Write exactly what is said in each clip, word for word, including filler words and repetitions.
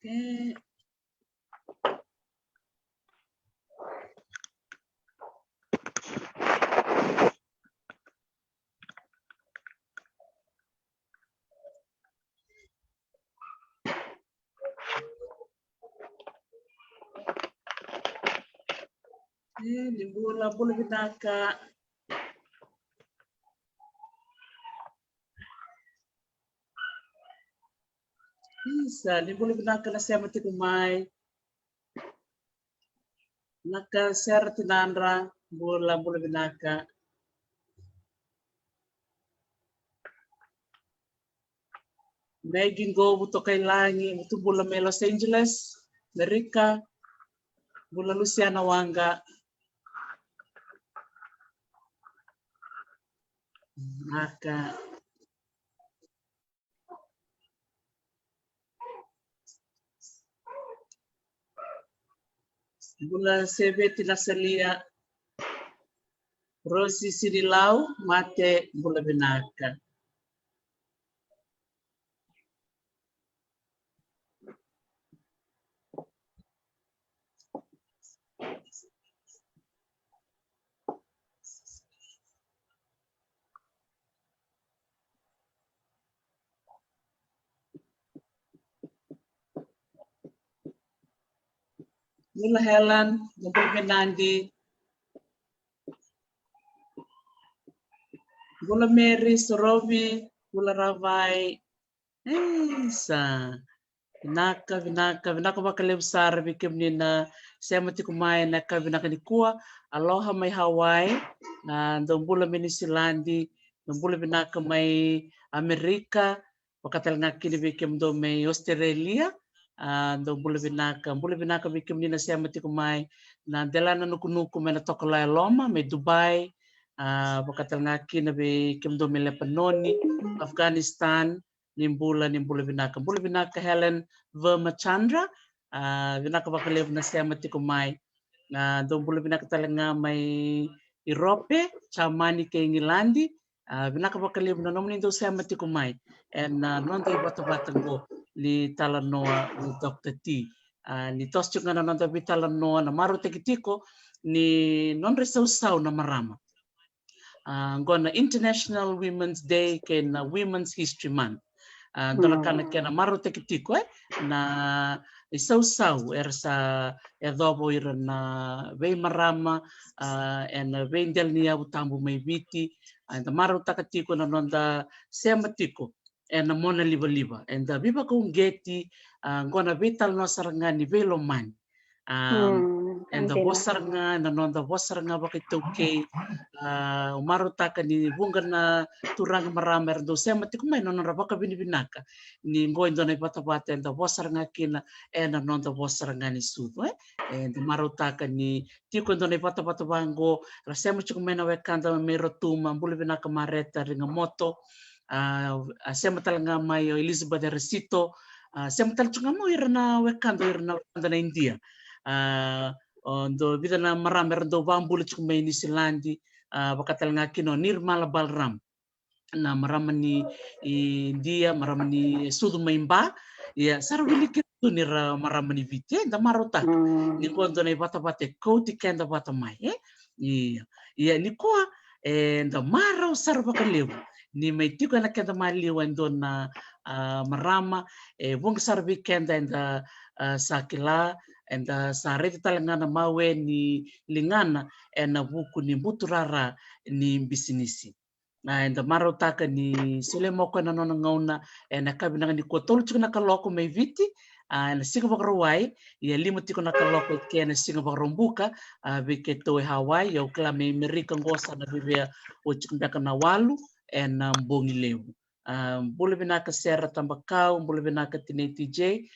E, ni bula, bula vinaka. Isa, ni bula vinaka na sema tiko mai. Naka Sera Tinadra, bula, bula vinaka. Megi Govu Tokailagi, Vutu bula mai Los Angeles, Amerika. Bula Lusiana Waqa. Naka. Bula Seveti Nasalia. Rosi Sirilau, mate, bula vinaka. Bula Helen, bula Benandi. Bula Mary Sorovi, bula Ravai. Isa. Vinaka, vinaka, vinaka vakalevu sara vei kemuni na sema tiko mai na ka vinaka nikua. Aloha mai Hawaii, a, dou bula mai Niusiladi, dou bula vinaka mai Amerika, vaka tale ga kina vei kemudou mai Australia, a, dou bula vinaka, bula vinaka vei kemuni na sema tiko mai na delana nukunuku mai na Tokalau e Loma, mai Dubai, a, vaka tale ga kina vei kemudou mai Lepanoni, Afghanistan, ni bula, ni bula vinaka. Bula vinaka Helen Verma Chandra, a, vinaka vakalevu na sema tiko mai. A, dou bula vinaka tale ga mai Irope, Jamani kei Igiladi. A, vinaka vakalevu na nomuni dou sema tiko mai ena, a, noda ivatavata qo ni talanoa ni Doctor T. A, ni toso tiko ga na noda veitalanoa, na marautaki tiko ni nodra isausau na marama. A, qo na International Women's Day kei na Women's History Month. A, dua na ka na kena marautaki tiko, e, na isausau era sa yacova o ira na veimarama, a, ena veidela ni yavu tabu mai Viti. A, eda marautaka tiko na noda sema tiko ena mona livaliva, eda veivakauqeti, a, qo na veitalanoa sara ga ni veilomani. A, eda vosa sara ga, ena noda vosa sara ga vakaitaukei. A, au marautaka ni vuqa na turaga marama era dau sema tiko mai na nodra vakavinavinaka ni qo e dua na ivatavata eda vosa sara ga kina ena noda vosa sara ga ni sucu, e. Eda marautaka ni tiko e dua na ivatavata vaqo, ra sema tiko mai na wekada mai Rotuma, bula vinaka Mareta Rigamoto, a, a sema tale ga mai o Elizabeth Erasito, a, sema tale tiko ga mai o ira na wekada, o ira na wekada na Idia. A, o dau vica na marama era dau vakabula tiko mai Niusiladi, a, vaka tale ga kina o Nirmala Balram, na marama ni Idia, marama ni sucu mai Ba. Ia, sa ra wiliki tu ni ra marama ni Viti, e, da marautaka ni qo dua na ivatavata e kauti keda vata mai, e. Ia, ia nikua, e, da marau sara vakalevu ni mai tiko ena keda maliwa e dua na, a, marama, e, vuqa sara vei keda eda, a, sa kila, eda sa raica tale ga na mawe ni ligana ena vuku ni buturara ni bisinisi. A, eda marautaka ni solia mai o koya na nona gauna ena yakavi vinaka nikua, tolu tiko na kaloko mai Viti, a, ena siga Vakarauwai, ia lima tiko na kaloko eke ena siga Vakaraubuka, a, vei keitou e Hawaii, ia au kila mai Amerika qo sa na viavia oti tiko beka na walu ena bogi levu. A, bula vinaka Sera Tabakau, bula vinaka Tinei T J.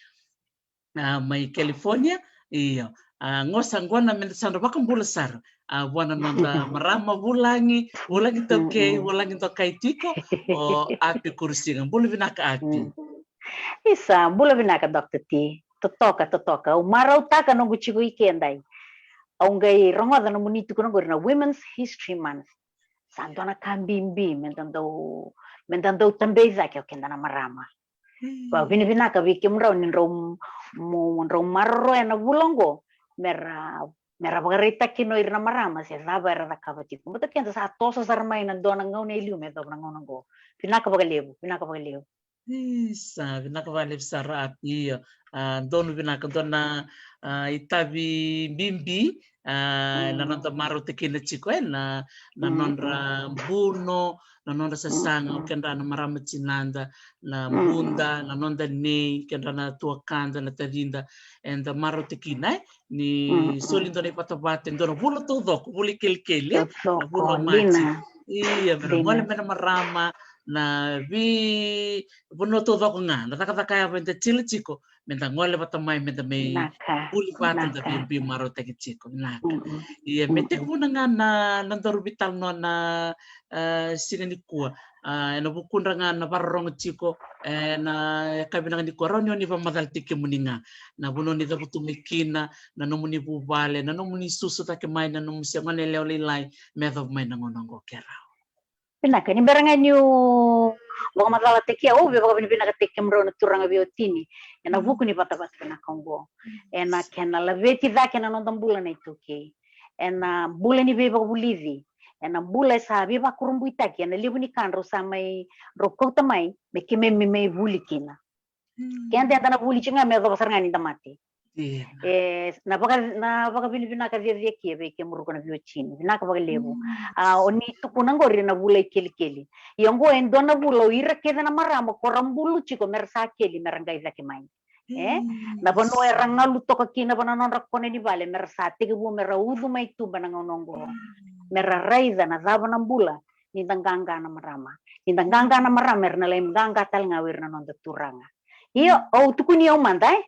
a, mai California. Io. A, qo sa qo na meda sa na vakabula sara, a, vua na noda marama vulagi, vulagi taukei, vulagi dokai tiko, o Api Kurusiga. Bula vinaka, Api. Isa, bula vinaka, Doctor T. Totoka, totoka. Au marautaka noqu tiko i ke edai. Au qai rogoca nomuni tukuna qori na Women's History Month. Sa dua na ka bibi meda dau, meda dau tabei cake o keda na marama. Vakavinavinaka vei kemudrau ni drau, mo drau maroroya na vula oqo, mera, mera vakaraitaki kina o ira na marama se cava era cakava tiko. Baleta keda sa toso sara mai na dua na gauna e liu me yacova na gauna oqo. Vinaka vakalevu, vinaka vakalevu. Isa, vinaka vakalevu sara, Api. Io. A, donu vinaka, dua na, a, itavi bibi, a, na noda marautaki kina tiko, e, na, na nodra buno, na nodra sasaga o kedra na marama tinada, na buda, na noda nei, kedra na tuakada, na tacida, eda marautaki kina, e, ni soli dua na ivatavata, dua na vula taucoko, vula i kelikeli, e, na vula o Maji. Ia, mera gole mai na marama, na veivanua taucoko ga, na cakacaka yava eda tila tiko, meda gole vata mai, meda mai vuli vata, da veibiu marautaki tiko, vinaka. Ia, me tekivuna ga na, na daru veitalanoa na, a, siga nikua. A, ena vukudra ga na vakarorogo tiko, ena yakavi vinaka nikua, rawa ni oni vakamacalataki kemuni ga na vanua ni cavutu mai kina, na nomuni vuvale, na nomuni susu cake mai na nomu se gone yalewa lailai, me yacova mai na gauna oqo, ke rawa. Vinaka, ni bera ga niu vakamacalataki au, au via vakavinavinakataki kemudrau na turaga veiwatini ena vuku ni vatavata vinaka oqo. Ena kena laveti cake na noda bula na iTaukei, ena bula ni veivakavulici, ena bula e sa veivakurabuitaki ena levu ni ka drau sa mai, drau kauta mai me keimami mai vuli kina. Keda eda na vuli tiko ga me yacova sara ga ni da mate. E, na vaka, na vakavinavinaka ciacia kia vei kemuru ko na veiwatini. Vinaka vakalevu. A, oni tukuna qori na vula i kelikeli. Ia oqo e dua na vula o ira kece na marama ko ra bulu tiko mera sa keli mera qai cake mai. E, na vanua era galu toka kina va na nodra kona ni vale mera sa tekivu mera ucu mai tuba na gauna oqo. Mera raica na cava na bula ni da qaqa na marama. Ni da qaqa na marama era na lai qaqa tale ga o ira na noda turaga. Io, au tukuni au mada, e?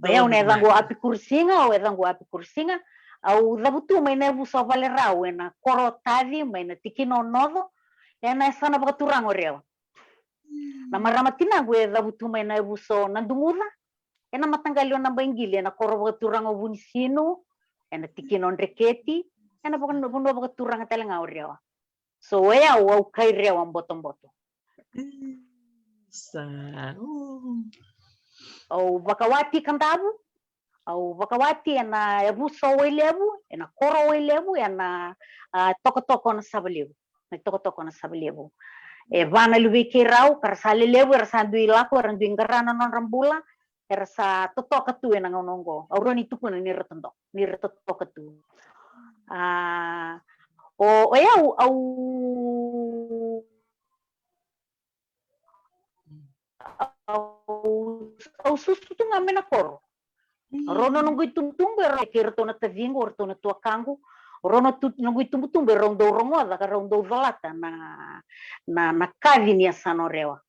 Vei au na yacaqu o Api Kurusiga, au yacaqu o Api Kurusiga. Au cavutu mai na yavusa o Valerau ena koro o Taci, mai na tikina o Noco, ena yasana vakaturaga o Rewa. Na marama tinaqu e cavutu mai na yavusa o Naduguca, ena mataqali o Nabaiqili, ena koro vakaturaga o Vunisinu, ena tikina o Dreketi, ena vaka, vanua vakaturaga tale ga o Rewa. So o yau au kai Rewa botoboto. Sa, o. Au vakawati Kadavu, au vakawati ena yavusa o Wailevu, ena koro o Wailevu, ena, a, tokatoka o Nasavalevu. Na tokatoka o Nasavalevu. E va na luvei keirau, ka ra sa lelevu, era sa dui lako, era dui qara na nodra bula, era sa totoka tu ena gauna oqo. Au rawa ni tukuna ni ra totoka, ni ra totoka tu. A, o, o yau, au, au, au susu tu ga mai na koro. Rau na noqu itubutubu, e rau kei ratou na taciqu, o ratou na tuakaqu. Rau na tu, noqu itubutubu, e rau dau rogoca, ka rau dau colata na, na, na kaci ni yasana o Rewa.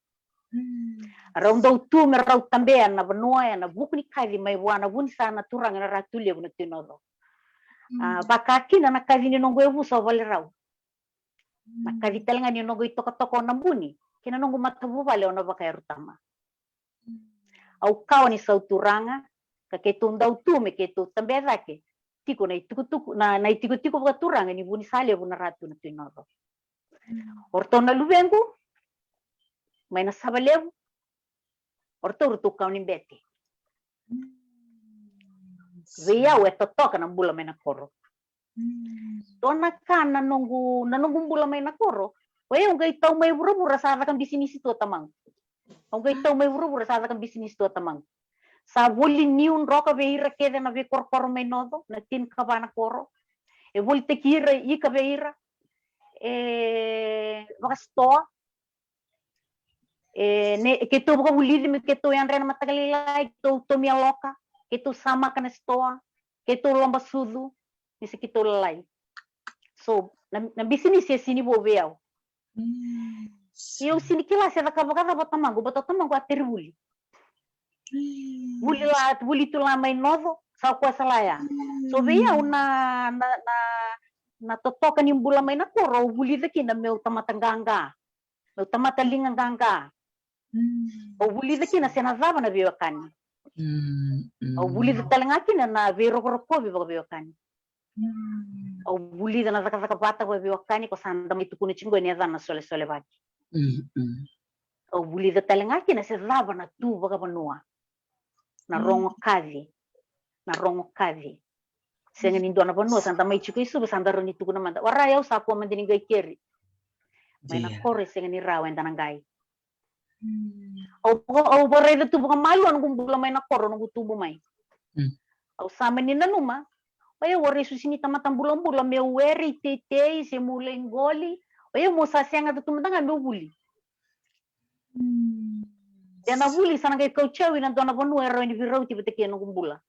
Rau dau tu me rau tabea na vanua ena vuku ni kaci mai vua na vu ni sa na turaga na Ratu Levu na Tui Noco. A, vaka kina na kaci ni noqu yavusa o Valerau. Na kaci tale ga ni noqu itokatoka o Nabuni kei na noqu matavuvale o Navakayaru Tama. Au kawa ni sauturaga, ka keitou dau tu me keitou tabea cake tiko na itukutuku, na, na itikotiko vakaturaga ni vu ni sa levu na Ratu na Tui Noco. O ratou na luvequ mai Nasavalevu, o ratou, ratou kawa ni bete. Vei au e totoka na bula mai na koro. Dua na ka na noqu, na noqu bula mai na koro, o yau qai tau mai vuravura sa caka bisinisi tu o tamaqu. Au qai tau mai vuravura sa caka bisinisi tu o tamaqu. Sa voli niu droka vei ira kece na veikorokoro mai Noco, na tinikava na koro. E volitaki ira ika vei ira. E vakasitoa. E, ne, keitou vakavulici me keitou yadra ena mataka lailai, keitou tomia loka, keitou samaka na sitoa, keitou loba sucu ni se keitou lalai. So na, na bisinisi e sini vou vei au. Ia au sini kila se cakava vakacava o tamaqu, baleta o tamaqu a terevuli. Vuli la, vuli tu la mai Noco, sa o koya sa la ya. So vei au na, na, na, na totoka ni bula mai na koro, au vulica kina meu tamata qaqa. Meu tamata liga qaqa. Au vulica kina se na cava na veiwekani. Au vulica tale ga kina na veirokorokovi vakaveiwekani. Au vulica na cakacaka vata vakaveiwekani ko sa da mai tukuna tiko ni yacana na solesolevaki. Au vulica tale ga kina se cava na tu vakavanua. Na rogo kaci. Na rogo kaci. Sega ni dua na vanua sa da mai tiko i Suva sa da rawa ni tukuna mada. Warai, au sa kua mada ni qai keri. Mai na koro e sega ni rawa, eda na qai. Au, au vakaraica tu vakamalua noqu bula mai na koro, noqu tubu mai. Au sa mani nanuma, o yau warai susi ni tamata bulabula, meu were i teitei se meu lai qoli. O yau meu sa sega tu mada ga meu vuli. Ia na vuli sa na qai kauti au ina dua na vanua e rawa ni veirauti vata kei noqu bula.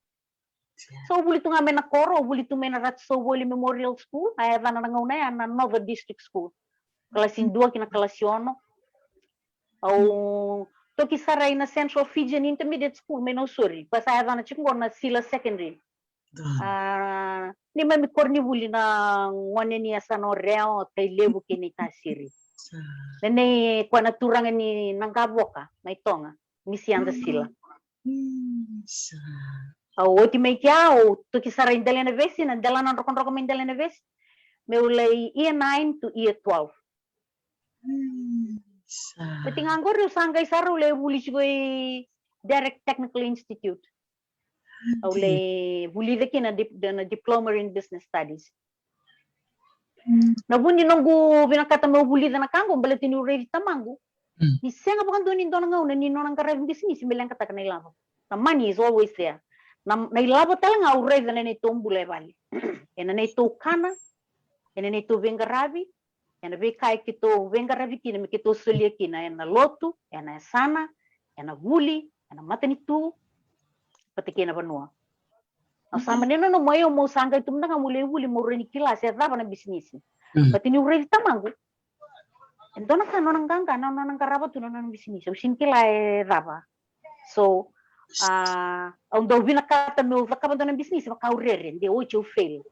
So au vuli tu ga mai na koro, au vuli tu mai na Ratu Sauvoli Memorial School, a yacana na gauna ya na Northern District School. Kalasi dua ki na kalasi ono. Au toki sara ina Central Fijian Intermediate School mai Nausori, koya sa yacana tiko qo na Sila Secondary. A, neimami koronivuli na gone ni Yasana o Reo, Tailevu kei Naitasiri. Na nei koya na turaga ni Naqavoka mai Toga, Misi Yada Sila. Au oti mai kea, au toki sara i Delainavesi, na delana drokadroka mai Delainavesi, meu lai year nine to year twelve. Oti ga qori au sa qai sara, au lai vuli tiko i Direct Technical Institute. Au lai vulica kina na dip-, na Diploma in Business Studies. Na vu ni noqu vinakata meu vulica na ka qo, baleta niu raici tamaqu ni sega vakadua ni dua na gauna ni nona qaravi bisinisi me leqataka na ilavo. Na money is always there. Na, na ilavo tale ga au raica na neitou bula e vale. Ena neitou kana, ena neitou veiqaravi, ena veika e keitou veiqaravi kina me keitou solia kina, ena lotu, ena yasana, ena vuli, ena matanitu, vata kei na vanua. Au sa mani nanuma, o yau meu sa qai tu mada ga meu lai vuli meu rawa ni kila se cava na bisinisi. Baleta niu raici tamaqu, e dua na ka nona qaqa, na nona qarava tu na nona bisinisi. Au sega ni kila e cava. So, a, au dau vinakata meu cakava dua na bisinisi vaka au rere, de oti au fail.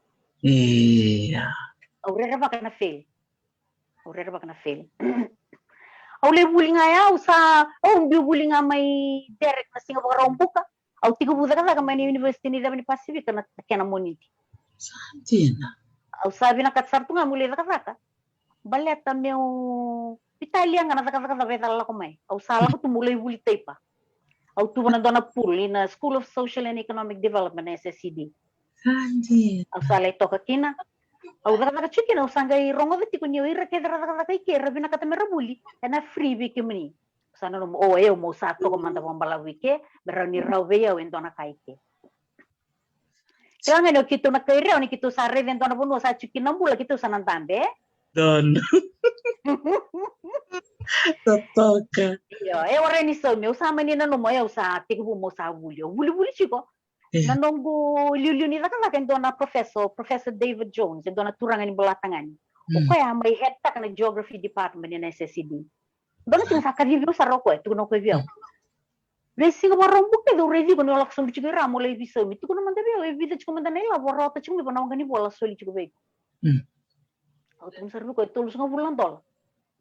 Au rerevaka na fail. Au rerevaka na fail. Au lai vuli ga ya, au sa, au biu vuli ga mai Direct na siga Vakaraubuka. Au tekivu cakacaka mai na University ni Ceva ni Pasifika na kena Moniti. Au sa vinakata sara tu ga meu lai cakacaka. Baleta meu veitalia ga na cakacaka cava e cala lako mai. Au sa lako tu meu lai vuli taipa. Au tuva na dua na pool ina School of Social and Economic Development, na S S E D. Au sa lai toka kina. Au cakacaka tiko kina, au sa qai rogoca tiko ni o ira kece ra cakacaka i ke era vinakata me ra vuli ena free vei kemuni. Sa nanuma, o, o yau meu sa toka mada vakabalavu i ke me rawa ni rawa vei au e dua na ka i ke. Kila ga ni o keitou na kai Rewa ni keitou sa raica e dua na vanua sa tiko kina na bula, keitou sa na dabe. Donu. Totoka. Io, e warai ni saumi, au sa mani nanuma, au sa tekivu meu sa vuli, au vulivuli tiko. Na noqu liuliu ni cakacaka e dua na professor, Professor David Jones, e dua na turaga ni Bolatagane. O koya a mai headtaka na Geography Department ena S S E D. Dua na siga sa kacivi au sara o koya, tukuna o koya vei au, veisiga Vakaraubuka kece au raici iko ni o lako sobu tiko i ra mo lai veisaumi, tukuna mada vei au e vica tiko mada na ilavo o rawata tiko mai vua na waqa ni vola soli tiko vei iko. Au tukuna sara vei koya, tolusagavulu na dola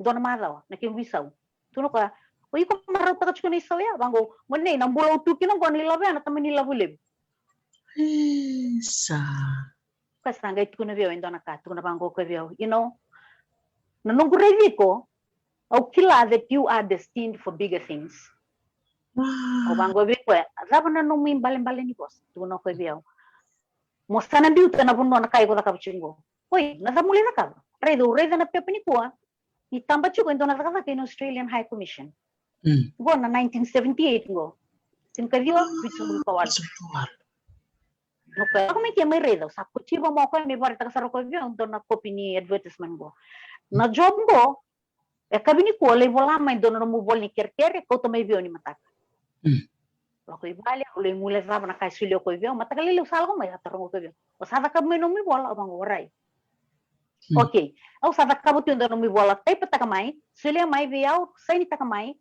dua na macawa na kequ isau. Tukuna o koya, o iko marautaka tiko na isau ya? Vaqo, mo nei na bula au tu kina oqo na ilavo ya na tamani ilavo levu. Sa. Koya sa qai tukuna vei au e dua na ka, tukuna vaqo o koya vei au, you know, na noqu raici iko, au kila that you are destined for bigger things. Au vaqo vei koya, a cava na nomu ibalebale ni vosa? Tukuna o koya vei au, mo sa na biuta na vanua na ka iko cakava tiko qo. Oi, na cava mo lai cakava? Raica, au raica na pepa nikua ni taba tiko e dua na cakacaka ena Australian High Commission. Qo na nineteen seventy-eight qo. Tinikaciwa vitusagavulu ka walu. Au lako mai ke mai raica, au sa kotiva mai o koya me vakaraitaka sara o koya vei au dua na kopi ni advertisement qo. Na job qo e kavi nikua, lai vola mai dua na nomu ivola ni kerekere, kauta mai vei au ni mataka. Lako i vale, au lai guilecava na ka e solia o koya vei au. Mataka lailai au sa lako mai, sa taroga o koya vei au, o sa cakava mai nomu ivola? Au vaqo, warai. Okay, au sa cakava tu e dua nomu ivola, taipataka mai, solia mai vei au, sainitaka mai,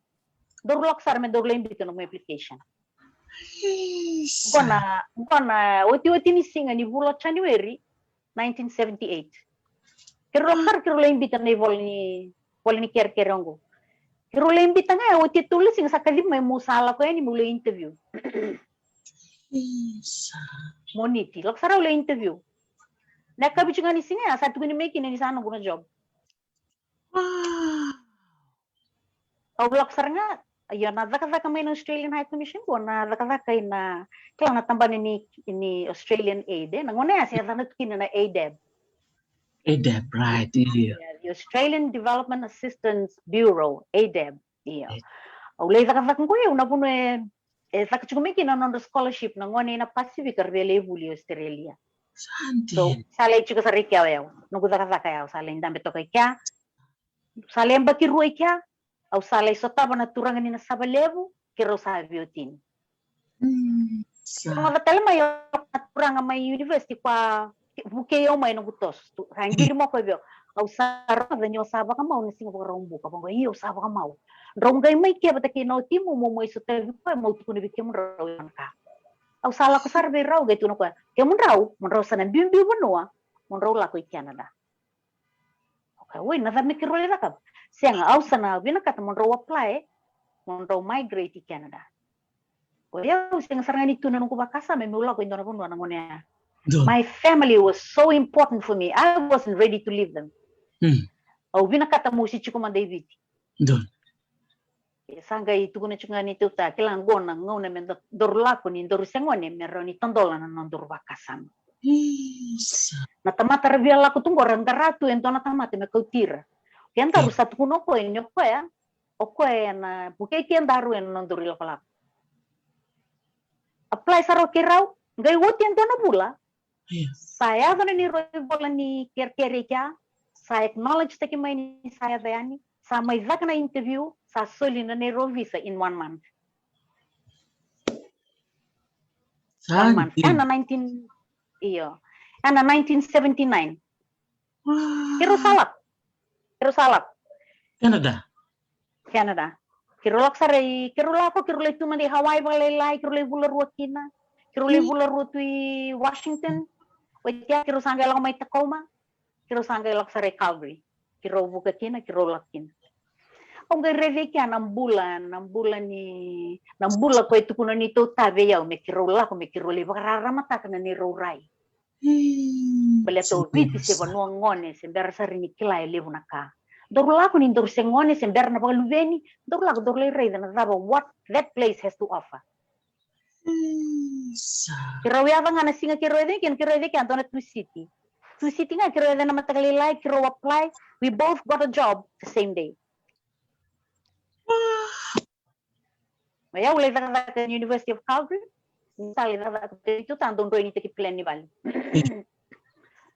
daru lako sara me daru lai biuta nomu application. Qo na, qo na otioti ni siga ni vula o January nineteen seventy-eight. Keirau lako sara, keirau lai biuta na ivola ni, vola ni kerekere oqo. Keirau lai biuta ga, oti e tolu na siga sa kacivi mai meu sa lako yani meu lai interview. Moniti, lako sara au lai interview. Na yakavi tiko ga ni siga ya sa tukuni mai kina ni sa noqu na job. Au lako sara ga, io, na cakacaka mai na Australian High Commission qo, na cakacaka ina, kila, na tabana ni, ni Australian Aid, e? Na gauna ya se yacana tu kina na ADAB. ADAB, right, io. Yeah, the Australian Development Assistance Bureau, ADAB, io. Au lai cakacaka qo, io, na vanua e, e caka tiko mai kina na nodra scholarship na gone ina Pacific era via lai vuli i Australia. So sa lai tiko sara i kea o yau, noqu cakacaka ya, au sa lai dabe toka i kea. Sa lai yabaki rua i kea, au sa lai sotava na turaga ni Nasava Levu, keirau sa veiwatini. Sa rogoca tale mai o na turaga mai university, koya vukei au mai noqu toso. Sa qili mai o koya vei au. Au sa rogoca ni o sa vakamau na siga Vakaraubuka. Vaqo, io, au sa vakamau. Drau qai mai ke vata kei na watimu, mo mai sotavi koya, mo tukuna vei kemudrau na ka. Au sa lako sara vei rau, qai tukuna o koya, kemudrau, mo drau sa na biubiu vanua, mo drau lako i Canada. Okay, oi, na cava me keirau lai cakava? Sega, au sa na vinakata mo drau apply, mo drau migrate i Canada. O yau sega sara ga ni tu na noqu vakasama meu lako i dua na vanua na gauna ya. My family was so important for me. I wasn't ready to leave them. Au vinakata meu se tiko mada i Viti. E sa qai tukuna tiko ga ni tauta, kila, qo na gauna me da, daru lako ni daru se gone me rawa ni tadola na nodaru vakasama. Na tamata ra via lako tu qo ra qara tu e dua na tamata me kauti ira. Kedaru sa tukuna o koya ni o koya, o koya ena vukei kedaru ena nodaru ilakolako. Apply sara o keirau, qai oti e dua na vula, sa yaco na neirau ivola ni kerekere i kea, sa acknowledge taki mai ni sa yaco yani, sa mai caka na interview, sa soli na neirau visa in one month. One month. Ena nineteen, io. Ena nineteen seventy-nine. Keirau sa lako. Keirau sa lako. Canada. Canada. Keirau lako sara i, keirau lako, keirau lai tu mada i Hawaii vakalailai, keirau lai vula rua kina. Keirau lai vula rua tu i Washington. Oti ya keirau sa qai lako mai Tacoma. Keirau sa qai lako sara i Calgary. Keirau vuka kina, keirau lako kina. Au qai raica i kea na bula, na bula ni, na bula koya e tukuna ni tauta vei au me keirau lako, me keirau lai vakararamataka na neirau rai. Baleta o Viti se vanua gone, se bera sara ni kila e levu na ka. Daru lako ni daru se gone, se bera na vakaluveni, daru lako daru lai raica na cava, what that place has to offer. Keirau yaco ga na siga keirau yaco kina, keirau yaco kina dua na Tusiti. Tusiti ga keirau yaco na mataka lailai, keirau apply. We both got a job the same day. O yau lai cakacaka na University of Calgary. Ni sa lai cakacaka, ni tauta dau droinitaki plan ni vale.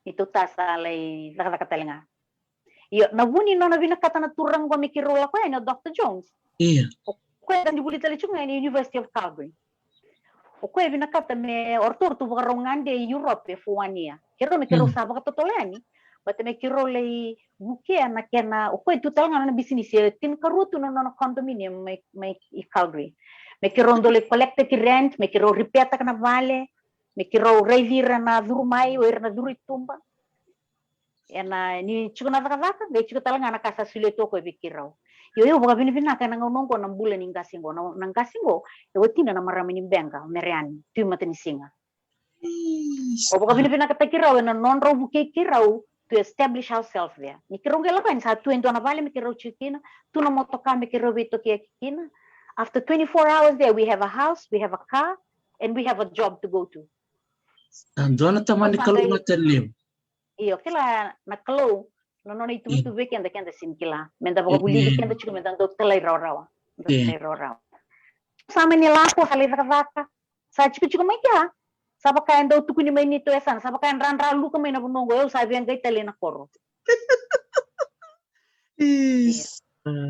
Ni tauta sa lai cakacaka tale ga. Io, na vu ni nona vinakata na turaga qo me keirau lako yani o Doctor Jones. Io. O koya e dau vuli tale tiko ga ena University of Calgary. O koya e vinakata me o ratou tu vakarau gade i Europe for one year. Keirau me keirau sa vakatotolo yani. Baleta me keirau lai vukea na kena, o koya e tu tale ga na nona bisinisi, e tinikarua tu na nona condominium mai, mai i Calgary. Me keirau dau lai collect-taki rent, me keirau repair-taka na vale, me keirau raici ira na curu mai, o ira na curu i tuba. Ena, ni tiko na cakacaka, qai tiko tale ga na ka sa solia tu o koya vei keirau. Io, io, vakavinavinaka ena gauna oqo na bula ni qase qo. Na, na qase qo e watina na marama ni Beqa, o Mereani, Tui Matanisiga. O vakavinavinakataki rau ena nodrau vukei keirau to establish ourselves there. Ni keirau qai lako yani sa tu e dua na vale me keirau tiko kina, tu na motoka me keirau veitokiyaki kina. After twenty-four hours there, we have a house, we have a car, and we have a job to go to. Sa dua na tamani Kalou matanileu. Io, kila na Kalou, na nona ituvatuva vei keda, keda sega ni kila. Meda vakavulici keda tiko, meda dau talairawarawa. Dau talairawarawa. Sa mani lako, sa lai cakacaka. Sa tikotiko mai kea. Sa vaka e dau tukuni mai ni toyasana. Sa vaka e dradra luka mai na vanua oqo, au sa via qai tale na koro.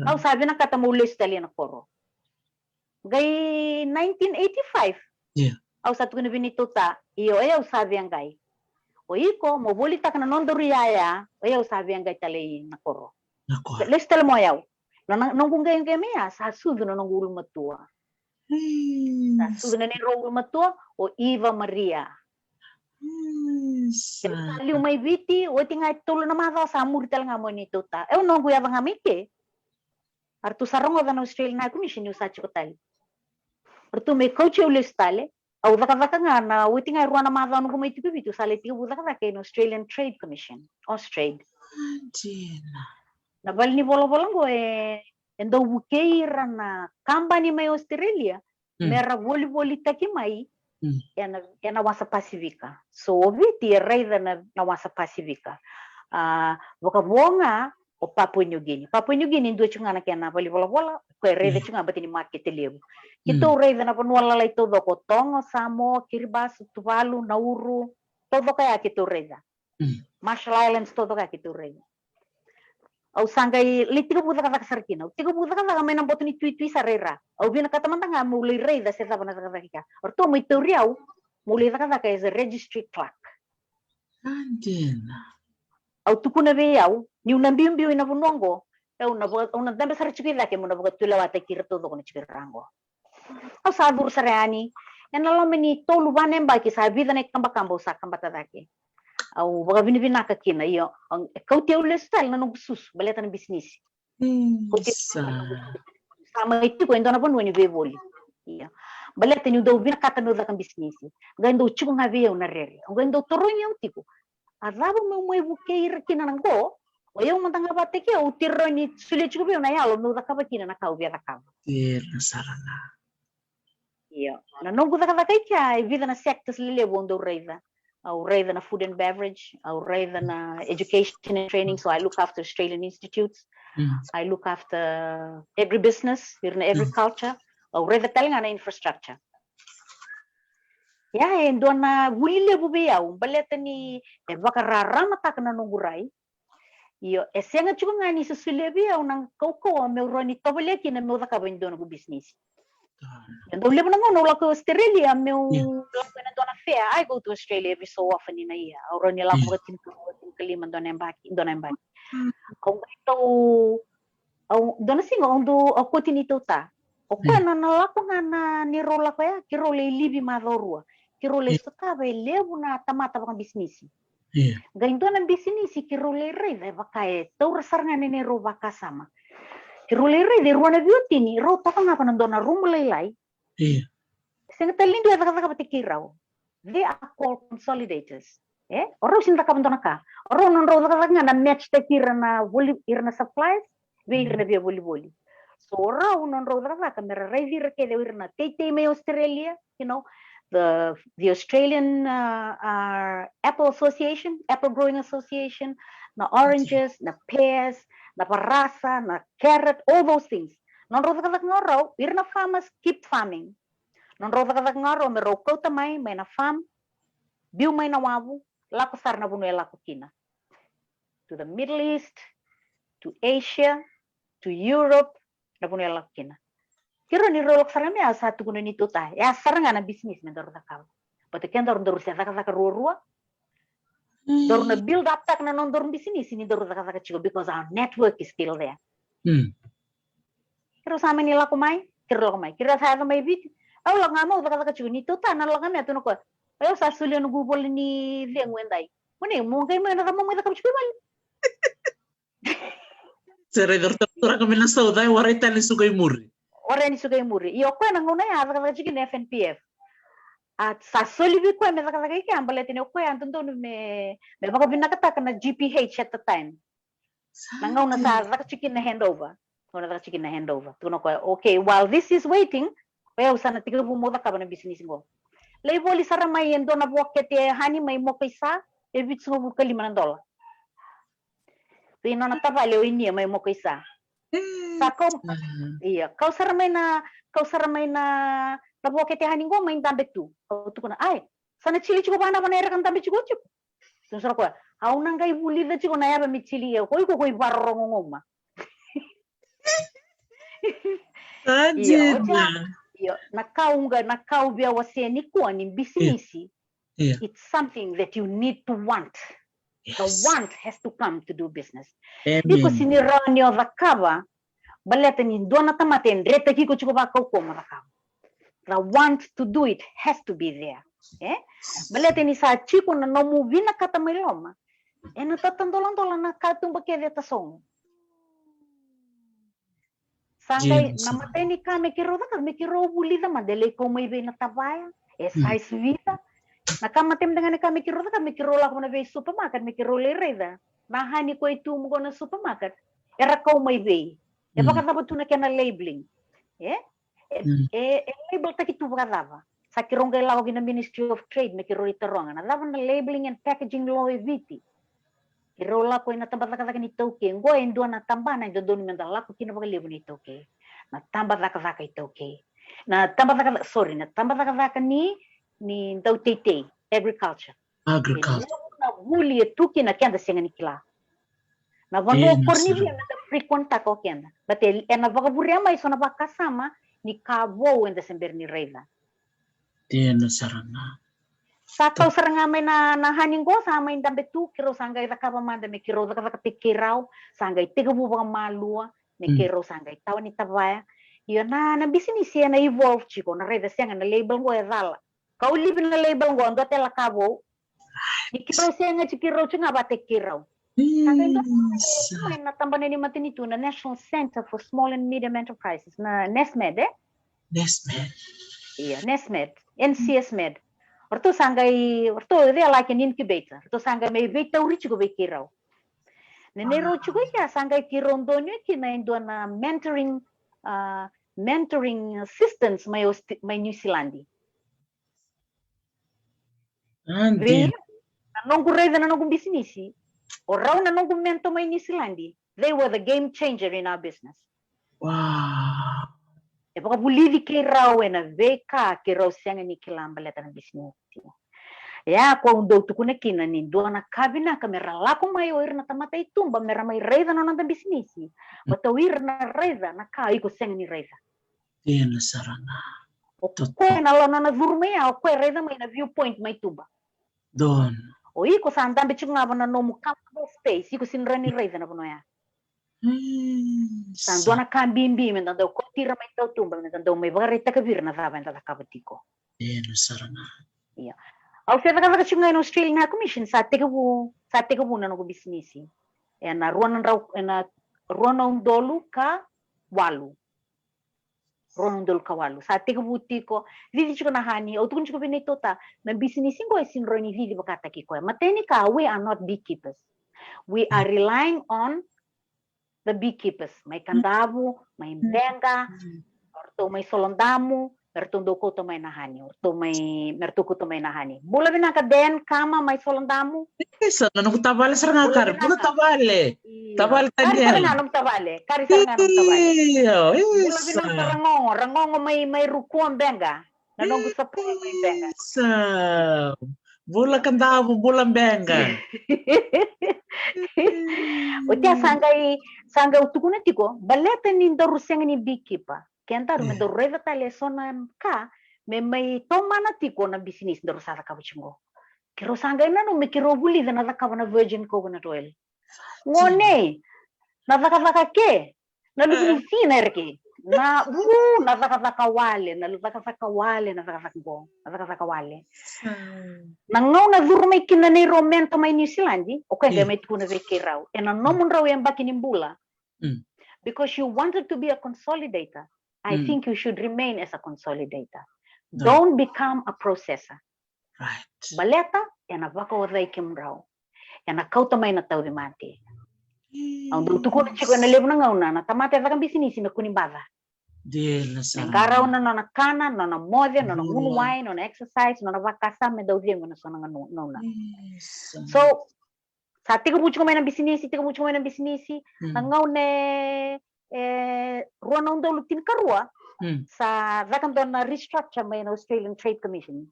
Au sa vinakata meu lesu tale na koro. Qai nineteen eighty-five. Au sa tukuna vei ni tauta, io, e au sa via qai. O iko mo volitaka na nodaru iyaya, o e au sa via qai tale i na koro. Lesu tale mo yau. Na, na, noqu qai qai mai ya, sa sucu na noqu ulumatua. Sa sucu na neirau ulumatua o Eva Maria. Sa liu mai Viti, oti ga e tolu na macawa sa muri tale ga mai neitou ta. E, o noqu yaca ga mai ke. A ratou sa rogoca na Australian High Commission niu sa tiko tale. A ratou mai kauti au lesu tale. Au cakacaka ga na, oti ga e rua na macawa noqu mai tiko Viti, au sa lai tekivu cakacaka ena Australian Trade Commission, Austrade. Dina. Na vale ni volavola oqo e, e dau vukei ira na kabani mai Australia me ra volivolitaki mai ena, ena wasa Pasifika. So o Viti e raica na, na wasa Pasifika. A, vakavo ga o Papua New Guinea. Papua New Guinea e dua tiko ga na kena vale ni volavola, o koya e raica tiko ga baleta ni makete levu. Keitou raica na vanua lalai taucoko, o Toga, o Samoa, Kiribati, Tuvalu, Nauru, taucoko ya keitou raica. Marshall Islands taucoko ya keitou raica. Au sa qai lai tekivu cakacaka sara kina. Au tekivu cakacaka mai na boto ni tuitui sara i ra. Au vinakata mada ga meu lai raica se cava na cakacaka kea. O ratou mai tauri au meu lai cakacaka as a registry clerk. Dina. Au tukuna vei au niu na biubiu ena vanua oqo, au na vaka, au na dabe sara tiko i cake meu na vakatulewataki ira taucoko na tiko i ra oqo. Au sa curu sara yani. Ena loma ni tolu va na yabaki sa vica na ikabakaba au sa kabata cake. Au vakavinavinaka kina, io, au, e kauti au lesu tale na noqu susu baleta na bisinisi. Sa mai tiko e dua na vanua ni veivoli. Io. Baleta niu dau vinakata meu caka bisinisi. Qai dau tiko ga vei au na rere. Au qai dau tarogi au tiko, a cava meu mai vukei ira kina na qo? O yau mada ga vata kei au, au tiro ni solia tiko vei au na yalo meu cakava kina na ka au via cakava. Dina sara ga. Io. Na noqu cakacaka i kea e vica na sectors lelevu au dau raica. Au raica na food and beverage, au raica na education and training, so I look after Australian institutes. I look after agribusiness, ira na agriculture. Au raica tale ga na infrastructure. Ia e dua na vuli levu vei au baleta ni e vakararamataka na noqu rai. Io, e sega tiko ga ni sosolia vei au na kaukauwa meu rawa ni tovolea kina meu cakava e dua noqu bisinisi. E dau levu na gauna au lako i Australia meu lako ena dua na fair. I go to Australia every so often in a year. Au rawa ni lako vakatinikalima, vakatinikalima dua na yabaki, dua na yabaki. Au qai dau, au dua na siga au dau, au kauti neitou ta. O koya na, na lako ga na neirau lako ya, keirau lai livi macawa rua. Keirau lai sotava e levu na tamata vakabisinisi. Qai dua na bisinisi keirau lai raica e vaka e taura sara ga na neirau vakasama. Keirau lai raica e rua na veiwatini rau tavagava na dua na rumu lailai. Sega tale ni dua e cakacaka vata kei rau. They are called consolidators. E, o rau sega ni cakava dua na ka. O rau nodrau cakacaka ga na match taki ira na voli, ira na suppliers vei ira na via volivoli. So o rau nodrau cakacaka me ra raici ira kece o ira na teitei mai Australia, you know, the, the Australian, uh, uh, Apple Association, Apple Growing Association, na oranges, na pears, na varasa, na carrot, all those things. Nodrau cakacaka ga o rau, ira na farmers keep farming. Nodrau cakacaka ga o rau me rau kauta mai, mai na farm, biu mai na wavu, lako sara na vanua e lako kina. To the Middle East, to Asia, to Europe, na vanua e lako kina. Keirau ni rau lako sara mai, au sa tukuna ni tuta, e a sara ga na bisinisi me daru cakava. But kedaru daru se cakacaka ruarua. Daru na build up taka na nodaru bisinisi ni daru cakacaka tiko because our network is still there. Keirau sa mani lako mai, keirau lako mai. Keirau sa yaco mai Viti. Au lako ga mai, au cakacaka tiko ni tuta, na lako mai, tukuna o koya, o yau sa solia noqu vola ni cegu edai. Mo ni, mo qai mai na cava mo mai cakava tiko i vale. Se raica ratou turaga mai na sauca, e warai tale ni suka i muri. Warai ni suka i muri. Io, o koya na gauna ya a cakacaka tiko na F N P F. A sa soli vei koya me cakacaka i kea baleta ni o koya a dodonu me, me vakavinakataka na G P H at the time. Na gauna sa caka tiko kina na handover. Gauna caka tiko kina na handover. Tukuna o koya, okay, while this is waiting, o yau sa na tekivu mo cakava na bisinisi qo. Lai voli sara mai e dua na vokete hani mai Mokaisa, e vitusagavulu ka lima na dola. Vei nona tavale o Inia mai Mokaisa. Sa kau, ia, kau sara mai na, kau sara mai na, na vokete hani qo mai dabe tu. Au tukuna, ai, sa na tili tiko vanava na era ka dabe tiko tiko. Tukuna sara o koya, au na qai vulica tiko na yava me tili, ia, o iko ko i vakarorogo ma. Io, na kau ga, na kau via wasea nikua ni bisinisi. It's something that you need to want. The want has to come to do business. Iko sini rawa ni o cakava baleta ni dua na tamata e dretaki iko tiko vakaukauwa mo cakava. the want to do it has to be there. E? Baleta ni sa tiko na nomu vinakata mai loma, ena tatadoladola na katuba kece e tasogo. Sa qai na matai ni ka me keirau cakava, me keirau vulica mada e lai kau mai vei na tavaya, e size vica. Na ka matai mada ga ni ka me keirau cakava, me keirau lako na vei supermarket, me keirau lai raica na hani koya e tu mai qo na supermarket, era kau mai vei, e vakacava tu na kena labeling. E? E, e, e label taki tu vakacava? Sa keirau qai lako ki na Ministry of Trade me keirau lai taroga na cava na labeling and packaging law e Viti. Keirau lako ina tabacakacaka ni iTaukei. Qo e dua na tabana e dodonu meda lako kina vakalevu na iTaukei. Na tabacakacaka iTaukei. Na tabacakacaka, sorry, na tabacakacaka ni, ni dauteitei, agriculture. Agriculture. E levu na vuli e tu kina keda sega ni kila. Na vanua o koronivuli meda frequent-taka o keda. But e, ena vakavurea mai so na vakasama ni ka vou eda se bera ni raica. Dina sara ga. Sa kau sara ga mai na, na hani qo, sa mai dabe tu, keirau sa qai cakava mada me keirau cakacakataki keirau, sa qai tekivu vakamalua me keirau sa qai tawa ni tavaya. Io, na, na bisinisi ena evolve tiko, na raica sega na label qo e cala. Kau livi na label qo, dua tale ka vou. Ni keirau sega tiko keirau tiko ga vata keirau. Sa qai dua na tabana ni matanitu, na National Centre for Small and Medium Enterprises, na NESMED, e? NESMED. Ia, NESMED, N C S med. O ratou sa qai, o ratou e via laki na incubator. O ratou sa qai mai veitauri tiko vei keirau. Na neirau tiko i kea sa qai keirau donui kina e dua na mentoring, ah, mentoring assistance mai Austi-, mai New Zealand. Vei na noqu raica na noqu bisinisi, o rau na noqu mentor mai New Zealand, they were the game changer in our business. Wow. E vakavulici keirau ena veika keirau sega ni kila baleta na bisinisi. Ia, ko au dau tukuna kina ni dua na ka vinaka mera lako mai o ira na tamata i tuba mera mai raica na noda bisinisi. Baleta o ira na raica na ka iko sega ni raica. Dina sara ga. O koya na nona curu mai ya, o koya raica mai na viewpoint mai tuba. Dona. O iko sa dabe tiko ga va na nomu comfortable space, iko sega ni raica na vanua ya. Sa dua na ka bibi meda dau kauti ira mai tautuba, meda dau mai vakaraitaka vei ira na cava eda cakava tiko. Dina sara ga. Ia. Au se cakacaka tiko ga ena Australian High Commission, sa tekivu, sa tekivu na noqu bisinisi. Ena rua na drau, ena rua na udolu ka walu. Rua na udolu ka walu. Sa tekivu tiko, cici tiko na hani, au tukuna tiko vei na itota, na bisinisi qo e sega ni rawa ni cici vakataki koya. Matai ni ka, we are not beekeepers. We are relying on the beekeepers. Mai Kadavu, mai Beqa, o ratou mai Solodamu, me ratou dau kauta mai na hani, o ratou mai, me ratou kauta mai na hani. Bula vinaka Den Kama mai Solodamu. Isa, na noqu tavale sara ga. Kari, bula tavale. Tavale ta Den. Kari sara ga nomu tavale, kari sara ga nomu tavale. Io, bula vinaka Ragogo, Ragogo mai, mai Rukua Beqa. Na noqu support mai Beqa. Isa. Bula Kadavu, bula Beqa. Oti ya sa qai, sa qai au tukuna tiko, baleta ni daru sega ni beekeeper. Kedaru me daru raica tale eso na ka me mai tomana tiko na bisinisi daru sa cakava tiko qo. Keirau sa qai nanuma me keirau vulica na cakava na virgin coconut oil. Gone, na cakacaka ke, na luve ni cina era ke. Na vu, na cakacaka wale, na cakacaka wale, na cakacaka qo, na cakacaka wale. Na gauna curu mai kina neirau mentor mai New Zealand, o koya qai mai tukuna vei keirau, ena nomudrau yabaki ni bula, because you wanted to be a consolidator, I think you should remain as a consolidator. Don't become a processor. Baleta ena vakaocai kemudrau, ena kauta mai na tauvi mate. Au dau tukuna tiko ena levu na gauna, na tamata e caka bisinisi me kua ni baca. Me qarauna na nona kana, na nona moce, na nona gunu wai, na nona exercise, na nona vakasama, me dau cegu ena so na gauna. So sa tekivu tiko mai na bisinisi, tekivu tiko mai na bisinisi. Na gauna e rua na udolu tinikarua, sa caka dua na restructure mai na Australian Trade Commission.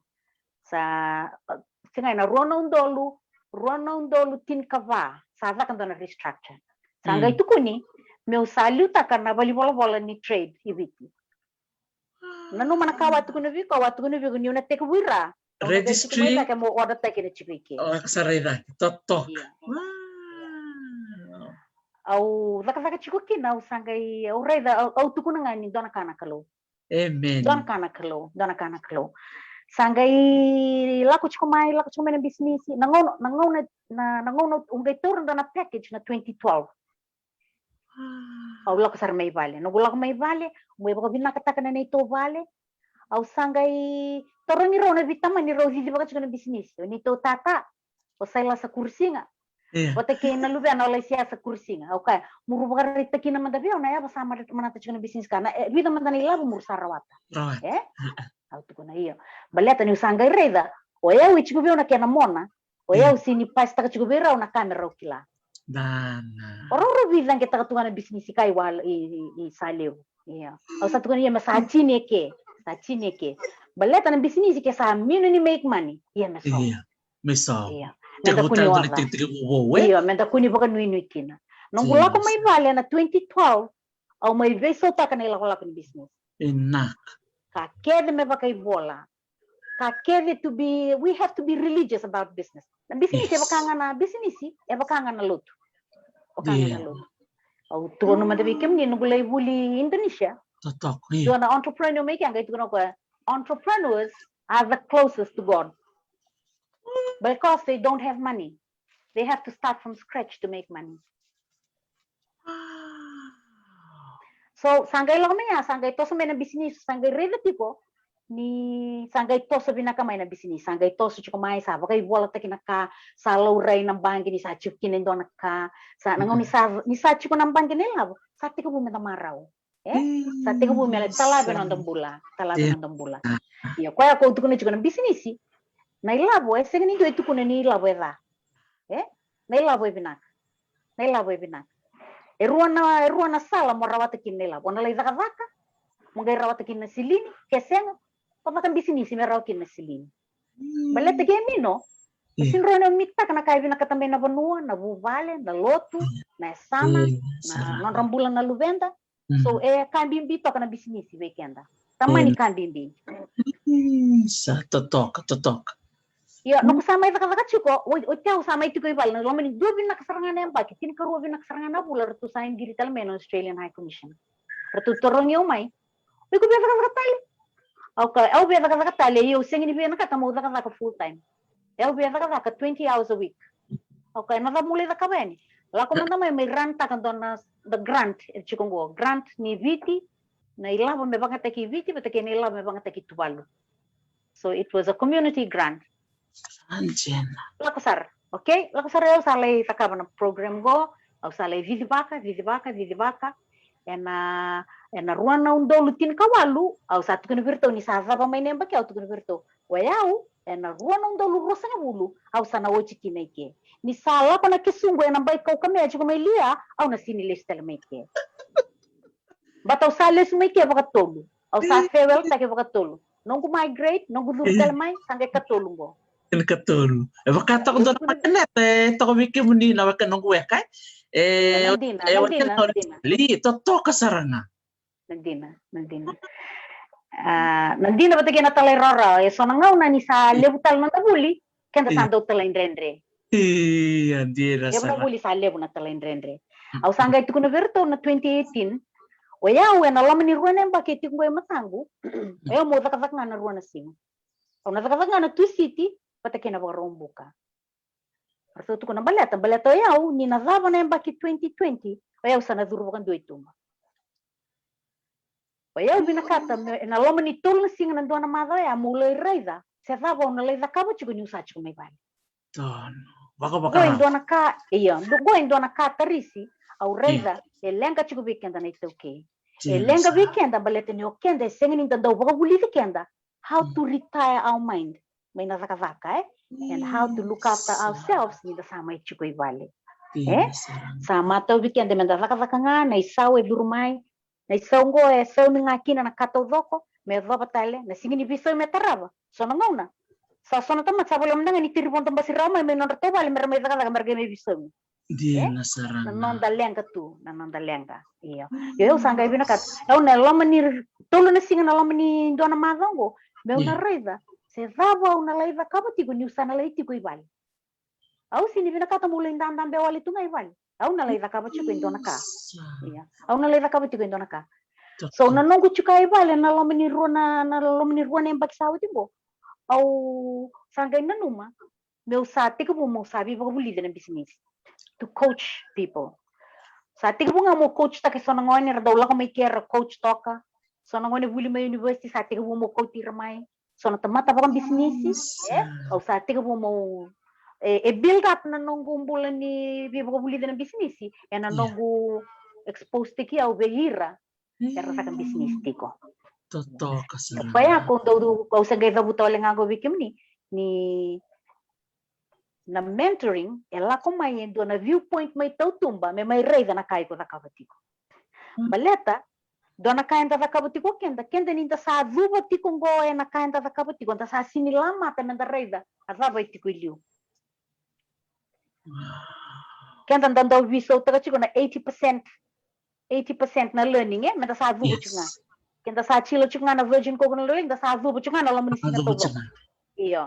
Sa, sega, ena rua na udolu, rua na udolu tinikava, sa caka dua na restructure. Sa qai tukuni meu sa liutaka na valenivolavola ni trade i Viti. Nanuma na ka au a tukuna vei iko, au a tukuna vei iko niu na tekivu i ra, au na qai tiko mai cake mo order taki na tiko i ke. Au cakacaka tiko kina, au sa qai, au raica, au tukuna ga ni dua na ka na Kalou. Amen. Dua na ka na Kalou, dua na ka na Kalou. Sa qai lako tiko mai, lako tiko mai na bisinisi. Na gauna, na gauna, na, na gauna au qai taura dua na package na twenty twelve. Au lako sara mai vale. Noqu lako mai vale, au mai vakavinakataka na neitou vale. Au sa qai tarogi rau na veitamani rau cicivaka tiko na bisinisi. O neitou tata, o Sailasa Kurusiga. Io. Vata kei na luvena o Laisiasa Kurusiga. Au kaya, muru vakaraitaki kina mada vei au na yava sa mada, manata tiko na bisinisi ka. Na, e, vica mada na ilavo muru sa rawata. Rawata. E? Au tukuna io. Baleta niu sa qai raica, o yau e tiko vei au na kena mona. O yau sega ni pasitaka tiko vei rau na ka me rau kila. Dana. O rau rau veicaqetaka tu ga na bisinisi ka i wale i, i, i sa levu. Io. Au sa tukuna ia me sa tini e ke. Sa tini e ke. Baleta na bisinisi ke sa minu ni make money. Ia me so. Ia. Me so. Ia. Meda kua ni oca. Io, meda kua ni vakanuinui kina. Noqu lako mai vale na twenty twelve, au mai veisautaka na ilakolako ni bisinisi. Vinaka. Ka kece me vakaivola. Ka kece to be, we have to be religious about business. Na bisinisi e vaka ga na bisinisi, e vaka ga na lotu. Vaka ga na lotu. Au tukuna mada vei kemuni noqu lai vuli Indonesia. Totoka, io. Dua na entrepreneur mai kea qai tukuna o koya, entrepreneurs are the closest to God. Because they don't have money. They have to start from scratch to make money. So, sa qai lako mai ya, sa qai toso mai na bisinisi, sa qai raica tiko ni sa qai toso vinaka mai na bisinisi, sa qai toso tiko mai, sa vakaivolataki na ka, sa laurai na baqe ni sa tiko kina e dua na ka, sa na gauna ni sa, ni sa tiko na baqe na ilavo, sa tekivu meda marau. E? Sa tekivu me lai talave na noda bula, talave na noda bula. Ia, koya ko tukuna tiko na bisinisi, na ilavo, e sega ni dua e tukuna ni ilavo e ca. E? Na ilavo e vinaka. Na ilavo e vinaka. E rua na, e rua na sala mo rawata kina na ilavo. O na lai cakacaka, mo qai rawata kina na silini, ke sega, o caka bisinisi me rawa kina na silini. Baleta ke minu, e sega ni rawa ni o mix-taka na ka e vinakata mai na vanua, na vuvale, na lotu, na yasana, na nodra bula na luveda. So, e ka bibi toka na bisinisi vei keda. Tamani ka bibi. Sa totoka, totoka. Ia, noqu sa mai cakacaka tiko, o, oti au sa mai tiko i vale, na loma ni dua vinaka sara ga na yabaki, tinikarua vinaka sara ga na vula, ratou sa qiri tale mai na Australian High Commission. Ratou tarogi au mai. O iko via cakacaka tale? Au kaya, au via cakacaka tale, ia au sega ni vinakata meu cakacaka full time. Au via cakacaka twenty hours a week. Au kaya, na cava meu lai cakava yani? Lako mada mai, mai run-taka dua na, the grant, e tiko qo, grant ni Viti, na ilavo me vakayagataki Viti, vata kei na ilavo me vakayagataki Tuvalu. So it was a community grant. Lako sara, okay? Lako sara, au sa lai cakava na program qo, au sa lai cicivaka, cicivaka, cicivaka. Ena, ena rua na udolu tinikawalu, au sa tukuna vei iratou ni sa cava mai na yabaki, au tukuna vei iratou, o yau, ena rua na udolu ruasagavulu, au sa na oti kina i ke. Ni sa lako na kesuqu ena bai kaukamea tiko mai lia, au na sega ni lesu tale mai ke. But au sa lesu mai ke vakatolu. Au sa farewell-taki vakatolu. Noqu migrate, noqu curu tale mai, sa qai katolu qo. Kena katolu. E vaka toka dua na mataneta, e toka vei kemuni na weka noqu weka, e? E, na dina, e, na dina, na dina. Li, totoka sara ga. Na dina, na dina. A, na dina vata kei na talairawarawa, e so na gauna ni sa levu tale na noda vuli, keda sa dau talaidredre. Ia, dina sara. Levu na vuli sa levu na talaidredre. Au sa qai tukuna vei iratou na twenty eighteen. O yau ena loma ni rua na yabaki e tiko qo e mataqu. O yau meu cakacaka ga na rua na siga. Au na cakacaka ga na Tusiti, vata kei na Vakaraubuka. Ratou tukuna baleta, baleta o yau, ni na cava na yabaki twenty twenty, o yau sa na curu vakadua i tuba. O yau vinakata me, ena loma ni tolu na siga na dua na macawa ya, meu lai raica se cava au na lai cakava tiko niu sa tiko mai vale. Donu. Vakavaka. Qo e dua na ka, io, qo e dua na ka Tarisi, au raica e leqa tiko vei keda na iTaukei. E leqa vei keda baleta ni o keda e sega ni da dau vakavulici keda how to retire our mind mai na cakacaka, e? And how to look after ourselves ni da sa mai tiko i vale. E? Sa matau vei keda me da cakacaka ga, na isau e curu mai, na isau qo e saumi ga kina na ka taucoko, me yacova tale na siga ni veisaumi e tarava. So na gauna sa so na tamata sa voleka mada ga ni tiri vodo basi rawa mai mai nodratou vale me ra mai cakacaka me ra qai mai veisaumi. Dina sara ga. Na noda leqa tu, na noda leqa. Io. Io, au sa qai vinakata. Au na loma ni tolu na siga na loma ni dua na macawa qo, meu na raica se cava au na lai cakava tiko niu sa na lai tiko i vale. Au sega ni vinakata meu lai dadabe wale tu ga i vale. Au na lai cakava tiko e dua na ka. Io. Au na lai cakava tiko e dua na ka. So na noqu tiko i vale na loma ni rua na, na loma ni rua na yabaki sa oti qo, au sa qai nanuma meu sa tekivu meu sa veivakavulici na bisinisi, to coach people. Sa tekivu ga meu coach taka e so na gone era dau lako mai ke era coach toka. So na gone vuli mai university sa tekivu meu coach ira mai. So na tamata vakabisinisi, e, au sa tekivu meu, e, e build up na noqu bula ni veivakavulici na bisinisi ena noqu expose taki au vei ira era caka bisinisi tiko. Totoka sara. Koya ko dau, au sa qai cavuta wale ga qo vei kemuni ni na mentoring e lako mai e dua na viewpoint mai tautuba me mai raica na ka iko cakava tiko. Baleta dua na ka eda cakava tiko keda, keda ni da sa cuva tiko qo ena ka eda cakava tiko, da sa sini lamata me da raica a cava e tiko i liu. Keda da dau veisautaka tiko na eighty percent, eighty percent na learning, e, me da sa cuva tiko ga. Keda sa tilo tiko ga na virgin coconut oil, da sa cuva tiko ga na loma ni siga taucoko. Io.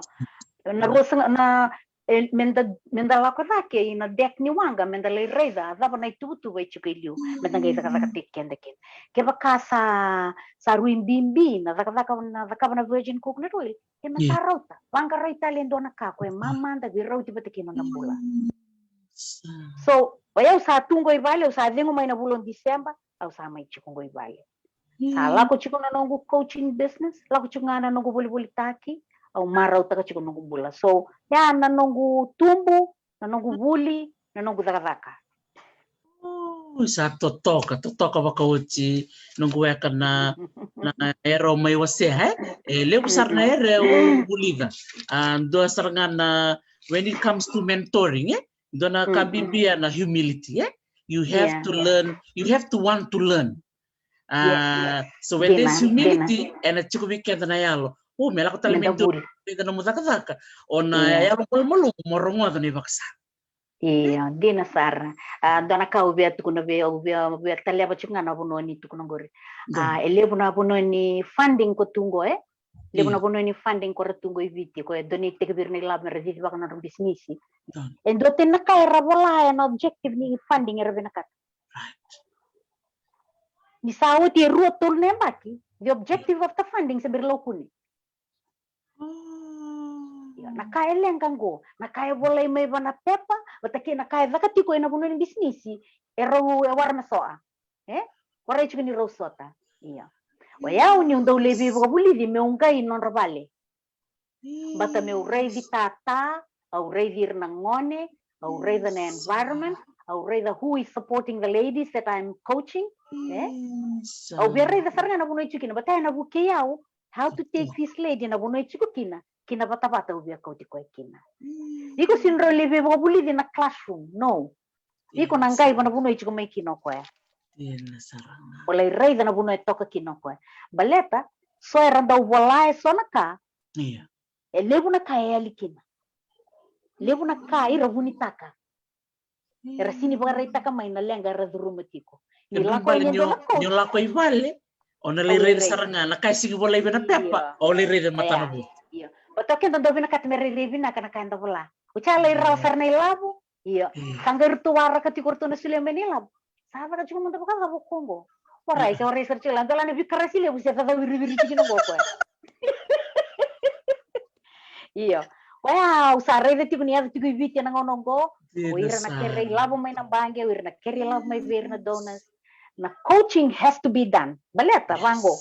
Na rua sega na, e, me da, me da lako cake i na deck ni waqa me da lai raica a cava na ituvatuva e tiko i liu, me da qai cakacaka tiko keda kina. Kevaka sa, sa rui bibi na cakacaka na cakava na virgin coconut oil, e me sa rauta, vaqarai tale e dua na ka ko e mamada vei rauti vata kei noda bula. So o yau sa tu qo i vale, au sa cegu mai na vula o December, au sa mai tiko qo i vale. Sa lako tiko na noqu coaching business, lako tiko ga na noqu volivolitaki, au marautaka tiko noqu bula. So ya na noqu tubu, na noqu vuli, na noqu cakacaka. Sa totoka, totoka vakaoti noqu weka na, na era o mai wasea, e? E levu sara na era au vulica. A dua sara ga na, when it comes to mentoring, e? Dua na ka bibi ya na humility, e? You have to learn, you have to want to learn. A so when there's humility, ena tiko vei keda na yalo. O me lako tale me dua na nomu cakacaka, o na yalo malumalumu mo rogoca na ivakasala. Io, dina sara. A dua na ka au via tukuna vei, au via, au via taleva tiko ga na vanua ni tukuna qori. A e levu na vanua ni funding ko tu qo, e? Levu na vanua ni funding ko ra tu qo i Viti, ko e donate tiko vei ira na ilavo me ra cici vaka na nodra bisinisi. E dua tani na ka era vola ena objective ni funding era vinakata. Ni sa oti e rua tolu na yabaki, the objective of the funding se bera laukuni. Io, na ka e leqa qo, na ka e volai mai va na pepa vata kei na ka e caka tiko ena vanua ni bisinisi, e rau e wara na soa, e? Warai tiko ni rau sota. Io. O yau niu dau lai veivakavulici meu qai nodra vale. Bata meu raici tata, au raici ira na gone, au raica na environment, au raica who is supporting the ladies that I'm coaching, e? Au via raica sara ga na vanua e tiko kina, bata ena vukei au how to take this lady na vanua e tiko kina, kina vatavata au via kauti koya kina. Iko sini rau lai veivakavulici na classroom, no. Iko na qai va na vanua e tiko mai kina o koya. O lai raica na vanua e toka kina o koya. Baleta so era dau vola e so na ka, e levu na ka e yali kina. Levu na ka ira vunitaka. Era sini vakaraitaka mai na leqa era curuma tiko. Ni lako i vale, ni lako i vale, o na lai raica sara ga na ka e sigi volai vei na pepa, o lai raica matana vou. Io. Bata o keda dau vinakata me rairai vinaka na ka eda vola. O ca lai rawa sara na ilavo. Io. Sa qai ratou waraka tiko ratou na solia mai na ilavo. Sa caka tiko mada vakacava o koya qo? Warai, se warai sara tiko la, dua la na vikarasi levu se cacau wiriviri tiko na qo koya. Io. Koya au sa raica tiko ni yaco tiko i Viti ena gauna qo. O ira na kere ilavo mai na baqe, o ira na kere ilavo mai vei ira na donors. Na coaching has to be done. Baleta, vaqo.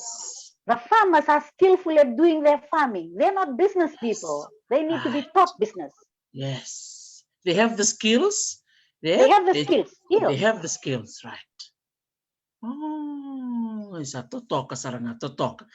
The farmers are skillful at doing their farming. They're not business people. They need to be taught business. Yes. They have the skills. They have the skills. They have the skills, right. O, e sa totoka sara ga, totoka.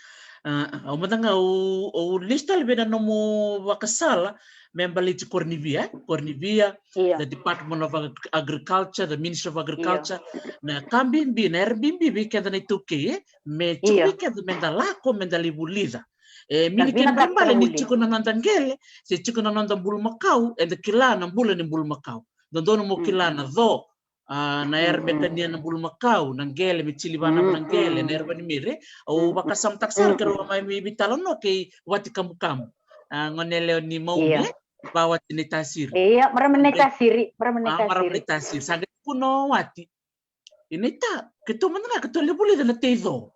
Au mada ga, au lesu tale vei na nomu vakasala me baleti Koronivia, e? Koronivia, the Department of Agriculture, the Ministry of Agriculture. Na ka bibi, na era bibi vei keda na iTaukei, e? Me tiko vei keda me da lako, me da lai vulica. E, me ni kena bale ni tiko na noda qele, se tiko na noda bulumakau, eda kila na bula ni bulumakau. Dodonu mo kila na co, a, na era me kania na bulumakau, na qele, me tili vanava na qele, na era vanimiri. Au vakasamataka sara keirau a mai veitalanoa kei Vati Kabukabu. A, gone yalewa ni Maumi, e? Vawati Naitasiri. Io, marama Naitasiri, marama Naitasiri. Sa qai tukuna o Wati. I Naita, keitou mada ga keitou lai vulica na teico.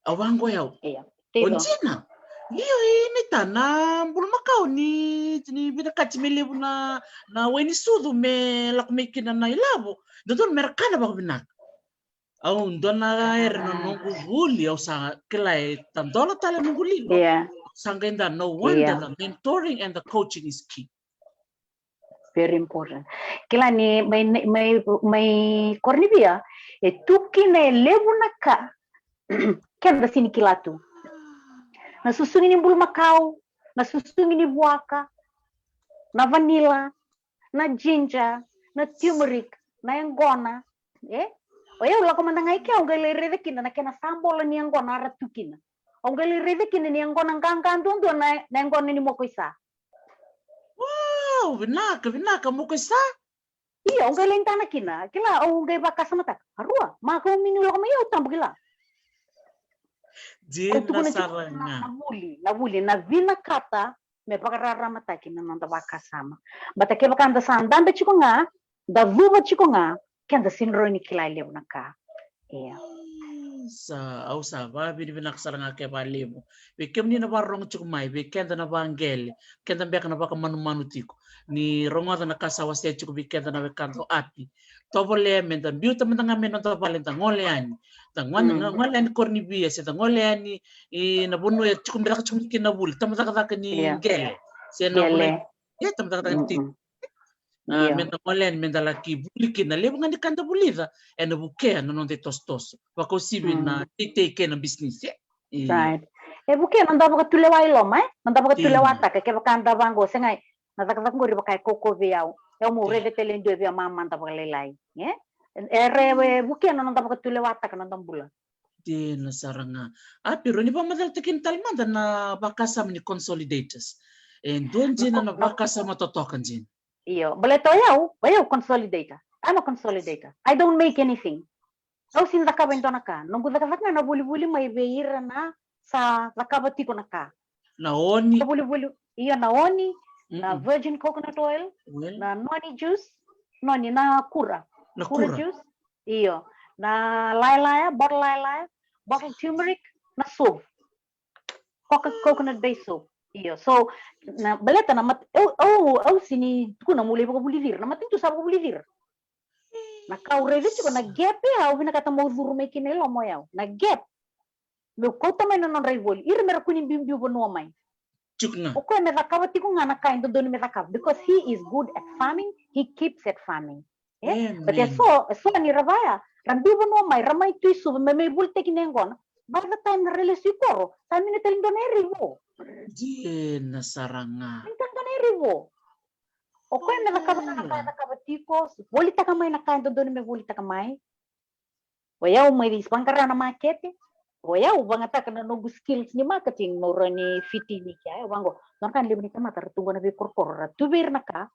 Au vaqo yau. Io. O Dina. Io, i ni ta na bulumakau ni, ni vinakati me levu na, na wai ni sucu me lako mai kina na ilavo. Dodonu me ra kana vakavinaka. Au dua na era na noqu vuli, au sa kila e tadola tale noqu liga. Io. Au sa qai da, no wonder the mentoring and the coaching is key. Very important. Kila ni mai, mai, mai Koronivia, e tu kina e levu na ka keda sini kila tu. Na susugi ni bulumakau, na susugi ni vuaka, na vanilla, na ginger, na turmeric, na yaqona, e? O yau lako mada ga i ke, au qai lai raica kina na kena sabola ni yaqona era tu kina. Au qai lai raica kina ni yaqona qaqa duadua na, na yaqona ni mokoisa. Wow, vinaka, vinaka, mokoisa. Io, au qai lai dana kina. Kila, au qai vakasamataka. A rua, ma kau mini lako mai au tabu kila. Dina sara ga. Na vuli, na vuli, na vinakata me vakararamataki na noda vakasama. Bata kevaka da sa dabe tiko ga, da cuva tiko ga, keda sini rawa ni kila e levu na ka. Io. Sa, au sa vakavinavinaka sara ga ke vakalevu vei kemuni na vakarorogo tiko mai, vei keda na vaqele, keda beka na vakamanumanu tiko. Ni rogoca na ka sa wasea tiko vei keda na wekada o Api. Tovolea me da biuta mada ga me noda vale, da gole yani. Da gole, gole yani Koronivia, se da gole yani i na vanua e tiko me caka tiko kina na vuli, tama cakacaka ni qele. Se na vuli, e tama cakacaka ni tiko. A, me da gole yani, me da laki vuli kina. Levu ga ni ka da vulica ena vukea na noda itosotoso. Vakauasivi na teitei kei na bisinisi, e? Right. E vukea na noda vakatulewa i loma, e? Na noda vakatulewataka, kevaka da vaqo, se ga na cakacaka qori vaka e kaukaua vei au. Au meu raica tale e dua via mamada vakalailai, e? E re, e vukea na noda vakatulewataka na noda bula. Dina sara ga. Api, rawa ni vakamacalataki kina tale mada na vakasama ni consolidators. E dua dina na vakasama totoka dina. Io, baleta o yau, o yau consolidator. I'm a consolidator. I don't make anything. Au sini cakava e dua na ka. Noqu cakacaka ga na volivoli mai vei ira na sa cakava tiko na ka. Na oni. Na volivoli, io, na oni, na virgin coconut oil, na noni juice, noni na kura. Na kura juice. Io, na lailai, bottle lailai, bottle turmeric, na soap. Coca-, coconut based soap. Io, so na baleta na mat-, au, au, au sini tukuna meu lai vakavulici ira. Na matanitu sa vakavulici ira. Na ka au raica tiko na gap, e, au vinakata meu curu mai kina i loma o yau. Na gap. Meu kauta mai na nodra ivoli. Ira me ra kua ni biubiu vanua mai. Tiko ga. O koya me cakava tiko ga na ka e dodonu me cakava. Because he is good at farming, he keeps at farming. E? But e so, e so ni ra vaya, ra biu vanua mai, ra mai tu i Suva, me mai volitaki na yaqona. By the time ra lesu i koro, sa mini tale dua na yari vo. Dina sara ga. Mini tale dua na yari vo. O koya me cakava na ka e cakava tiko, volitaka mai na ka e dodonu me volitaka mai. O yau mai vaqara na makete, o yau vagataka na noqu skills ni marketing, meu rawa ni fitini kea, e, vaqo. Dua na ka na levu ni tamata ra tu qo na veikorokoro, ra tu vei ira na ka.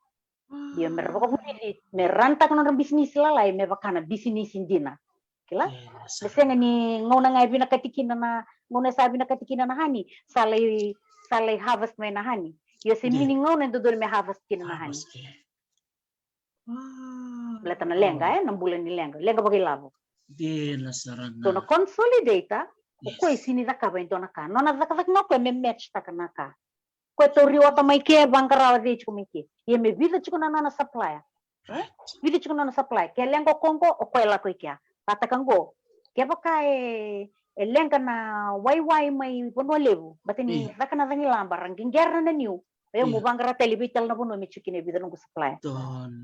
Io, me ra vakavulici, me ranitaka nodra bisinisi lalai me vaka na bisinisi dina. Kila? Me sega ni gauna ga e vinakati kina na, gauna e sa vinakati kina na hani, sa lai, sa lai harvest mai na hani. Io, se mini gauna e dodonu me harvest kina na hani. Baleta na leqa, e, na bula ni leqa, leqa vakailavo. Dina sara ga. So na consolidator, o koya e sini cakava e dua na ka. Nona cakacaka ga o koya me match taka na ka. Koya tauri ota mai ke, vaqara o cei tiko mai ke. Ia me vica tiko na nona supplier. E? Vica tiko na nona supplier. Ke leqa o koqo, o koya lako i kea. Vakataka qo. Kevaka e, e leqa na waiwai mai Vanua Levu, bata ni caka na cagilaba, ra qeqera na niu. E, meu vaqara tale vei tale na vanua me tiko kina e vica noqu supplier.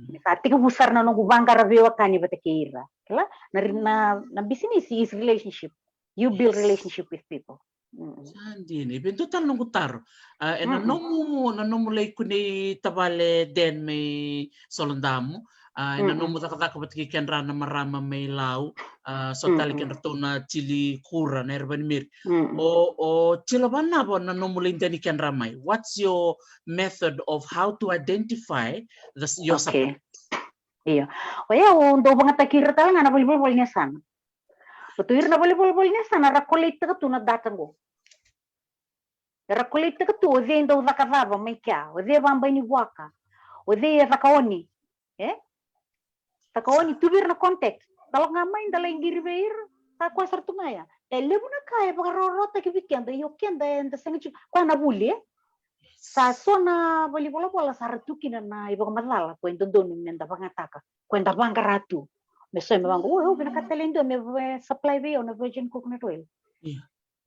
Me sa tekivu sara na noqu vaqara veiwekani vata kei ira. Kila? Na, na, na bisinisi is relationship. You build relationship with people. Sa dina. E vei dua tale noqu taro. A, ena nomu, na nomu lai kunei tavale Den mai Solodamu. A, ena nomu cakacaka vata kei kedra na marama mai Lau. A, so tale kedratou na tili kura na erevani miri. O, o tilo vanava na nomu lai dani kedra mai. What's your method of how to identify the, your support? Io. O yau dau vagataki ira tale ga na vale ni volivoli ni yasana. Koto ira na vale ni volivoli ni yasana ra collect taka tu na data qo. Era collect taka tu o cei dau caka cava mai kea, o cei e vabai ni vuaka, o cei e caka oni. E? Caka oni, tu vei ira na contact. Talo ga mai da lai qiri vei ira, sa koya sara tu ga ya. E levu na ka e vakarawarawataki vei keda, io keda eda sega tiko, koya na vuli, e? Sa so na valenivolavola sa ra tu kina na ivakamacala ko e dodonu me da vakayagataka, ko e da vaqara tu. Me so me vaqo, o, au vinakata tale e dua me, me supply vei au na virgin coconut oil.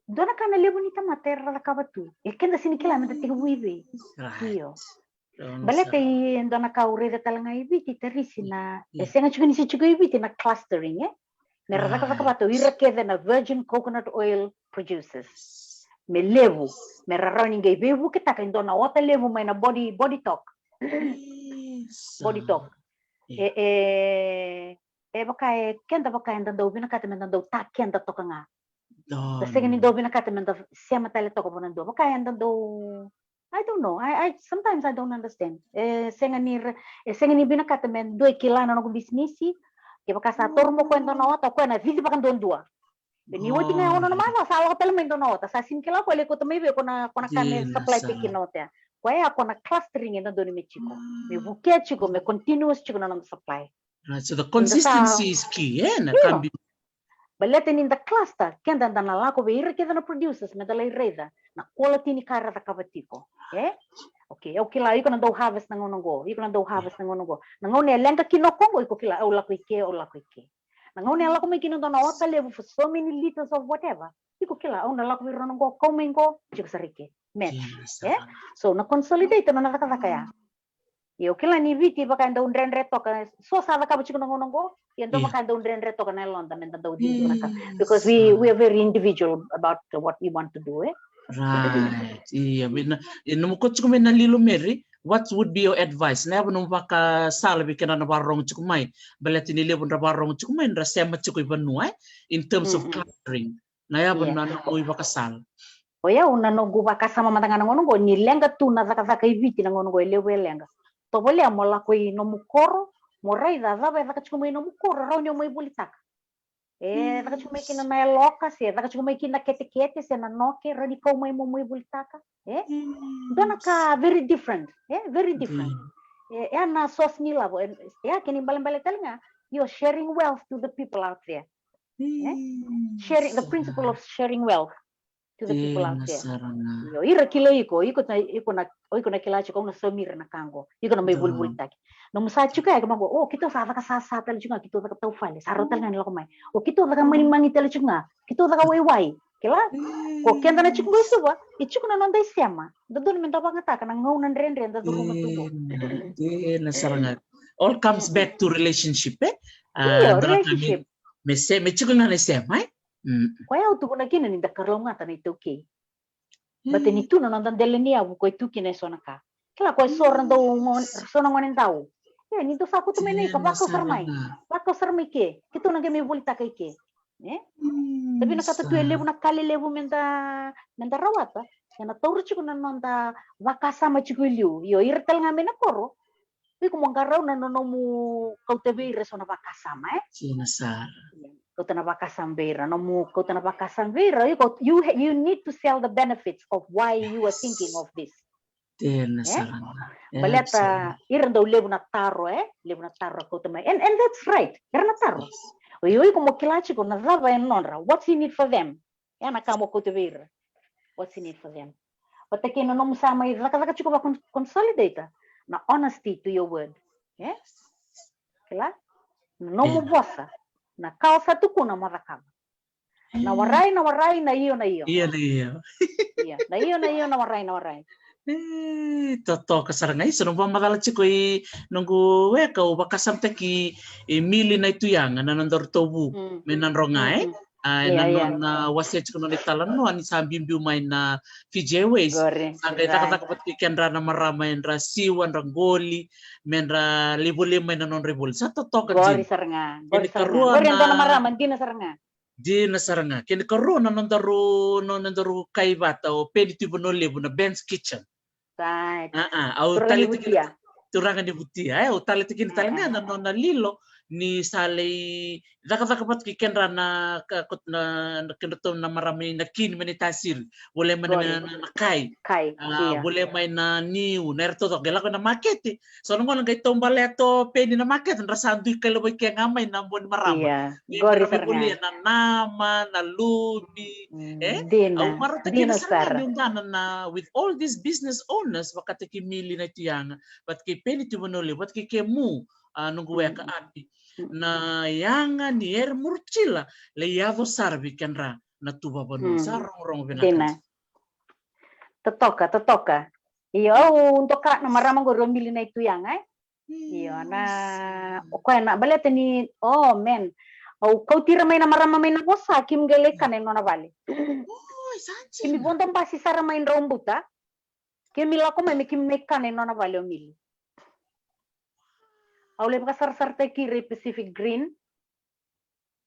Dua na ka na levu ni tamata era cakava tu. E keda sega ni kila me da tekivu i vei. Io. Baleta e dua na ka au raica tale ga i Viti, Tarisi, na e sega tiko ni se tiko i Viti na clustering, e? Me ra cakacaka vata o ira kece na virgin coconut oil producers. Me levu, me ra rawa ni qai veivuketaka e dua na ota levu mai na body, body talk. Body talk. E, e, e vaka e keda, vaka eda dau vinakata me da dau ta keda toka ga. Da sega ni dau vinakata me da sema tale toka vua na dua. Vaka eda dau, I don't know. I, I, sometimes I don't understand. E sega ni ra-, e sega ni vinakata me dua e kila na noqu bisinisi. Kevaka sa toro mai o koya e dua na ota, o koya na cici vakaduadua. Ni oti ga e ono na macawa sa lako tale mai e dua na ota. Sa sega ni kila o koya e lai kauta mai vei, ko na, ko na ka me supply tiko kina na ota ya. Koya ya ko na clustering e dodonu me tiko. Me vukea tiko, me continuous tiko na noda supply. Right, so the consistency is key, e? Na ka bibi. Baleta ni da cluster, keda da na lako vei ira kece na producers me da lai raica na quality ni ka era cakava tiko, e? Okay, au kila iko na dau harvest na gauna qo, iko na dau harvest na gauna qo. Na gauna e leqa kina o koya qo, iko kila au lako i ke, au lako i ke. Na gauna e lako mai kina dua na ota levu for so many liters of whatever, iko kila au na lako vei rau na qo, kau mai qo, tiko sara i ke. Match, e? So na consolidate na nona cakacaka ya. Io, kila ni Viti vaka e dau dredre toka, so sa cakava tiko na gauna qo, ia dua vaka e dau dredre toka na yaloda me da dau cici vinaka. Because we, we are very individual about what we want to do, e? Right. Ia, vei na, e, nomu ko tiko mai na lilo, Mary, what would be your advice? Na yava nomu vakasala vei keda na vakarorogo tiko mai. Baleta ni levu dra vakarorogo tiko mai, dra sema tiko i vanua, e? In terms of clustering. Na yava na nomu ivakasala. O yau na noqu vakasama mada ga na gauna qo, ni leqa tu na cakacaka i Viti na gauna qo, e levu e leqa. Tovolea mo lako i nomu koro, mo raica cava e caka tiko mai nomu koro, rawa ni o mai volitaka. E caka tiko mai kina na yaloka, se caka tiko mai kina na ketekete, se na noke, rawa ni kau mai mo mai volitaka. E? Dua na ka very different. E? Very different. E, e a na source ni lavo. E, e a kena ibalebale tale ga, you're sharing wealth to the people out there. E? Sharing, the principle of sharing wealth to the people out there. Io, ira kila iko, iko na, iko na, o iko na kila tiko, au na saumi ira na ka qo. Iko na mai volivolitaki. Nomu sa tiko ya, kemaqo, o, keitou sa caka sasa tale tiko ga, keitou caka taufale, sa rau tale ga ni lako mai. O, keitou caka manimani tale tiko ga, keitou caka waiwai. Kila? Ko keda na tiko qo i Suva, e tiko na noda isema. Dodonu me da vakayagataka na gauna dredre da curuma tu qo. Dina sara ga. All comes back to relationship, e? Io, relationship. Me se, me tiko ga na isema, e? Koya au tukuna kina ni da kalougata na iTaukei. Baleta ni tu na noda dela ni yavu ko e tu kina e so na ka. Kila ko e so ra dau gone, so na gone dau. Ia, ni dau sa kauta mai na ika, vakau sara mai. Vakau sara mai ke. Keitou na qai mai volitaka i ke. E? Da vinakata tu e levu na ka lelevu me da, me da rawata. Ena taura tiko na noda vakasama tiko i liu. Io, ira tale ga mai na koro. Iko mo qarauna na nomu kauta vei ira e so na vakasama, e? Dina sara. Kauta na vakasama vei ira, nomu kauta na vakasama vei ira, iko, you, you need to sell the benefits of why you are thinking of this. Dina sara ga. Baleta ira dau levu na taro, e? Levu na taro kauta mai. And, and that's right. Ira na taro. O iko mo kila tiko na cava e nodra. What's in it for them? Ya na ka mo kauta vei ira. What's in it for them? Vata kei na nomu sa mai cakacaka tiko va con-, consolidator. Na honesty to your word. E? Kila? Na nomu vosa. Na ka o sa tukuna mo cakava. Na warai, na warai, na io, na io. Io, na io. Io, na io, na io, na warai, na warai. E, totoka sara ga. Isa, noqu vakamacala tiko i noqu weka, au vakasamataki i Mili Naituyaga, na nodaru tauvu mai Nadroga, e? A, ena nona wasea tiko nona italanoa ni sa biubiu mai na Fiji Airways. Sa qai cakacaka vata kei kedra na marama, edra siwa, dra qoli, me dra lai volia mai na nodra ivoli. Sa totoka dina. Qori sara ga. Qori sara ga. Qori e dua na marama, dina sara ga. Dina sara ga. Kena ikarua na nodaru, na nodaru kai vata o Peni Tuivanualevu na Ben's Kitchen. Right. A, a, au taleitaki kina, turaga ni Vutia, e, au taleitaki kina tale ga na nona lilo ni sa lai cakacaka vata kei kedra na ka- kot- na na kedratou na marama i Nakini mai Naitasiri, volai mai na Qori. na- na kai. Kai, A, ia. Volai mai na niu, na era taucoko qai lako ena makete. So na gauna qai taubale yato Peni na makete, dra sa dui kailavaki ga mai na bogi ni marama. Ia, Ia qori qai sara ga. Volia na nama, na lumi. Mm, E? Dina, Au marautaki dina sara ga sara. Ni udana na, with all these business owners, vakataki Mili na Ituyaga, vata kei Peni Tivanoli, vata kei kemu, a, noqu weka Mm. Api. Mm. Na yaga ni Eri Murutila, lai yaco sara vei kedra na tuvavanua. Sa Mm. rogorogo vinaka Dina. Dina. Totoka, totoka. Io, au doka na marama qori o Mili na Ituyaga, e? Io, na, Yes. o koya na, baleta ni, oh man, au kauti ira mai na marama mai Navosa, kemu qai lai kana e nona vale. Oi, sa Kemi dina. vodo basi sara mai Draubuta, kemi lako mai me kemi mai kana e nona vale o Mili. Au lai vakasarasarataki ira e Pacific Green.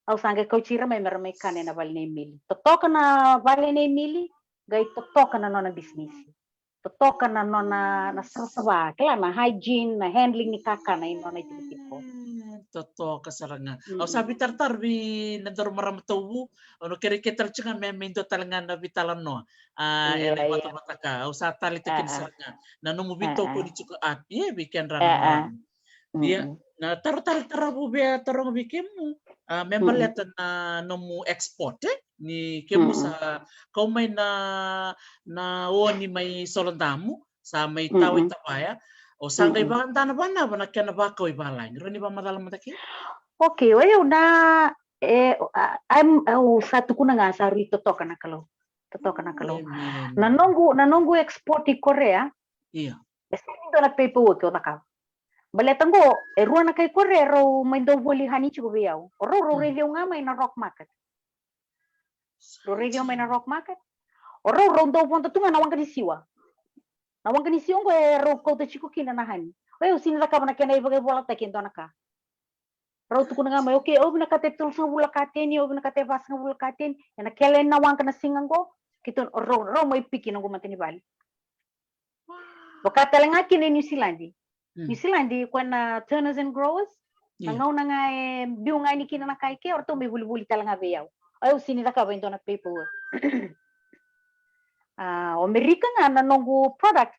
Au sa qai kauti ira mai mera mai kana ena vale nei Mili. Totoka na vale nei Mili, qai totoka na nona bisinisi. Totoka na nona, na savasava, kila na hygiene, na handling ni kakana i nona itikotiko. Mm, totoka sara ga. Au sa Mm. veitaratara vei na daru marama tauvu, au na kerei ke tara tiko ga me, me dua tale ga na veitalanoa. A, ena Ia, ia. ivatavata ka. Au sa taleitaka A, kina a. sara ga na nomu A, a. veitokoni tiko Api, e, vei kedra A, na a. marama. Ia, Mm-mm. na taro tale taravu via taroga vei kemu, a, me Mm-mm. baleta na nomu export, e? Ni kemu Mm-mm. sa kau mai na, na oni mai Solodamu, sa mai tawa i Mm-mm. Tavaya, o sa qai Mm-mm. vakadana vanava na kena vakau i valagi. Rawa ni vakamacala mada ke? Okay, o yau na, e, a, I'm, au sa tukuna ga sa rui totoka na Kalou. Totoka na Kalou. Amen. Na noqu, na noqu export i Korea, Ia. e sega ni dua na paperwork au cakava. Baleta qo, e rua na kai Korea rau mai dau voli hani tiko vei au. O rau, rau Mm. raici au ga mai na Rock Market. Rau raici au mai na Rock Market. O rau, rau dau vodo tu ga na waqa ni siwa. Na waqa ni siwa qo e rau kauta tiko kina na hani. O yau sega ni cakava na kena ivakaivolataki e dua na ka. Rau tukuna ga mai, okay, au vinakata e tolusagavulu na kateni, au vinakata e vasagavulu na kateni, ena kele na waqa na siga qo, keitou rau, rau mai piki noqu matanivale. Vaka tale ga kina e New Zealand. Mm. New Zealand, koya na Turners and Growers, na Ia. gauna ga e biu ga yani kina na ka i ke, o ratou mai volivoli tale ga vei au. Au sega ni cakava e dua na paperwork. A, o Amerika ga na noqu product,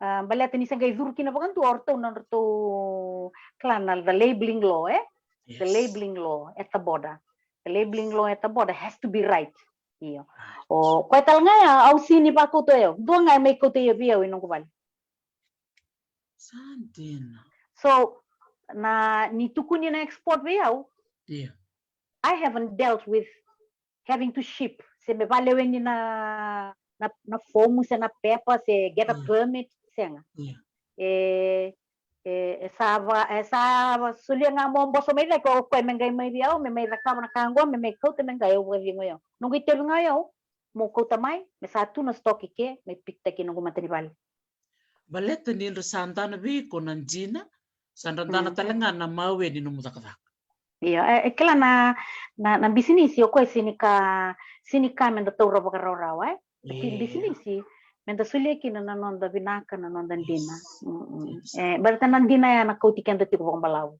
a, baleta ni sa qai curu kina vakadua o ratou na nodratou kila na the labeling law, e? The Yes. labeling law at the border. The labeling law at the border has to be right. Io. Right. O koya tale ga ya, au sega ni vakauta o yau. Dua ga e mai kauta ia vei au i noqu vale. Sa dina. So, na, ni tukuni na export vei au, Ia. I haven't dealt with having to ship, se me valeweni na, na, na fomu, se na pepa, se get a Mm. permit, sega. Ia. E, e, e sa va, e sa va solia ga mo boso mai cake, o koya me qai mai vei au, me mai cakava na ka qo, me mai kauta me qai au vakacegu o yau. Noqu itavi ga o yau, mo kauta mai, me sa tu na stock i ke, me pikitaki noqu matanivale. Baleta ni dra sa dana vei iko na dina, sa dra dana Mm. tale ga na mawe ni nomu cakacaka. Io, e, e kila na, na, na bisinisi o koya sega ni ka, sega ni ka meda taura vakarawarawa, e? Ki Io. bisinisi, meda solia kina na noda vinaka, na noda dina. Yes. Mm-mm. Yes. E, baleta na dina ya na kauti keda tiko vakabalavu.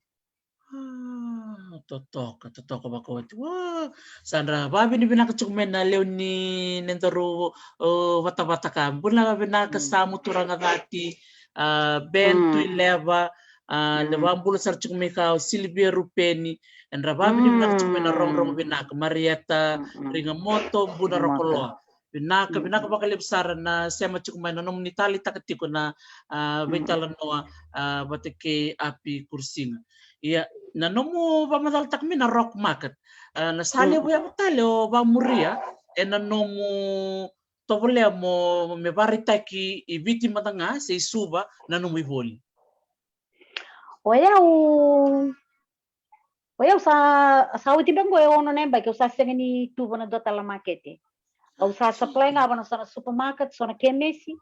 Ah, totoka, totoka vakaoti. Wa, sa dra vavinavinaka tiko mai na lewe ni nedaru, o, vatavata ka. Bula vinaka Mm. Samu Turaga Cati, a, Ben Mm. Tuileva, a, le Mm. vabula sara tiko mai ka o Silvia Rupeni, e dra vavinavinaka tiko mai na Mm. rogorogo vinaka, Marieta Mm-mm. Rigamoto, Buna Rigamoto. Rokoloa. Vinaka, Mm. vinaka vakalevu sara na sema tiko mai na nomuni taleitaka tiko na, a, Mm. veitalanoa, a, vata kei Api Kurusiga. Ia, na nomu vakamacalataka mai na Rock Market. A, na sa Mm. levu yavu tale o vamuria, ena nomu tovolea mo, me vakaraitaki i Viti mada ga, se i Suva, na nomu ivoli. O yau, o yau sa, sa oti beka qo e ono na yabaki, au sa sega ni tuva na dua tale na makete. Au sa supply ga vana so na supermarket, so na kemesi.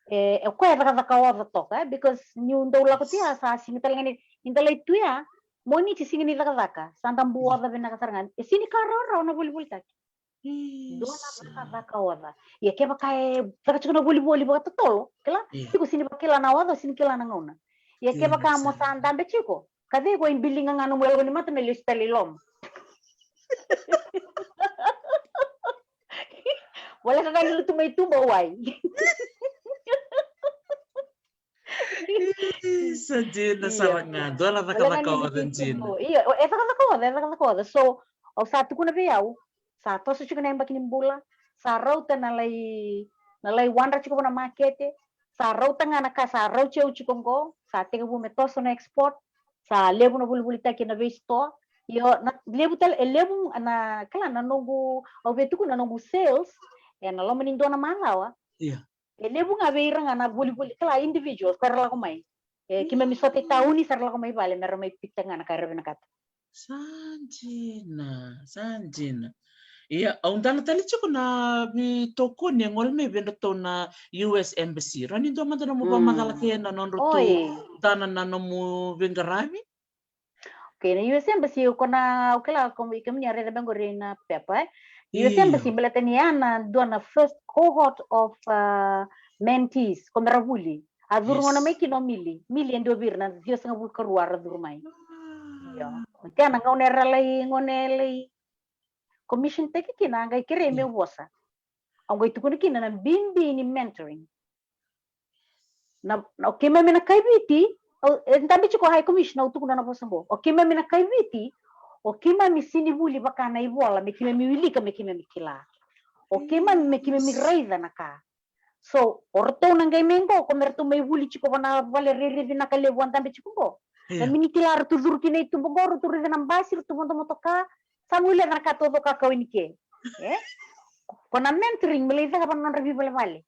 E, e koya e cakacaka oca toka, e, because niu dau lako tu ya, sa sega tale ga ni, ni da lai tu ya, Moniti sega ni cakacaka, sa da bu oca vinaka sara ga. E sega ni ka rawarawa na volivolitaki. Dua na cakacaka oca. Ia kevaka e caka tiko na volivoli vakatotolo, kila? Ia. Tiko sega ni vakila na oca, sega ni kila na gauna. Ia kevaka mo sa dabe tiko, Sa cei ko i biliga ga nomu yaloka ni mata me lesu tale i loma. Wale ka ga ni lutu mai tuba wai. Sa dina sara ga, dua na cakacaka oca dina. Io, e cakacaka oca, e cakacaka oca. So au sa tukuna vei au, sa toso tiko na yabaki ni bula, sa rauta na lai, na lai wadra tiko na makete, sa rauta ga na ka sa rauti au tiko qo, sa tekivu me toso na export, sa levu na volivolitaki na veisitoa. Io, na levu tale, e levu na kila na noqu, au via tukuna na noqu sales ena loma ni dua na malawa. Ia. E levu ga vei ira ga na volivoli kila individuals ko era lako mai. E keimami sota i tauni sa ra lako mai vale me ra mai pick taka ga na ka era vinakata. Sa dina, sa dina. Ia, au dana tale tiko na veitokoni e gole mai vei dratou na U S Embassy. Rawa ni dua mada nomu vakamacala kei na nodratou dana na nomu veiqaravi. Okay, na U S Embassy, ko na, au kila ko i kemuni a raica beka qori na pepa, e? U S Embassy, baleta ni a na dua na first cohort of uh, mentees ko me ra vuli. A curu gona mai kina o Mili. Mili e dua vei ira na ciwasagavulu karua a ra curu mai. Io. Tea na gauna era lai, gauna e lai commission taki kina, a qai kerei meu vosa. Au qai tukuna kina na bibi ni mentoring. Na, na, o keimami na kai Viti, e dabe tiko High Commission, au tukuna na vosa qo. O keimami na kai Viti, o keimami sini vuli vaka na ivola me keimami wilika, me keimami kila. O keimami me keimami raica na ka. So o ratou na qai mai qo, ko me ratou mai vuli tiko vana vale rairai vinaka levu a dabe tiko qo. Na miniti la ratou curu kina i tuba qo, ratou raica na basi, ratou vodo motoka, sa guileca na ka taucoko a kau ini ke. E? Ko na mentoring me lai caka vana nodra veivalevale.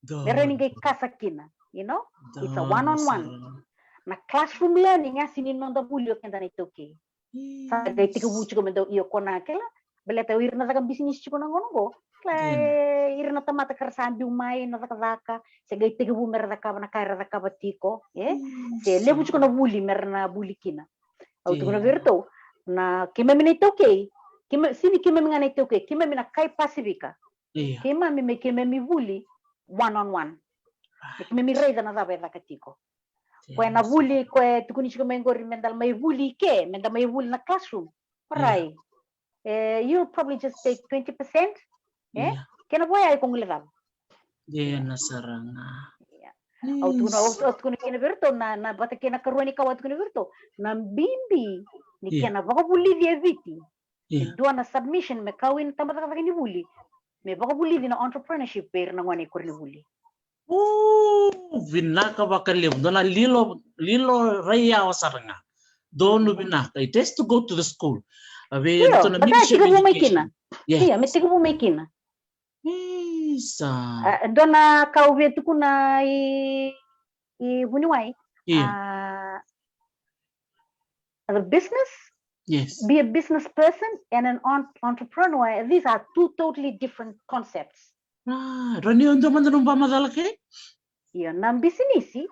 Me rawa ni qai kasa kina, you know? It's a one on one. Na classroom learning a sini noda vuli o keda na iTaukei. Sa qai tekivu tiko me dau io ko na kila. Baleta o ira na caka bisinisi tiko na gauna qo, kila, ira na tamata ka ra sa biu mai na cakacaka, se qai tekivu me ra cakava na ka era cakava tiko, e? Se levu tiko na vuli me ra na vuli kina. Au tukuna vei iratou, na keimami na iTaukei, sini keimami ga na iTaukei, keimami na kai Pasifika. Keimami me keimami vuli one on one. Me keimami raica na cava e caka tiko. Koya na vuli, koya e tukuni tiko mai qori me da mai vuli i ke, me da mai vuli na classroom. Orai. E, you'll probably just take twenty percent. E? Kena vo ya iko guilecava. Dina sara ga. Au tukuna, au tukuna kina vei iratou, na, na vata kei na karua ni ka au tukuna vei iratou. Na bibi ni kena vakavulici e Viti. E dua na submission me kau ina tabacakacaka ni vuli me vakavulici na entrepreneurship vei ira na gone i koronivuli. Vinaka vakalevu, dua na lilo, lilo rai yawa sara ga. Donu vinaka, it has to go to the school. A vei iratou na Ministry of Education. Ia, me tekivu mai kina. Isa. Dua na ka au via tukuna i, i vuniwai. Ia. The business, be a business person and an entrepreneur, and these are two totally different concepts. Rawa ni o dua mada nomu vakamacala kei? Io, na bisinisi.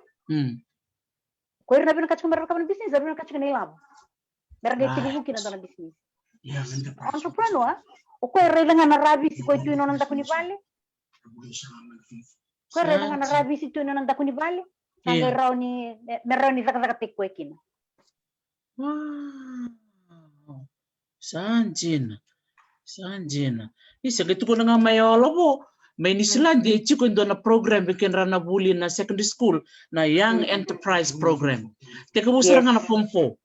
Ko ira na vinakata tiko me ra cakava na bisinisi, era vinakata tiko na ilavo me ra qai tekivu kina dua na bisinisi. Entrepreneur, o koya e raica ga na ravisi ko e tu i nona daku ni vale. Ko e raica ga na ravisi tu i nona daku ni vale. Sa qai rawa ni, me rawa ni cakacakataki koya kina. Wow. Sa dina. Sa dina. Ni se qai tukuna ga mai o Lavo, mai Niusiladi e tiko e dua na program vei kedra na vuli na secondary school, na Young Enterprise Program. Tekivu sara ga na form four.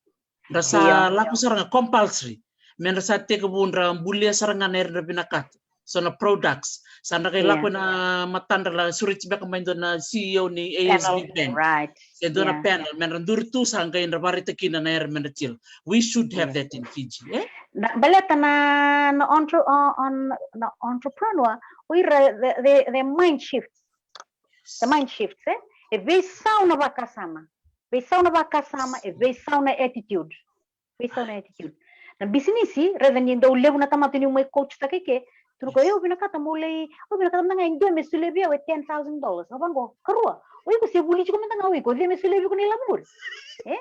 Dra sa lako sara ga compulsory. Me dra sa tekivu dra bulia sara ga na era dra vinakata. So na products. Sa dra qai lako na matadra la sureti beka mai dua na C E O ni A S B Bank. Se dua na panel me dra duri tu sa qai dra varaita kina na era me dra tila. We should have that in Fiji, e? Na baleta na, na entre, on, na entrepreneur, o ira the, the, the mind shift. The mind shift, e? E veisau na vakasama. Veisau na vakasama, e veisau na attitude. Veisau na attitude. Na bisinisi, raica ni dau levu na tamata niu mai coach taka i ke. Tukuna ko, io, au vinakata mo lai, au vinakata mada ga e dua me solia vei au e ten thousand dollars. Au vaqo, karua. O iko se vuli tiko mada ga o iko, o cei me solia vei iko na ilavo qori? E?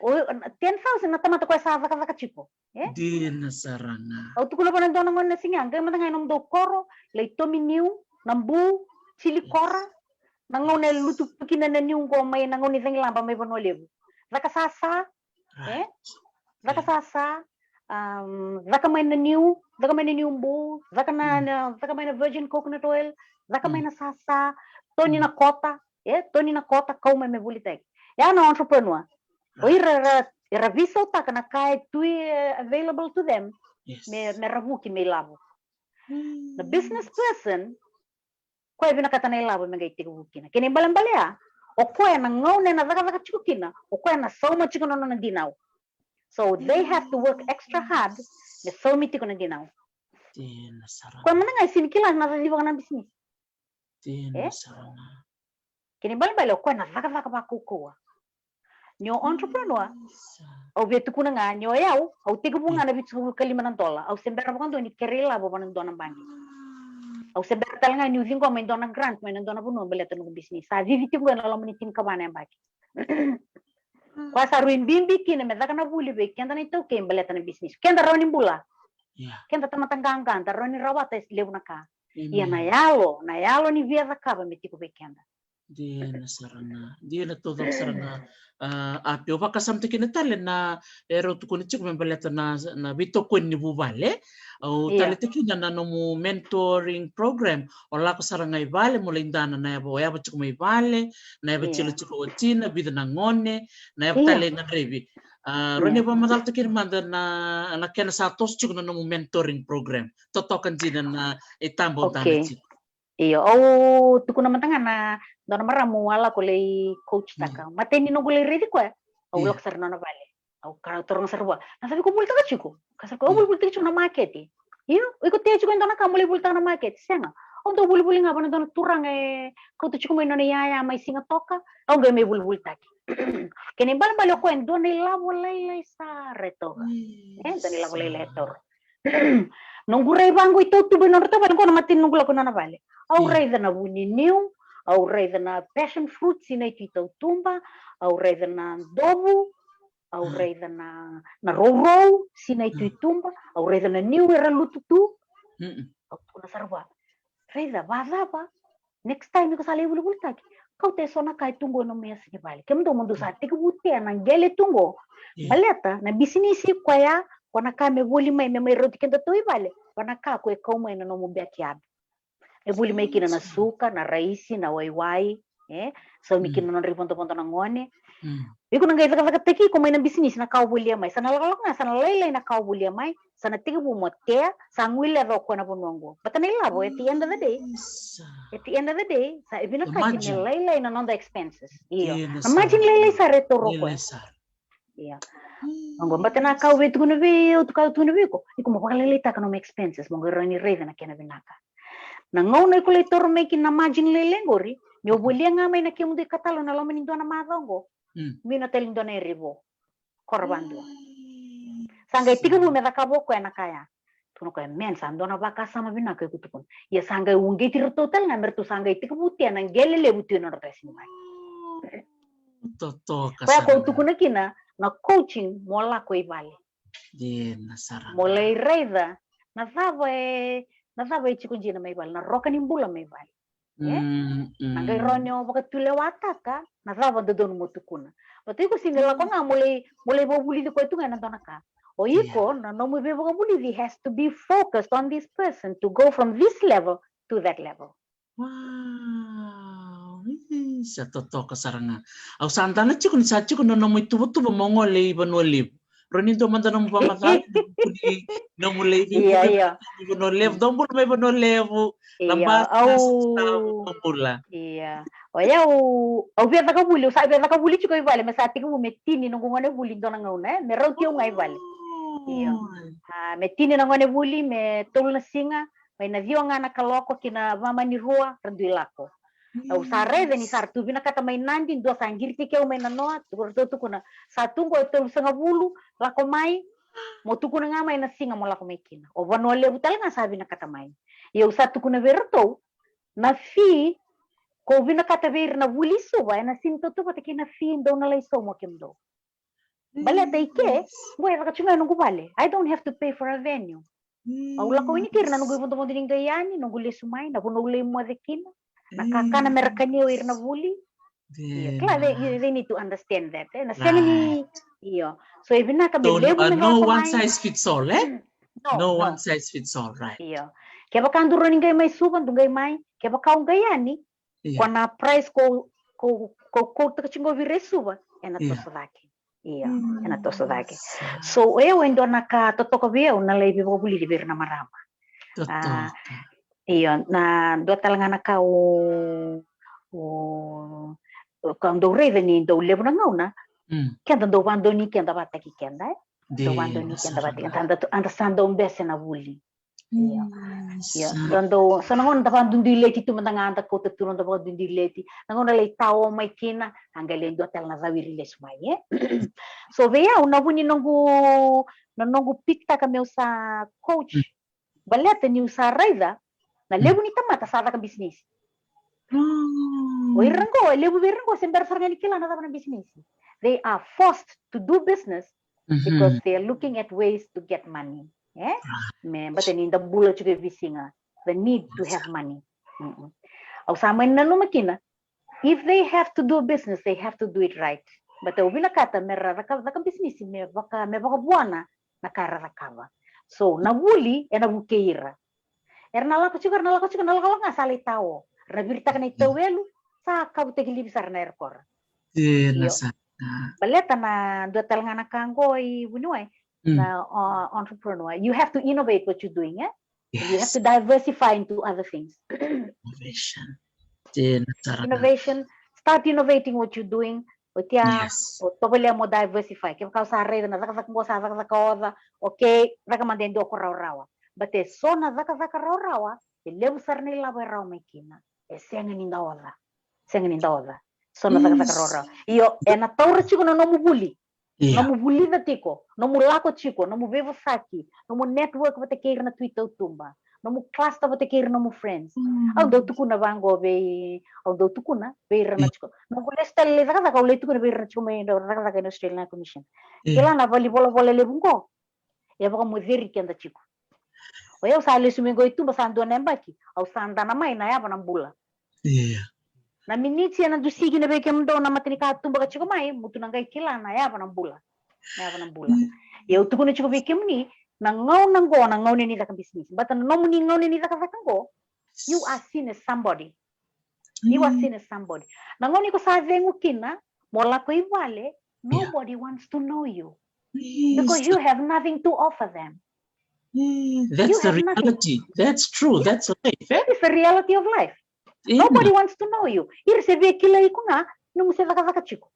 O ten thousand na tamata koya sa cakacaka tiko. E? Dina sara ga. Au tukuna vua na dua na gone na siga, qai mada ga e nomudou koro, lai tomi niu, na bu, tili kora, na gauna e lutu kina na niu qo mai na gauna ni cagilaba mai Vanua Levu. caka sasa, e? Caka sasa, um, caka mai na niu, caka mai na niu bu, caka na, na, caka mai na virgin coconut oil, caka mai na sasa, toni na kota, e, toni na kota, kau mai me volitaki. Ya na entrepreneur. O ira era, era veisautaka na ka e tu, e, available to them, me, me ra vuki me ilavo. Na business person, koya e vinakata na ilavo me qai tekivu kina. Kena ibalebale ya, o koya na gauna ena cakacaka tiko kina, o koya na sauma tiko na nona dinau. So they have to work extra hard me saumi tiko na dinau. Koya mada ga e sini kila na cacivaka na bisinisi. E? Kena ibalebale o koya na cakacaka vakaukauwa. Ni o entrepreneur, au via tukuna ga ni o yau, au tekivu ga na vitusagavulu ka lima na dola, au se bera vakadua ni kerei lavo vua na dua na baqe. Au se bera tale ga niu ciqoma e dua na grant mai na dua na vanua baleta noqu bisinisi. Sa cici tiko qo ena loma ni tinikava na yabaki. Koya sa rui bibi kina me caka na vuli vei keda na iTaukei baleta na bisinisi. Keda rawa ni bula. Keda tamata qaqa da rawa ni rawata e levu na ka. Ia na yalo, na yalo ni via cakava me tiko vei keda. Dina sara ga, dina taucoko sara ga. A, Api, au vakasamataka kina tale na, e rau tukuna tiko me baleta na, na veitokoni ni vuvale. Au taleitaka kina na nomu mentoring program. O lako sara ga i vale mo lai dana na yava, o yava tiko mai vale, na yava tilo tiko o tina, vica na gone, na yava tale e gadrevi. A, rau ni vakamacalataka kina mada na, na kena sa toso tiko na nomu mentoring program. Totoka dina na itaba o dana tiko. Io, au tukuna mada ga na dua na marama au a lako lai coach taka. Matai ni noqu lai raici koya, au lako sara nona vale. Au kaya, au taroga sara vua, na cava iko volitaka tiko? Kaya sara koya, au volivoli taka tiko na makete. Io, iko tea tiko e dua na ka mo lai volitaka na makete? Sega. Au dau volivoli ga vua na dua na turaga e kauta tiko mai nona iyaya mai Sigatoka. Au qai mai volivolitaki. Kena ibalebale o koya e dua na ilavo lailai sara e taura. E dua na ilavo lailai e taura. Noqu rai vaqo i tautuba i nodra tavale, qo na matai ni noqu lako i nona vale. Au raica na vu ni niu, au raica na passion fruit sinai tu i tautuba, au raica na dovu, au raica na, na rourou sinai tu i tuba, au raica na niu era lutu tu. Au tukuna sara vua, raica, vacava? Next time iko sa lai volivolitaki, kauta eso na ka e tu qo e nomu yasa ni vale. Kemudou mo dou sa tekivu tea na qele tu qo. Baleta na bisinisi koya, ko na ka me voli mai me mai rauti kedatou i vale, ko na ka ko e kau mai na nomu backyard. E voli mai kina na suka, na raisi, na waiwai, e, saumi kina na nodra ivodovodo na gone. Iko na qai cakacakataki iko mai na bisinisi na ka o volia mai. Sa na lakolako ga, sa na lailai na ka o volia mai. Sa na tekivu mo tea, sa guileca o koya na vanua oqo. Baleta na ilavo, at the end of the day, at the end of the day, sa e vinakati me lailai na noda expenses. Io. Na margin lailai sara e taura o koya. Ia. Oqo, baleta na ka au via tukuna vei, au tukuna, tukuna vei iko, iko mo vakalailaitaka nomu expenses, mo qai rawa ni raica na kena vinaka. Na gauna iko lai taura mai kina na margin lailai qori, ni o volia ga mai na kemudou ikatalo na loma ni dua na macawa oqo, mina tale ni dua na yari vo. Kora vadua. Sa qai tekivu me cakava o koya na ka ya. Tukuna o koya, man, sa dua na vakasama vinaka iko tukuna. Ia sa qai uqeti iratou tale ga me ratou sa qai tekivu tea na qele levu tu e nodratou yasa ni vale. Totoka sara. Koya ko au tukuna kina na coaching mo lako i vale. Dina sara. Mo lai raica na cava e, na cava e tiko dina mai vale, na roka ni bula mai vale. E? Na qai rawa ni o vakatulewataka na cava dodonu mo tukuna. Baleta iko sega ni lako ga mo lai, mo lai vakavulici koya tu ga ena dua na ka. O iko, na nomu veivakavulici has to be focused on this person to go from this level to that level. Wow. Ih, sa totoka sara ga. Au sa dana tiko ni sa tiko na nomu ituvatuva mo gole i Vanua Levu. Rau ni dua mada nomu vakamacala, nomu lai vei Vanua Levu, dou bula mai Vanua Levu. Na basa, au sa bula. Ia. O yau, au via caka vuli, au sa via caka vuli tiko i vale, me sa tekivu me tini noqu gone vuli dua na gauna, e, me rauti au ga i vale. Io. A, me tini na gone vuli, me tolu na siga, mai na ciwa ga na kaloko ki na va mani rua, ra dui lako. Au sa raica ni sa ra tu vinakata mai Nadi, dua sa qiriti keu mai na noa, tu ratou tukuna, sa tu qo e tolusagavulu, lako mai, mo tukuna ga mai na siga mo lako mai kina. O Vanua Levu tale ga sa vinakata mai. Ia au sa tukuna vei ratou, na fee, ko vinakata vei ira na vuli i Suva, ena sini tautauvata kei na fee dou na lai sauma o kemudou. Baleta i ke, qo e caka tu ga e noqu vale. I don't have to pay for a venue. Au lako ini kei ira na noqu ivodovodo ni qai yani, noqu lesu mai, na vanua au lai moce kina, na kakana me ra kania o ira na vuli. Io, kila, they, they need to understand that, eh? Na sega ni, io. So e vinaka me levu me no one size fits all, eh? No, no one size fits all, right? Io. Kevaka dou rawa ni qai mai Suva, dou qai mai. Kevaka o qai yani, ko na price ko, ko, ko, ko taka tiko vei ira e Suva, ena toso cake. Io, ena toso cake. So o yau e dua na ka totoka vei au na lai veivakavulici vei ira na marama. Io, na dua tale ga na ka o, o, ka dou raica ni dou levu na gauna keda dou vadoni keda vataki keda, e? Dou vadoni keda vataki keda, eda sa dou bese na vuli. Io. Io, dou, so na gauna da vakaduidui leti tu mada ga, da kauta tu na noda vakaduidui leti. Na gauna lai tao mai kina, a qai lai dua tale na cawiri lesu mai, e? So vei au, na vu ni noqu, na noqu pick taka meu sa coach, baleta niu sa raica na levu ni tamata sa caka bisinisi. O ira qo, e levu vei ira qo se bera sara ga ni kila na cava na bisinisi. They are forced to do business because they are looking at ways to get money. E? Me baleta ni da bula tiko e veisiga. The need to have money. Au sa mai nanuma kina, if they have to do business, they have to do it right. But au vinakata me ra caka, caka bisinisi me vaka, me vakavuana na ka era cakava. So na vuli ena vukei ira. Era na lako tiko, era na lako tiko, na lakolako ga sa lai tao. Era na viritaka na itauwelu, sa kavutaki livi sara na era kora. Io. Baleta na dua tale ga na ka qo i vuniwai, na, uh, entrepreneur. You have to innovate what you're doing, eh? You have to diversify into other things. Innovation. Start innovating what you're doing. O tia, o tovolea mo diversify. Kevaka o sa raica na cakacaka qo sa cakacaka oca, okay, caka mada e dua ko rawarawa. But e so na cakacaka rawarawa e levu sara na ilavo e rawa mai kina. E sega ni da oca. Sega ni da oca. So na cakacaka rawarawa. Io, ena taura tiko na nomu vuli. Nomu vulica tiko, nomu lako tiko, nomu veivosaki, nomu network vata kei ira na tui tautuba, nomu cluster vata kei ira nomu friends. Au dau tukuna vaqo vei, au dau tukuna vei ira na tiko. Noqu lesu tale lai cakacaka, au lai tukuna vei ira na tiko mai, dau cakacaka ena Australian Commission. Kila na valenivolavola levu qo. E vakamoceri keda tiko. O yau sa lesu mai qo i tuba sa dua na yabaki, au sa dana mai na yava na bula. Na miniti ena dusi kina vei kemudou na matanikatuba ka tiko mai, mutu na qai kila na yava na bula. Na yava na bula. Ia au tukuna tiko vei kemuni, na gauna qo na gauna ni caka bisinisi. Baleta na nomuni gauna ni cakacaka qo, you are seen as somebody. You are seen as somebody. Na gauna iko sa cegu kina mo lako i vale, nobody wants to know you because you have nothing to offer them. That's the reality. That's true. That's life, eh? It's the reality of life. Nobody wants to know you. Ira se via kilai iko ga nomu se cakacaka tiko.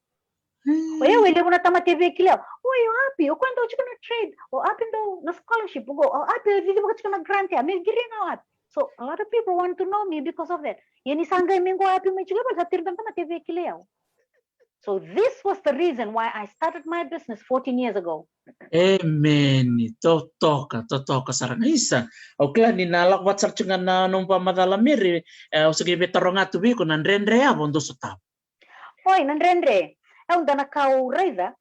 O yau e levu na tamata e via kilai au. Oi, o Api, o koya dau tiko na trade, o Api dau na scholarship, o Api e cicivaka tiko na grant ya, me qiria ga o Api. So a lot of people want to know me because of that. Ia ni sa qai mai qo o Api mai tiko e vale, sa tiri na tamata e via kilai au. So this was the reason why I started my business fourteen years ago. Emeni. Totoka, totoka sara ga. Isa, au kila ni na lako vata sara tiko ga na nomu vakamacala, Mary. E, au sa qai veitaroga tu vei iko na dredre yava o dou sotava. Oi, na dredre. E, au dau na kau raica.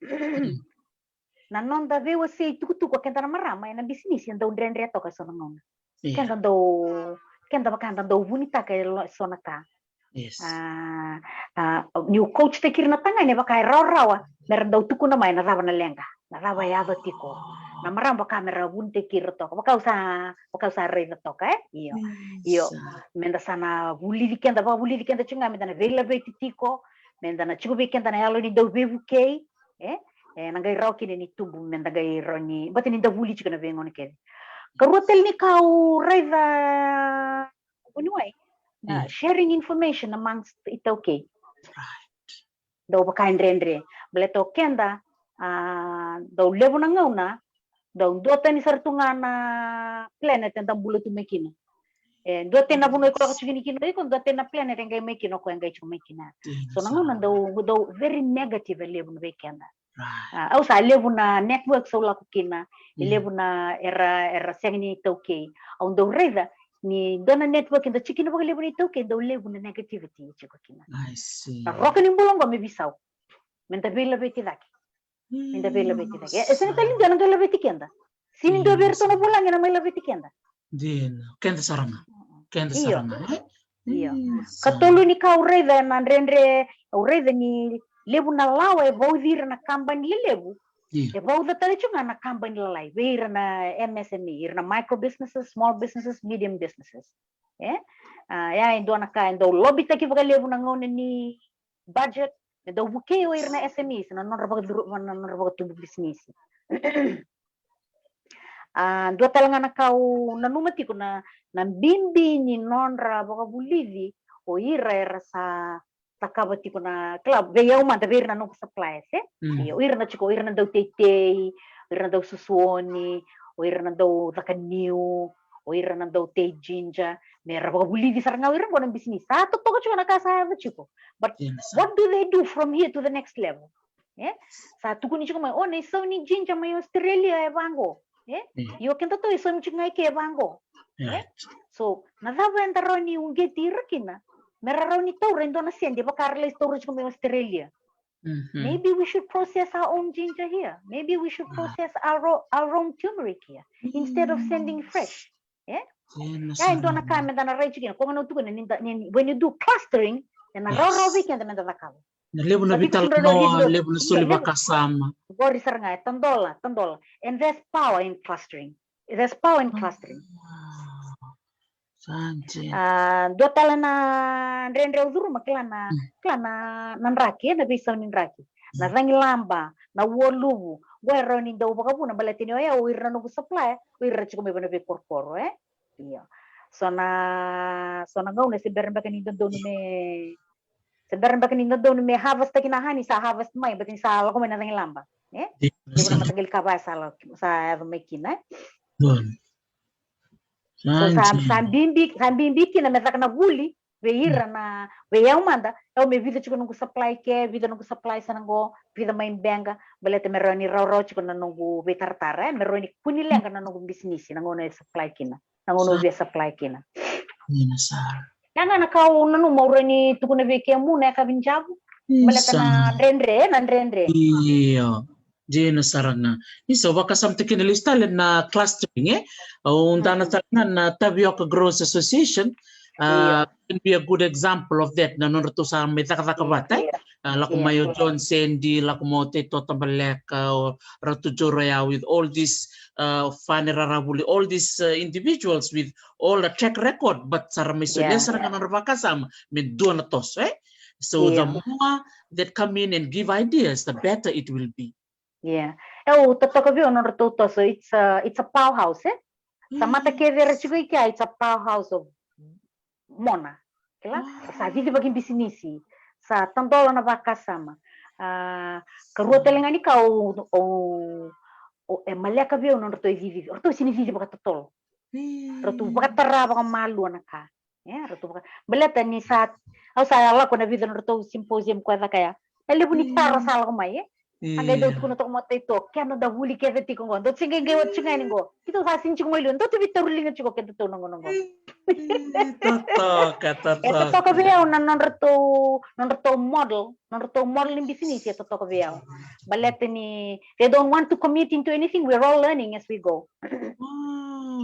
Na noda veiwasei tukutuku o keda na marama ena bisinisi e dau dredre toka e so na gauna. Keda dau, keda vaka eda dau vunitaka e so na ka. A, a, niu coach taki ira na tagane vaka e rawarawa me ra dau tukuna mai na cava na leqa, na cava e yaco tiko. Na marama vaka me ra vunitaki ira toka. Vaka au sa, vaka au sa raica toka, e? Io. Io. Me da sa na vulici keda, vakavulici keda tiko ga, me da na veilaveti tiko, me da na tiko vei keda na yalo ni dau veivukei, e? E na qai rawa kina ni tubu, me da qai rawa ni, baleta ni da vuli tiko na veigauna kece. Karua tale ni ka au raica vuniwai, na sharing information amongst iTaukei. Dau vaka e dredre. Baleta o keda, a, dau levu na gauna, dau duatani sara tu ga na planet eda bula tu mai kina. E duatani na vanua iko lako tiko kina o iko, duatani na planet e qai mai kina o koya e qai tiko mai kina. So na gauna dau, dau very negative e levu na vei keda. A, au sa levu na networks au lako kina, e levu na era, era sega ni taukei. Au dau raica ni dua na network eda tiko kina vakalevu ni taukei, dau levu na negativity e tiko kina. Na roka ni bula oqo me veisau. Me da veilaveti cake. Me da veilaveti cake. E, e sega tale ni dua na qai laveti keda. Sega ni dua vei iratou na vulagi ena mai laveti keda. Dina, keda sara ga. Keda sara ga, e? Io. Katolu ni ka au raica ena dredre, au raica ni levu na lawa e vauci ira na kabani lelevu, e vauca tale tiko ga na kabani lalai vei ira na M S M E, ira na micro businesses, small businesses, medium businesses. E a, ia e dua na ka e dau lobby-taki vakalevu na gauna ni budget, me dau vukei o ira na S M Es na nodra vakacuru, na nodra vakatubu bisinisi. A dua tale ga na ka au nanuma tiko na, na bibi ni nodra vakavulici o ira era sa cakava tiko na, kila, vei au mada, vei ira na noqu suppliers, e? Io, o ira na tiko, o ira na dau teitei, o ira na dau susuoni, o ira na dau caka niu, o ira na dau tei ginger, me ra vakavulici sara ga o ira qo na bisinisi. Sa totoka tiko na ka sa yaco tiko. But what do they do from here to the next level? E? Sa tukuni tiko mai, o, na isau ni ginger mai Australia e vaqo. E? Io, kedatou e saumi tiko ga i ke e vaqo. E? So na cava eda rawa ni uqeti ira kina me ra rawa ni taura e dua na sede vaka ra lai taura tiko mai Australia? Maybe we should process our own ginger here. Maybe we should process our, our own turmeric here instead of sending fresh. E? Ia e dua na ka meda na rai tiko kina, ko ga na tukuna ni, ni when you do clustering, ena rawarawa vei keda meda cakava. Na levu na veitalanoa, levu na soli vakasama. Qori sara ga, e tadola, tadola. And there's power in clustering. There's power in clustering. A dua tale na dredre au curuma, kila na, kila na, na draki, e, na veisau ni draki. Na cagilaba, na ualuvu, qo e rawa ni dau vakavuna, baleta ni o yau, o ira na noqu supplier, o ira tiko mai vei na veikorokoro, e? Io. So na, so na gauna se bera beka ni dodonu me, se bera beka ni dodonu me harvest-taki na honey, sa harvest mai, baleta ni sa lako mai na cagilaba, e? Levu na mataqali kava sa lako, sa yaco mai kina, e? So sa, sa bibi, sa bibi kina me caka na vuli vei ira na, vei au mada, au me vica tiko noqu supply ke, vica noqu supply sa na qo, vica mai Beqa, baleta me rawa ni rawarawa tiko na noqu veitaratara, e, me rawa ni kua ni leqa na noqu bisinisi na gauna e supply kina, na gauna au via supply kina. Ia ga na ka au nanuma au rawa ni tukuna vei kemuni na yakavi ni javu, baleta na dredre, na dredre. Io. Dina sara ga. Ni sa vakasamataki kina lesu tale na clustering, e? Au dana tale ga na Tapioca Growers Association, a, can be a good example of that, na nodratou sa mai cakacaka vata, e? A, lako mai o John Sandy, lako mai o Taitoa Tabaleka, o Ratu Joroya, with all these, a, Fane Raravuli, all these, a, individuals with all the track record, but sa ra mai solia sara ga na nodra vakasama me dua na toso, e? So the more that come in and give ideas, the better it will be. Yeah. E, au totoka vei au nodratou toso, it's a, it's a powerhouse, e? Sa mata kece era tiko i kea, it's a powerhouse of mona. Kila? Sa cici vakabisinisi. Sa tadola na vakasama. A, karua tale ga ni ka au, au, au, e maleka vei au nodratou icici. Ratou sini cici vakatotolo. Ratou vakatara vakamalua na ka. E, ratou vaka, baleta ni sa, au sa lako na vica nodratou symposium koya caka ya. E levu ni taro sa lako mai, e? A qai dau tukuna toka mai o Taitoa, keda da vuli kece tiko qo. Dou se qai qai oti ga ni qo. Keitou sa sini tiko mai liu. Dou tu veitauri liga tiko kedatou na gauna qo. Totoka, totoka. E totoka vei au na nodratou, nodratou model. Nodratou model ni bisinisi e totoka vei au. Baleta ni they don't want to commit into anything. We're all learning as we go.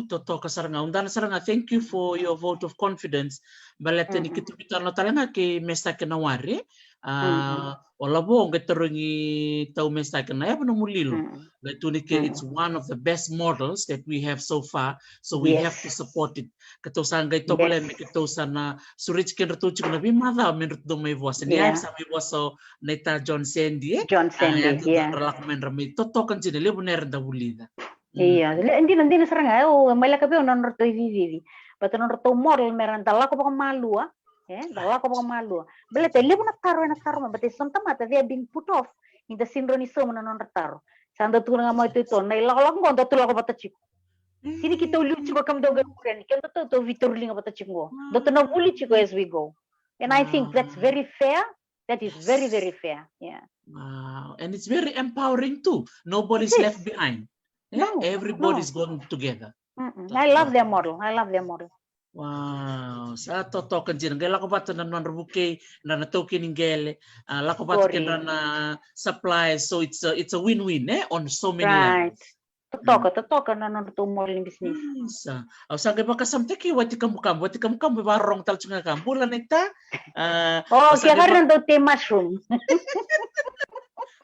Totoka sara ga. Au dana sara ga. Thank you for your vote of confidence. Baleta ni keitou veitalanoa tale ga kei Mesake Nawari. A, o lavo qai tarogi tau Mesake na yava na mulilo. Qai tu ni ke, it's one of the best models that we have so far. So we have to support it. Keitou sa qai tovolea me keitou sa na sureti kedratou tiko na veimacawa me dratou dau mai vosa. Ni a sa mai vosa o na ita John Sandy, e? John Sandy, ia. Ra lako mai dra mai totoka dina, levu na era da vulica. Ia, dina, dina sara ga, au, e maleka vei au na nodratou icici. Baleta nodratou model me ra da lako vakamalua, e? Da lako vakamalua. Baleta e levu na taro ena taro mai, baleta e so na tamata, they are being put off. Ni da sini rawa ni sauma na nodra taro. Sa da tukuna ga mai o Taitoa, na ilakolako qo, dou tu lako vata tiko. Sini keitou liu tiko kemudou qai kuria ni kedatou tou veitauri liga vata tiko qo. Dou tou na vuli tiko as we go. And I think that's very fair. That is very, very fair. Yeah. Wow. And it's very empowering too. Nobody's left behind. Yeah? No, everybody's going together. I love their model. I love their model. Wow, sa totoka dina. Qai lako vata na nodra vukei, na, na taukei ni qele, a, lako vata kei na, na suppliers. So it's a, it's a win-win, e, on so many levels. Totoka, totoka na nodratou model ni business. Isa. Au sa qai vakasamataki Wati Kabukabu, Wati Kabukabu e vakarorogo tale tiko ga ka bula na ita. Ah, Oh, au sa ke qai gari va- na dau tei mushroom.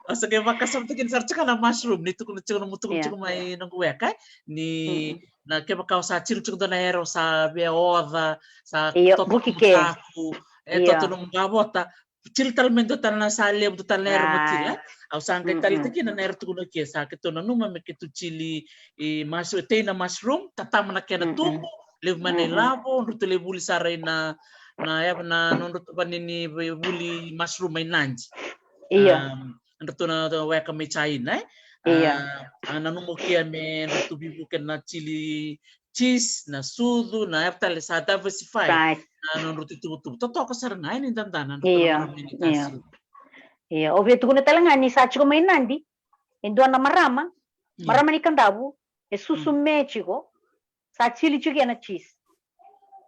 Au sa qai vakasamataki ni sara tiko na mushroom ni tukuna tiko na mutuku Yeah. tiko mai noqu weka, eh? Ni Mm-mm. na kevaka au sa tiko tiko dua na era au sa via oca, sa Io, toto buki nomu ke. taku, e Io. toto nomu qavota. Tili tale me dua tale na sa levu, dua tale na era mo tili, eh? Right. Au sa qai Mm-mm. taleitaka kina na era tukuna ke, sa keitou nanuma me keitou tili i mushroom, tei na mushroom, tatama na kena Mm-mm. tubu, levu mai na Mm-mm. ilavo, drau tu levu vuli sara i na, na yava na nodratou vanini vuli mushroom mai Nadi. Io. Um, drau tu na weka mai China, eh? Io. Ah, a nanuma ke me drau tu vivuke na tili cheese, na sucu, na yava tale sa diversify. Right. Na nodratou tubutubu. Totoka sara ga, e ni dadana, drau Io, na marama ni io. tasi. Io, au via tukuna tale ga ni sa tiko mai Nadi. E dua na marama, Io. marama ni Kadavu, e susu Mm. me tiko, sa tili tiko na cheese.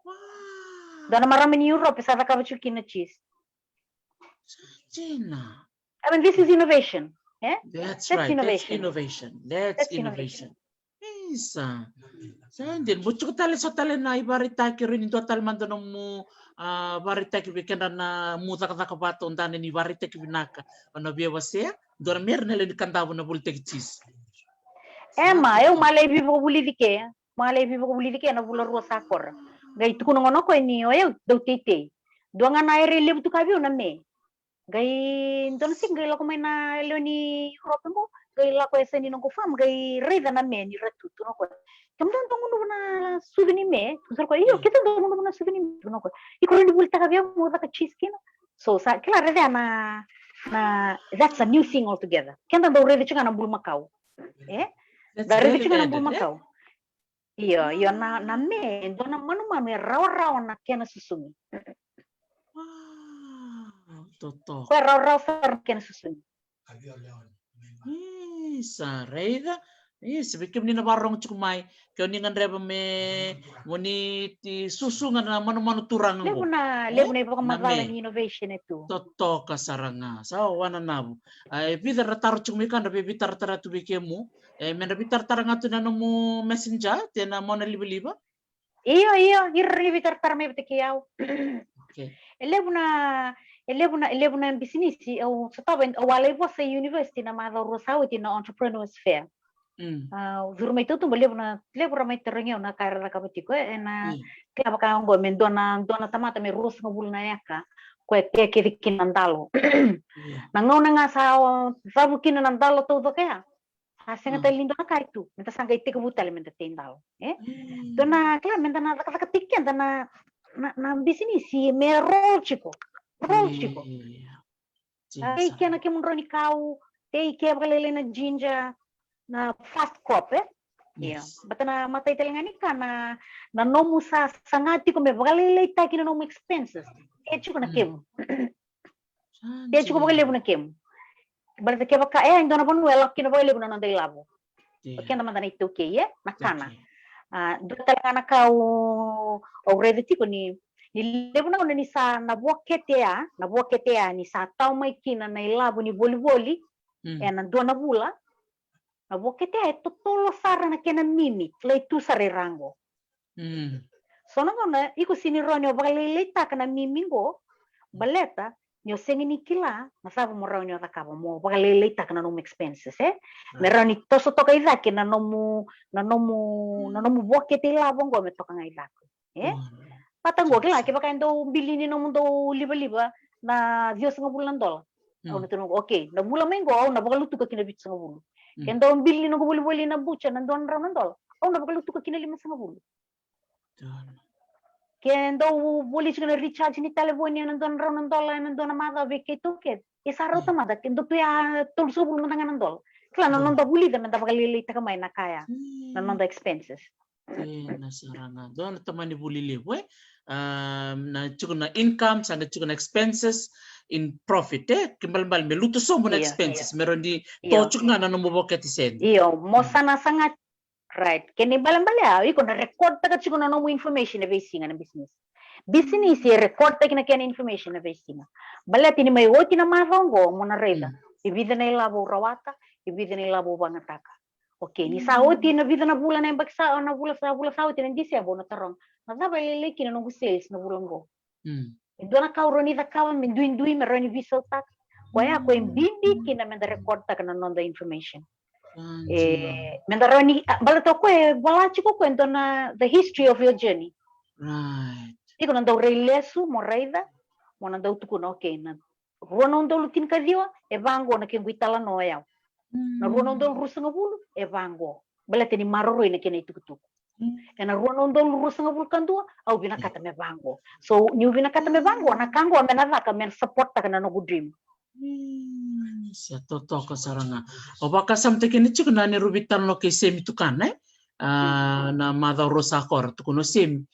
Wow. Dua na marama ni Europe, sa cakava tiko kina cheese. Sa dina. I mean, this is innovation, eh? That's That's right. That's innovation. innovation. That's That's innovation. innovation. Isa. Sa dina, mo tiko tale so tale na ivakaraitaki, rui ni dua tale mada nomu, ah, vakaraitaki vei kedra na mu cakacaka vata o dana ni vakaraitaki vinaka. O na via wasea, dua na mera na lewe ni Kadavu na volitaki cheese. Ema, Sa eu dina. malai vivakavulici ke, malai vivakavulici ke na vula rua sa kora. Qai tukuna gona o koya ni o eu dau teitei. Dua ga na era e levu tu ka vei au na me. Qai dua na siga qai lako mai na lewe ni Europe qo, qai lako e yasa ni noqu farm, qai raica na me ni ra tu, tukuna o koya, kemudou dau gunuva na sucu ni me? Tukuna sara o koya, io, Mm. keitou dau gunuva na sucu ni me, tukuna o koya. Iko rawa ni volitaka vei au mo caka cheese kina? So sa kila, raica na, na, that's a new thing altogether. Keda dau raica tiko ga na bulumakau. E? That's Da raica value tiko ga na added, eh? bulumakau. Io, io, na, na Ah. me, e dua na manumanu e rawarawa na kena susugi. Wow, totoka. Koya e rawarawa sara na kena susugi. Isa, raica. Isa, vei kemuni na vakarorogo tiko mai, ke o ni gadreva me, mo ni ti susuga na manumanu turaga Levu qo. na, E? levu na Na ivakamacala me. ni innovation e tu. Totoka sara ga. Sa wananavu. A, e vica ra taro tiko mai ka dra via veitaratara tu vei kemu. E, me dra veitaratara ga tu na nomu messenger, te na mona livaliva. Io, io, ira ni veitaratara mai vata kei au. Okay. E levu na, e levu na, e levu na bisinisi, au sotava, au a lai vosa e university na macawa rua sa oti na Entrepreneurs Fair. Mm. A, au curu mai tautuba, levu na, levu ra mai tarogi au na ka era cakava tiko, e, e na Mm. kila vaka oqo, me dua na, dua na tamata me ruasagavulu na eka, koya e kece kina na dalo. Io. Na gauna ga sa, o, cavu kina na dalo taucoko ya. Sa sega Mm. tale ni dua na ka e tu, meda sa qai tekivu tale meda tei dalo, e? Mm. Dua na, kila, meda na cakacakataki keda na, na, na bisinisi me roll tiko. Roll tiko. Io. Tei Sa. kena kemudrau ni kau, tei ke vakalailai na ginger, na first crop, e? Io. Yes. Bata na matai tale ga ni ka na, na nomu sa, saga tiko me vakalailaitaki na nomu expenses. E tiko na Mm. kemu. Sa Te tiko dina. vakalevu na kemu. Baleta kevaka, e, e dua na vanua e lako kina vakalevu na noda ilavo. Io. O keda mada na iTaukei, e, na kana. Io. A, dua tale ga na ka au, au raica tiko ni, ni levu na gauna ni sa na vuakete ya, na vuakete ya ni sa tau mai kina na ilavo ni volivoli, Mm. ena dua na vula, na vuakete ya e totolo sara na kena mimi, lai tu sara i ra qo. Mm. So na gauna iko sega ni rawa ni o vakalailaitaka na mimi qo, baleta ni o sega ni kila na cava mo rawa ni o cakava mo vakalailaitaka na nomu expenses, e? Me Right. rawa ni toso toka i cake na nomu, na nomu, na Mm. nomu vuakete ilavo qo me toka ga i cake, e? Mm. Vata qo, kila, Yes. kevaka e dau bili ni nomudou livaliva na ciwasagavulu na dola. Au Mm. na tukuna, okay, na vula mai qo au na vakalutuka ki na vitusagavulu. Mm. Ke dau bili ni noqu volivoli na butcher na dua na drau na dola, au na vakalutuka ki na limasagavulu. Donu. Ke dau voli tiko na recharge ni talevoni ena dua na drau na dola ena dua na macawa vei keitou kece, e sa rauta Mm. mada, ke dau tu ya tolusagavulu mada ga na dola. Kila, na Donu. noda vulica meda vakalailaitaka mai na ka ya, na Mm. noda expenses. Dina sara ga. Dua na tamani vuli levu, e? A, na tiko na income, sa na tiko na expenses in profit, e? Kena ibalebale me lutu sobu na Io, expenses, io. me rawa ni Io. to tiko ga na nomu voketi sede. Io, mo Mm. sa na saga, right. Kena ibalebale ya, iko na record taka tiko na nomu information e veisiga na business. Business e record taki na kena information e veisiga. Baleta ni mai oti na macawa qo, mo na raica. Mm. E vica na ilavo au rawata, e vica na ilavo au vagataka. Okay, ni sa oti na vica na vula na yabaki sa, na vula sa, vula sa oti na December, au na taroga, na cava e lailai kina na noqu sales na vula qo? E dua na ka au rawa ni cakava me duidui, me rawa ni veisautaka? Koya, koya e bibi kina meda record taka na noda information. E, meda rawa ni, a, baleta o koya e vola tiko o koya e dua na the history of your journey. Tiko na dau rai lesu mo raica, mo na dau tukuna, okay, na rua na udolu tinikaciwa e vaqo na kequ italanoa o yau. Na rua na udolu ruasagavulu e vaqo. Baleta ni maroroi na kena itukutuku. Ena rua na udolu ruasagavulu ka dua au vinakata me vaqo. So niu vinakata me vaqo, na ka qo me na caka me na supporttaka na noqu dream. Sa totoka sara ga. O vakasamataki ni tiko na neru veitalanoa kei Semi Tukana, e? A, na macawa rua sa kora, tukuna o Semi.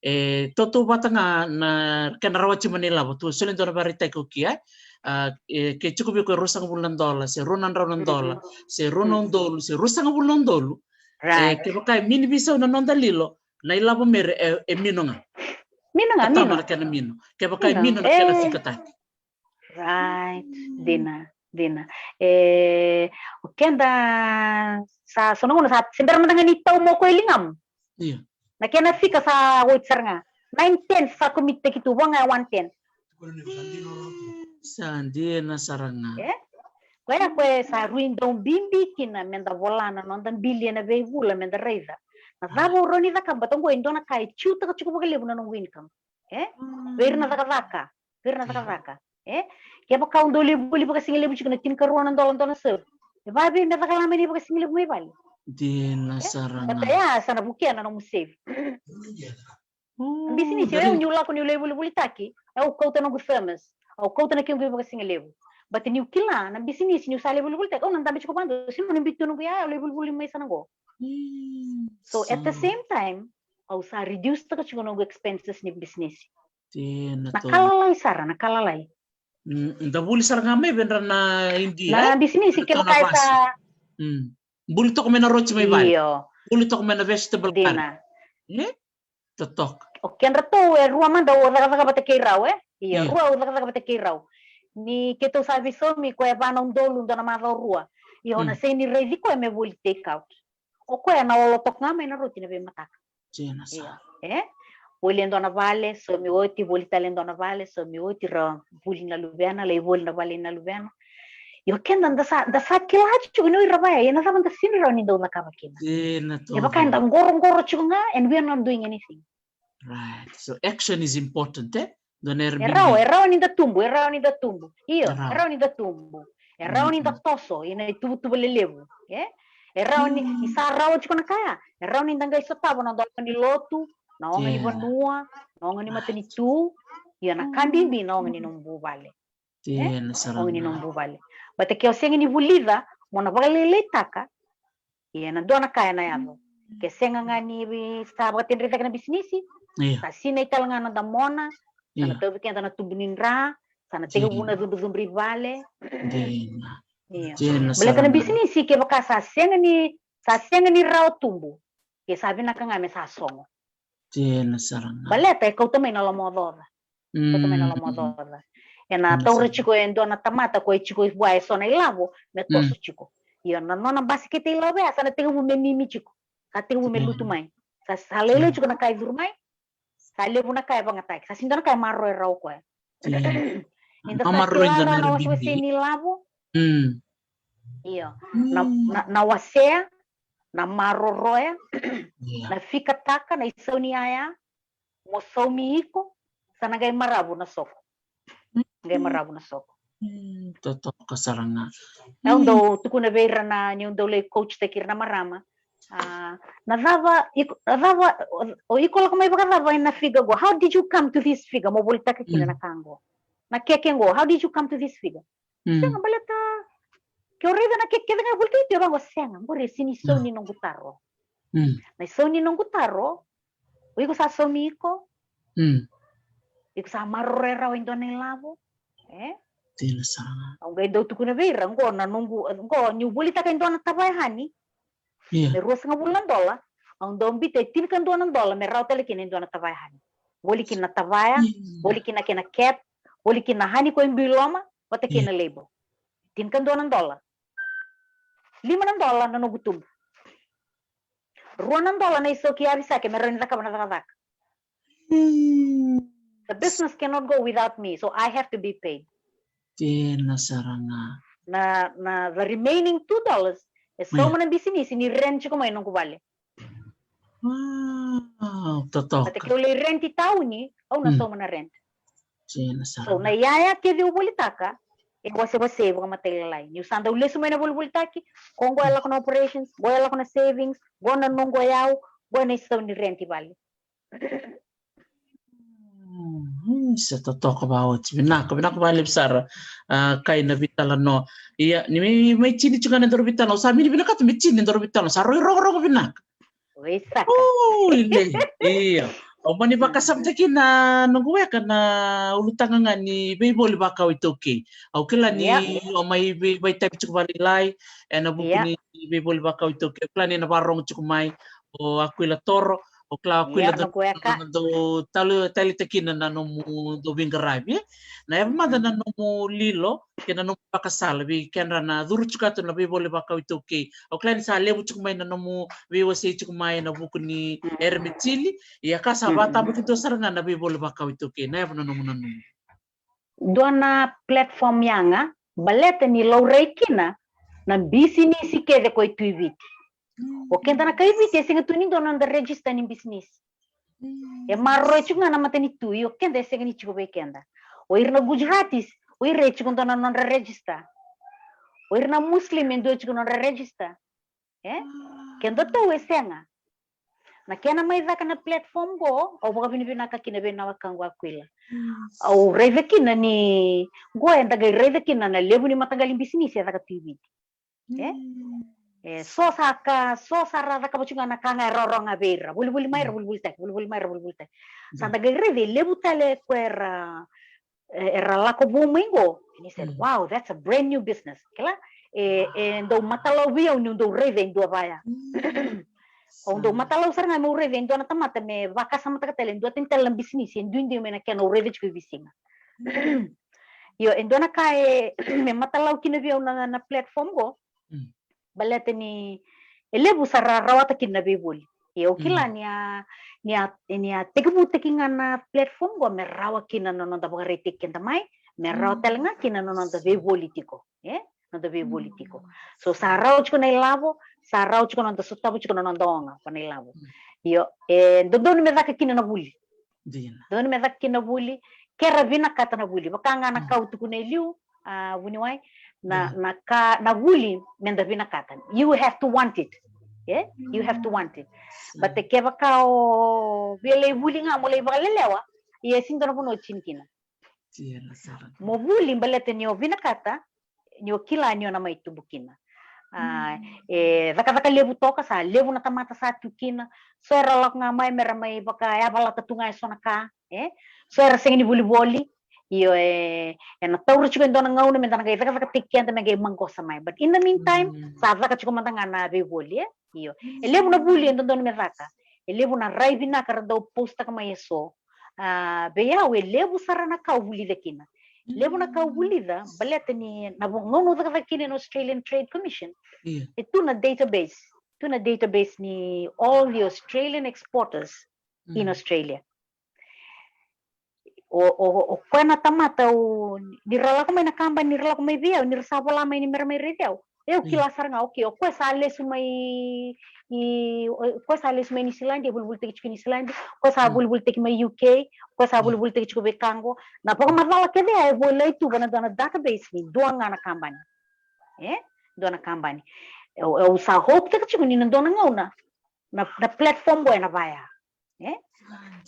E, tautauvata ga na kena rawati mai na ilavo, tu soli dua na vakaraitaki o kia, e? A, e, ke tiko vei koya e ruasagavulu na dola, se rua na drau na dola, se rua na udolu, se ruasagavulu na udolu. E, kevaka e mini veisau na noda lilo, na ilavo mere e, e mino ga. Mino ga, mino. Na kena mino. Kevaka e mino na kena fikataki. Right. Dina, dina. E, o keda sa, so na gauna sa, se bera mada ga ni tau mo koya e ligamu. Na kena fika sa oti sara ga. Nine ten sa commit-taki tu, vua ga e one ten. Sa dina sara ga. E? Koya, koya sa rui dau bibi kina meda vola na noda bili ena veivula meda raica. Na cava au rawa ni cakava, baleta qo e dua na ka e tiutaka tiko vakalevu na noqu income. E? Vei ira na cakacaka. Vei ira na cakacaka. E? Kevaka au dau lai vuli vakasigalevu tiko na tinikarua na dola dua na serve, e vavei me caka lama ni vakasigalevu mai vale? Dina sara ga. Baleta ya sa na vukea na nomu save. Na bisinisi, au niu lako niu lai vulivulitaki, au kauta noqu thermos, au kauta na kequ ivakasigalevu. Baleta niu kila na bisinisi niu sa lai vulivulitaki, au na dabe tiko vakadua, se niu na biu tu noqu ya, au lai vulivuli mai sa na qo. So at the same time, au sa reduce-taka tiko noqu expenses ni bisinisi. Na ka lalai sara, na ka lalai. Da vuli sara ga mai vei ira na Idia, na bisinisi, kevaka e sa buli toka mai na roti mai vale. Io. Buli toka mai na vegetable garden. Totoka. O kedratou e rua mada au cakacaka vata kei rau, e? Io, rua au cakacaka vata kei rau. Ni keitou sa veisaumi, koya e va na udolu dua na macawa rua. Io, na sega ni raici koya me voli take out. O koya na olo toka ga mai na roti na veimataka. Io. E? Voli e dua na vale, saumi oti, voli tale e dua na vale, saumi oti, ra vuli na luvena, lai voli na vale na luvena. Io, keda da sa, da sa kila tiko ni o ira vaya, ia na cava da sega ni rawa ni dau cakava kina? E vaka eda qoroqoro tiko ga, and we are not doing anything. Right. So action is important, e? E rawa, e rawa ni da tubu, e rawa ni da tubu. Io, e rawa ni da tubu. E rawa ni da toso ina ituvatuva lelevu, e? E rawa ni, ni sa rawa tiko na ka ya, e rawa ni da qai sotava na noda oga ni lotu, na oga ni vanua, na oga ni matanitu. Ia na ka bibi na oga ni nomu vuvale. Oga ni nomu vuvale. Baleta ke o sega ni vulica mo na vakalailaitaka, ia na dua na ka ena yaco. Ke sega ga ni sa vakatedrei cake na bisinisi, sa sinai tale ga na damona, sa na tauvi keda na tubu ni dra, sa na tekivu na cudrucudru i vale. Io. Baleta na bisinisi, kevaka sa sega ni, sa sega ni rawa tubu, ke sa vinaka ga me sa sogo. Baleta e kauta mai na lomaocaoca. Kauta mai na lomaocaoca. Ena taura tiko e dua na tamata ko e tiko vua e so na ilavo me toso tiko. Io, na nona basikete ilavo ya sa na tekivu me mimi tiko. Sa tekivu me lutu mai. Sa, sa lailai tiko na ka e curu mai. Sa levu na ka e vagataki. Sa sega ni dua na ka e maroroya rawa o koya. Ni da sa kila na wasewase ni lavo. Io. Na, na, na wasea, na maroroya, na fikataka, na isau ni yaya, mo saumi iko, sa na qai maravu na soko. Qai maravu na soko. Totoka sara ga. Au dau tukuna vei ira na, niu dau lai coach-taki ira na marama. A, na cava, iko, na cava, o, o iko lako mai vakacava ena figure qo? How did you come to this figure? Mo volitaka kina na ka qo. Na keke qo, how did you come to this figure? Sega, baleta ke o raica na keke kece ga e volitaki tu, e vaqo, sega, qori e sega ni sau ni noqu taro. Na isau ni noqu taro, o iko sa saumi iko. Iko sa maroroya rawa e dua na ilavo. E? Au qai dau tukuna vei ira, qo na noqu, qo niu volitaka e dua na tavaya hani me ruasagavulu na dola, au dau biuta e tinikadua na dola me rawa tale kina e dua na tavaya hani. Voli kina na tavaya, voli kina na kena cap, voli kina na hani ko e biu i loma vata kei na label. Tinikadua na dola. Lima na dola na noqu tubu. Rua na dola na isoki yavisake me rawa ni cakava na cakacaka. Mm. The business cannot go without me, so I have to be paid. Dina sara ga. Na, na the remaining two dollars e sauma na bisinisi ni rent tiko mai noqu vale. Wow, Vata totoka. keu lai rent i tauni, au na Mm. sauma na rent. Dina sara So na ga. iyaya kece au volitaka e wasewasei vakamatailalai. Niu sa dau lesu mai na volivolitaki, ko qo e lako na operations, qo e lako na savings, qo na noqu yau, qo na isau ni rent i vale. Mm, se totoka vaoti. Vinaka, vinaka vakalevu sara. A, kai na vitalanoa. Ia, ni mai, mai tini tiko ga na doro vitalanoa. Sa mini vinakata me tini na doro vitalanoa. Sa roi rogorogo vinaka. Oi saka. Ui, le. Ia. Au mani vakasamataki na noqu weka na ulutaga ga ni veivoli vakau iTaukei. Au kila ni Ia. O mai vei, vaitavi tiko valailai ena vuku Ia. ni veivoli vakau iTaukei. Au kila ni na varogo tiko mai o Akuila Toro, o kila Akuila Ia, noqu weka. Na dau tali, talitaki kina na nomu dau veiqaravi, e? Na yava mada na nomu lilo kei na nomu vakasala vei kedra na curu tiko atu na veivoli vakau iTaukei. Au kila ni sa levu tiko mai na nomu veiwasei tiko mai ena vuku ni Mm. Eremetili. Ia ka sa Mm. vatabaki dua sara ga na veivoli vakau iTaukei. Na yava na nomu nanuma. Dua na platform yaga, baleta ni laurai kina na bisinisi kece ko i Tui Viti. O keda na kai Viti e sega tu ni dua na noda register ni bisinisi. E maroroi tiko ga na matanitu, ia o keda e sega ni tiko vei keda. O ira na Gujaratis, o ira e tiko dua na nodra register. O ira na Muslim e dua tiko nodra register. E? Keda tou e sega. Na kena mai caka na platform qo, au vakavinavinaka kina vei na wekaqu Akuila. Au raica kina ni qo eda qai raica kina na levu ni mataqali bisinisi e caka Tui Viti. E? E, so sa ka, so sa ra cakava tiko ga na ka ga e rawarawa ga vei ira. Volivoli mai ra volivolitaki, volivoli mai ra volivolitaki. Sa da qai raica e levu tale ko era, e, era lako vou mai qo. And he said, wow, that's a brand new business. Kila? E, e dau matalau vei au niu dau raica e dua vaya. Au dau matalau sara ga meu raica e dua na tamata me vakasamataka tale e dua tani tale na bisinisi e duidui mai na kena au raica tiko e veisiga. Io, e dua na ka e me matalau kina vei au na, na platform qo. Baleta ni e levu sa ra rawata kina na veivoli. Ia au kila ni a, ni a, ni a tekivutaki ga na platform qo me rawa kina na noda vakaraitaki keda mai, me rawa tale ga kina na noda veivoli tiko. E? Noda veivoli tiko. So sa rawa tiko na ilavo, sa rawa tiko noda sotava tiko na noda oga ko na ilavo. Io, e dodonu me caka kina na vuli. Dodonu me caka kina na vuli, ke ra vinakata na vuli. Vaka ga na ka au tukuna e liu, a, vuniwai, na, na ka, na vuli me da vinakata. You have to want it. E? You have to want it. But kevaka o via lai vuli ga mo lai vakalelewa, ia e sega ni dua na vanua o tini kina. Mo vuli baleta ni o vinakata, ni o kila ni o na mai tubu kina. A, e cakacaka levu toka, sa levu na tamata sa tu kina. So era lako ga mai me ra mai vakayavalata tu ga e so na ka, e? So era sega ni volivoli. Io, e, ena taura tiko e dua na gauna me da na qai cakacakataki keda me qai maqosa mai. But in the meantime, sa caka tiko mada ga na veivoli, e? Io. E levu na vuli e dodonu me caka. E levu na rai vinaka ra dau postaka mai e so. A, vei au e levu sara na ka au vulica kina. Levu na ka au vulica, baleta ni na vo-, gauna au cakacaka kina na Australian Trade Commission. E tu na database. Tu na database ni all the Australian exporters in Australia. O, o, o koya na tamata, o, ni ra lako mai na kabani, ni ra lako mai vei au, ni ra sa vola mai ni me ra mai raici au. E au kila sara ga, okay, o koya sa lesu mai, i, o koya sa lesu mai Niusiladi, e volivolitaki tiko i Niusiladi, o koya sa volivolitaki mai U K, o koya sa volivolitaki tiko vei ka qo. Na vakamacala kece ya e volai tu vua na dua na database ni dua ga na kabani. E? Dua na kabani. Au, au sa hope taka tiko ni na dua na gauna na, na platform qo ena vaya. E?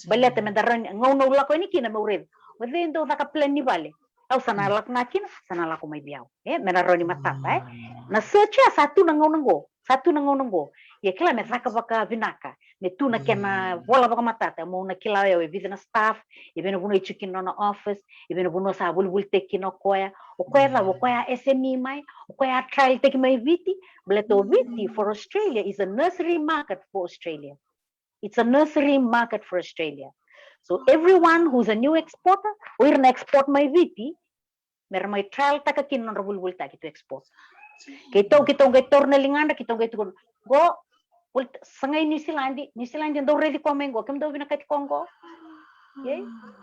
Baleta me da rawa ni, gauna au lako yani kina meu raica o cei dau caka plan ni vale. Au sa na lako ga kina, sa na lako mai vei au. E? Me na rawa ni matata, e? Na search ya sa tu na gauna qo, sa tu na gauna qo. Ia kila me caka vakavinaka, me tu na kena vola vakamatata, mo na kila o yau e vica na staff, e vei na vanua e tiko kina nona office, e vei na vanua sa volivolitaki kina o koya. O koya cava, o koya a S M E mai, o koya a trial taki mai Viti, baleta o Viti for Australia is a nursery market for Australia. It's a nursery market for Australia. So everyone who's a new exporter, o ira na export mai Viti, me ra mai trial taka kina nodra volivolitaki to export. Keitou, keitou qai taura na ligadra, keitou qai tukuna, qo, Volita, sagai Niusiladi, Niusiladi e dau raici koya mai qo, kemudou vinakati koya qo. Ia,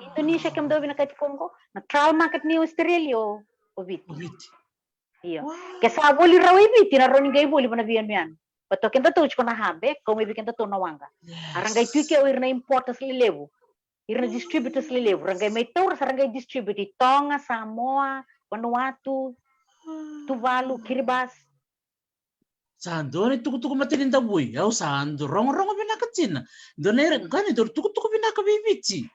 Indonesia kemudou vinakati koya qo. Na trial market ni Australia o, o Viti. O Viti. Io. Wow. Ke sa voli rawa i Viti, na rawa ni qai voli vana veiyanuyanu. Baleta o kedatou tiko na hub, kau mai vei kedatou na waqa. Yes. A ra qai tu i ke o ira na importers lelevu. Ira na distributors lelevu. Ra qai mai taura, sa ra qai distribute i Toga, Samoa, Vanuatu, Tuvalu, Kiribati. Sa dua na itukutuku matanidavui, au sa dau rogorogo vinaka kina. Dua na ira, qai ni dua na itukutuku vinaka vei Viti.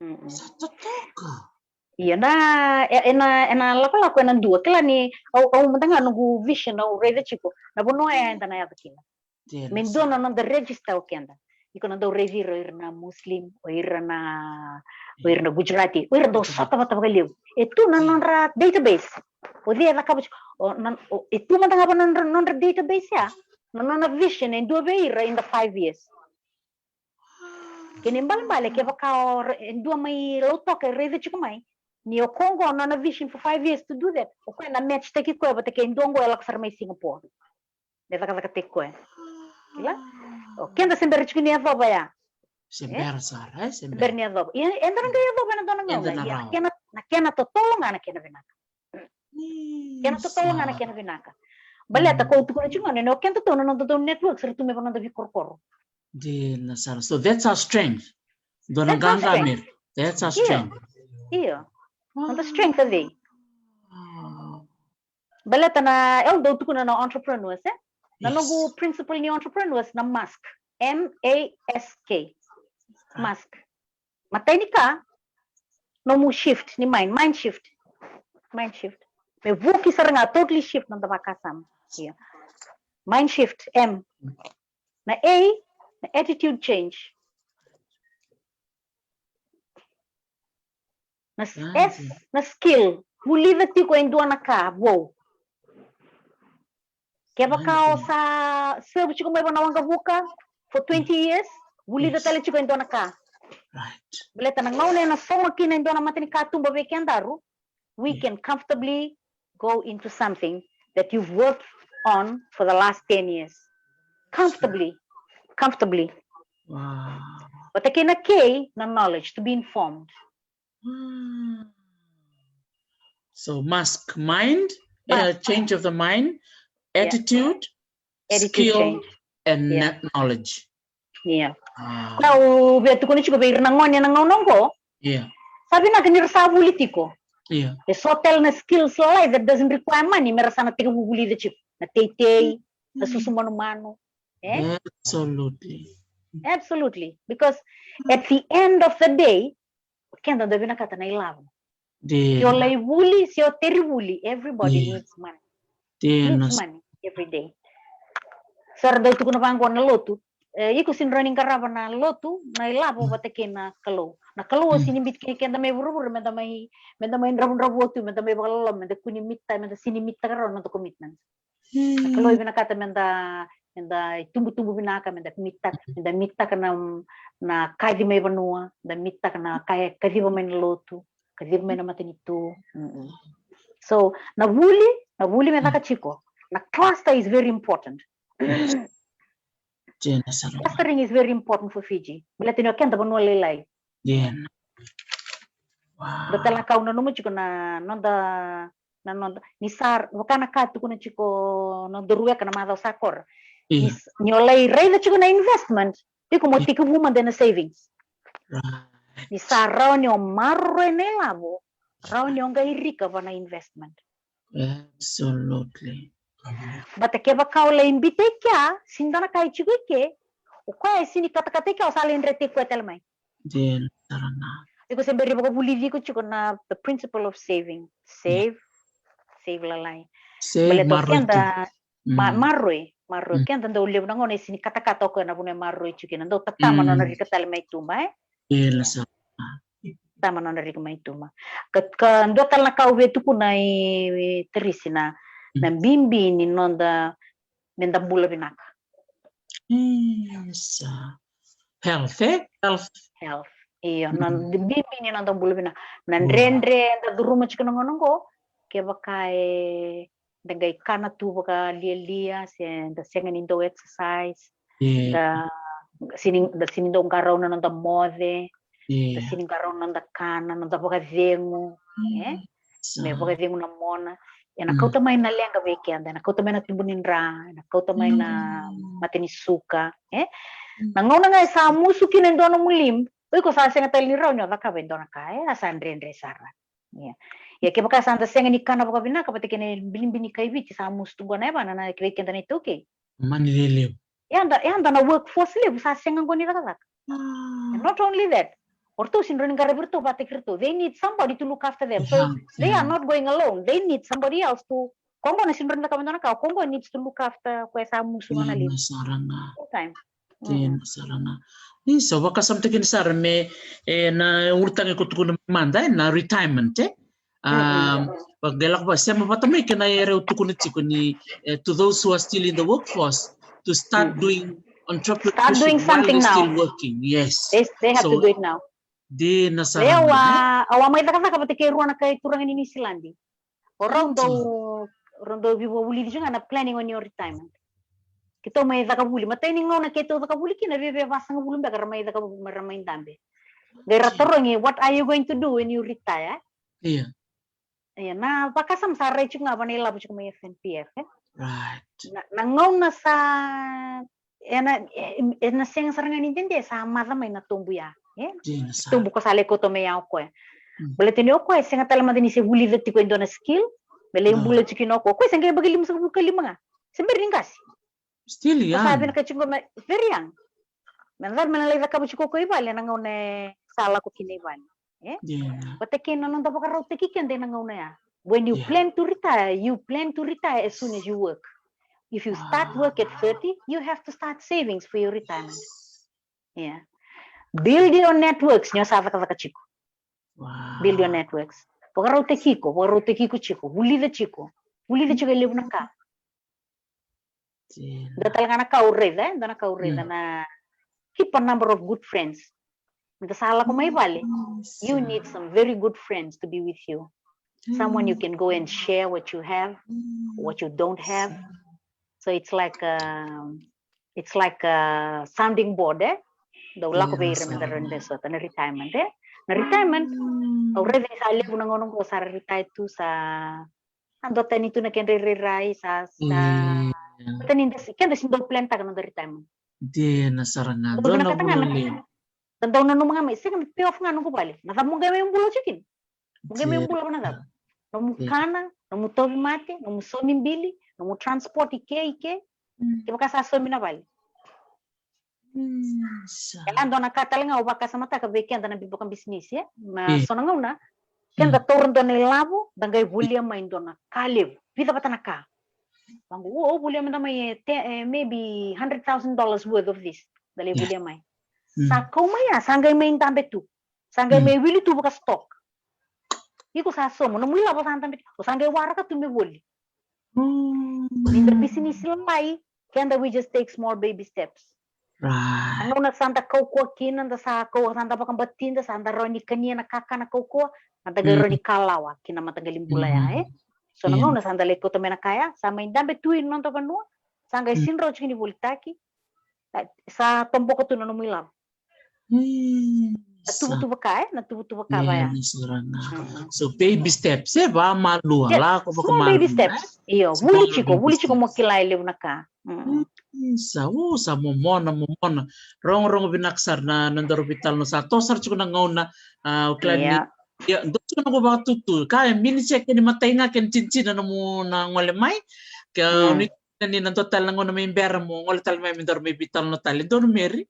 Mm-mm. Sa totoka. Ia na, e, ena, ena lakolako ena dua, kila ni, au, au mada ga noqu vision, au raica tiko. Na vanua e eda na yaco kina. Dina. Me dua na noda register o keda. Iko na dau raici ira, o ira na Muslim, o ira na, o ira na Gujarati, o ira dau sota vata vakalevu. E tu na nodra database. O cei e cakava tiko, o, na, o, e tu mada ga va nodra, nodra database ya. Na nona vision e dua vei ira in the five years. Kena ibalebale, kevaka o re-, e dua mai Lautoka e raica tiko mai. Ni o koya qo nona vision for five years to do that. O koya na match taki koya vata kei dua qo e lako sara mai Singapore. Me cakacakataki koya. Kila? O keda se bera tiko ni yacova ya. Se bera sara, e? Se bera ni yacova. Ia, eda na qai yacova ena dua na gauna. Ia, na kena, na kena totolo ga na kena vinaka. Kena totolo ga na kena vinaka. Baleta ko tukuna tiko ga, o kedatou na nodatou network sara tu mai vei noda veikorokoro. Dina sara. So that's our strength. Dua na gaga me. That's our strength. Io. Noda strength a cei? Baleta na, au dau tukuna na entrepreneurs, e? Na noqu principle ni entrepreneurs na mask. M A S K. Mask. Matai ni ka, nomu shift ni mind, mind shift. Mind shift. Me vuki sara ga, totally shift noda vakasama. Io. Mind shift, M. Na A, na attitude change. Na s-, S, na skill. Vulica tiko e dua na ka vou. Kevaka o sa serve tiko mai vua na waqavuka for twenty years, vulica tale tiko e dua na ka. Baleta na gauna ena sogo kina e dua na matanikatuba vei kedaru, we can comfortably go into something that you've worked on for the last ten years. Comfortably. Comfortably. Vata kei na K, na knowledge, to be informed. So mask, mind, uh, change of the mind, attitude, skill, and knowledge. Ia. Kau via tukuna tiko vei ira na gone ena gauna oqo. Sa vinaka ni ra sa vuli tiko. E so tale na skills lalai that doesn't require money me ra sa na tekivu vulica tiko. Na teitei, na susu manumanu. E? Absolutely. Absolutely. Because at the end of the day, keda da vinakata na ilavo. Se o lai vuli, se o teri vuli, everybody needs money. Needs money every day. Sa ra dau tukuna vaqo na lotu. E, iko sega ni rawa ni qarava na lotu, na ilavo vata kei na Kalou. Na Kalou o sega ni biuti kina keda mai vuravura, meda mai, meda mai dravudravua tu, meda mai vakaloloma, meda kua ni meet-taka, meda sega ni meet-taka rawa na noda commitment. Na Kalou e vinakata meda, meda itubutubu vinaka, meda meet-taka, meda meet-taka na, na kaci mai vanua, meda meet-taka na ka e kaciva mai na lotu, kaciva mai na matanitu. So, na vuli, na vuli me caka tiko. Na cluster is very important. Clustering is very important for Fiji. Baleta ni o keda vanua lailai. Dua tale na ka au nanuma tiko na noda, na noda, ni sa, vaka na ka tukuna tiko noda ruweka na macawa sa kora. Ni s-, ni o lai raica tiko na investment, tiko mo tekivu mada ena savings. Ni sa rawa ni o maroroya na ilavo, rawa ni o qai rika va na investment. Absolutely. Baleta kevaka o lai biuta i kea, sega ni dua na ka e tiko i ke, o koya e sega ni katakata i kea, o sa lai dreti koya tale mai. Iko se bera ni vakavulici iko tiko na the principle of saving. Save, save lalai. Baleta o keda, maroroi, maroroi. Keda dau levu na gauna e sega ni katakata o koya na vanua e maroroi tiko kina, dau tatama nona rika tale mai tuba, e? Tatama nona rika mai tuba. Ka, ka dua tale na ka au via tukuna i Teresi na, na bibi ni noda, meda bula vinaka. Health, e? Health. Health. Io, na bibi ni noda bula vinaka. Na dredre da curuma tiko na gauna oqo, kevaka e da qai kana tu vakalialia, se da sega ni dau exercise, Da sini, da sini dau qarauna noda moce, da sini qarauna noda kana, noda vakacegu, e? Me vakacegu na mona. Ena kauta mai na leqa vei keda, ena kauta mai na tubu ni dra, ena kauta mai na mate ni suka, e? Na gauna ga e sa musu kina e dua nomu limb, o iko sa sega tale ni rawa ni o cakava e dua na ka, e? A sa dredre sara. Ia, ia kevaka sa da sega ni kana vakavinaka vata kei na bilibili ni kai Viti sa musu tu qo na yavana na vei keda na iTaukei. Mani lelevu. Ia da, ia da na workforce levu sa sega qo ni cakacaka. And not only that, o ratou sini rawa ni qaravi ratou vata kei ratou. They need somebody to look after them. So they are not going alone. They need somebody else to, ko qo na sini rawa ni cakava e dua na ka, ko qo needs to look after koya sa musu na liu. Full time. Dina sara ga. Isa, vakasamataki ni sara me, e, na ulutaga ko tukuna mai mada, e, na retirement, e? Um, vaqai lako va, sema vata mai kei na ere au tukuna tiko ni, e, to those who are still in the workforce, to start doing entrepreneurship while you're still working. Yes. They, they have to do it now. Dina sara ga, e? Au a mai cakacaka vata kei rua na kai turaga ni Niusiladi. O rau dau, rau dau veivulici tu ga na planning on your retirement. Keitou mai cakavuli, matai ni gauna keitou cakavuli kina, via, via vasagavulu beka ra mai cakavuli, ra mai dabe. Qai ra tarogi, what are you going to do when you retire? Ia, na vakasama sa rai tiko ga va na ilavo tiko mai F N P F, e? Na, na gauna sa ena, e, ena sega sara ga ni dede sa maca mai na tobu ya, e? Tobu ko sa lai kauta mai ya o koya. Baleta ni o koya e sega tale mada ni se vulica tiko e dua na skill me lai bula tiko kina o koya. O koya se qai vakalimasagavulu ka lima ga. Se bera ni qase. Still young. Ko sa vinaka tiko me very young. Me na cava me na lai cakava tiko o koya i vale ena gauna e sa lako kina i vale. E? Vata kei na noda vakarautaki keda ena gauna ya. When you plan to retire, you plan to retire as soon as you work. If you start work at thirty, you have to start savings for your retirement. Yeah. Build your networks, ni o sa cakacaka tiko. Build your networks. Vakarautaki iko, vakarautaki iko tiko, vulica tiko. Vulica tiko e levu na ka. Dua tale ga na ka au raica, e? Dua na ka au raica na keep a number of good friends. Ni da sa lako mai vale, you need some very good friends to be with you. Someone you can go and share what you have, what you don't have. So it's like a, it's like a sounding board, e? Dau lako vei ira me da rawa ni da sota na retirement, e? Na retirement, au raica ni sa levu na gauna qo sa ra retire tu, sa a dua tani tu na kedra irairai, sa, sa. Dua tani da, keda si dau plan taka na noda retirement. Dina sara ga. Dua na ka vinakata ga na, da dau nanuma ga mai, sega, me pay off ga noqu vale. Na cava mo qai mai bula tiko kina? Mo qai mai bula va na cava? Nomu kana, nomu tauvimate, nomu saumi bili, nomu transport i ke, i ke. Kevaka sa saumi na vale. E la dua na ka tale ga au vakasamataka vei keda na bibi vakabisinisi, e? Na so na gauna keda taura dua na ilavo, da qai volia mai dua na ka levu. Vica vata na ka. Vaqo, o, au volia mada mai, e, te, e, maybe hundred thousand dollars worth of this. Da lai volia mai. Sa kau mai ya, sa qai mai dabe tu. Sa qai mai wili tu vaka stock. Iko sa sauma, nomu ilavo sa dabe tu. O sa qai waraka tu me voli. Ni da bisinisi lalai, keda we just take small baby steps. Na gauna sa da kaukauwa kina, da sa kau, sa da vakabatida, sa da rawa ni kania na kakana kaukauwa, sa da qai rawa ni kalawa kina mataqali bula ya, e? So na gauna sa da lai kauta mai na ka ya, sa mai dabe tu i noda vanua, sa qai sini rawa tiko ni volitaki, sa toboka tu na nomu ilavo. Na tuvatuva ka, e? Na tuvatuva ka vaya. So baby steps, e, vamalua, lako vakamamada. Small baby steps. Io, vuli tiko, vuli tiko mo kila e levu na ka. Sa, o, sa momona, momona. Rogorogo vinaka sara na, na nodaru veitalanoa, sa toso sara tiko na gauna, a, o kila ni, ia, dua tiko na noqu vakatutu. Ka e mini check ni matai ga kei na tinitina nomu na gole mai. Ke o ni, ni na dua tale na gauna mai bera mo gole tale mai me daru mai veitalanoa tale. Donu Meri.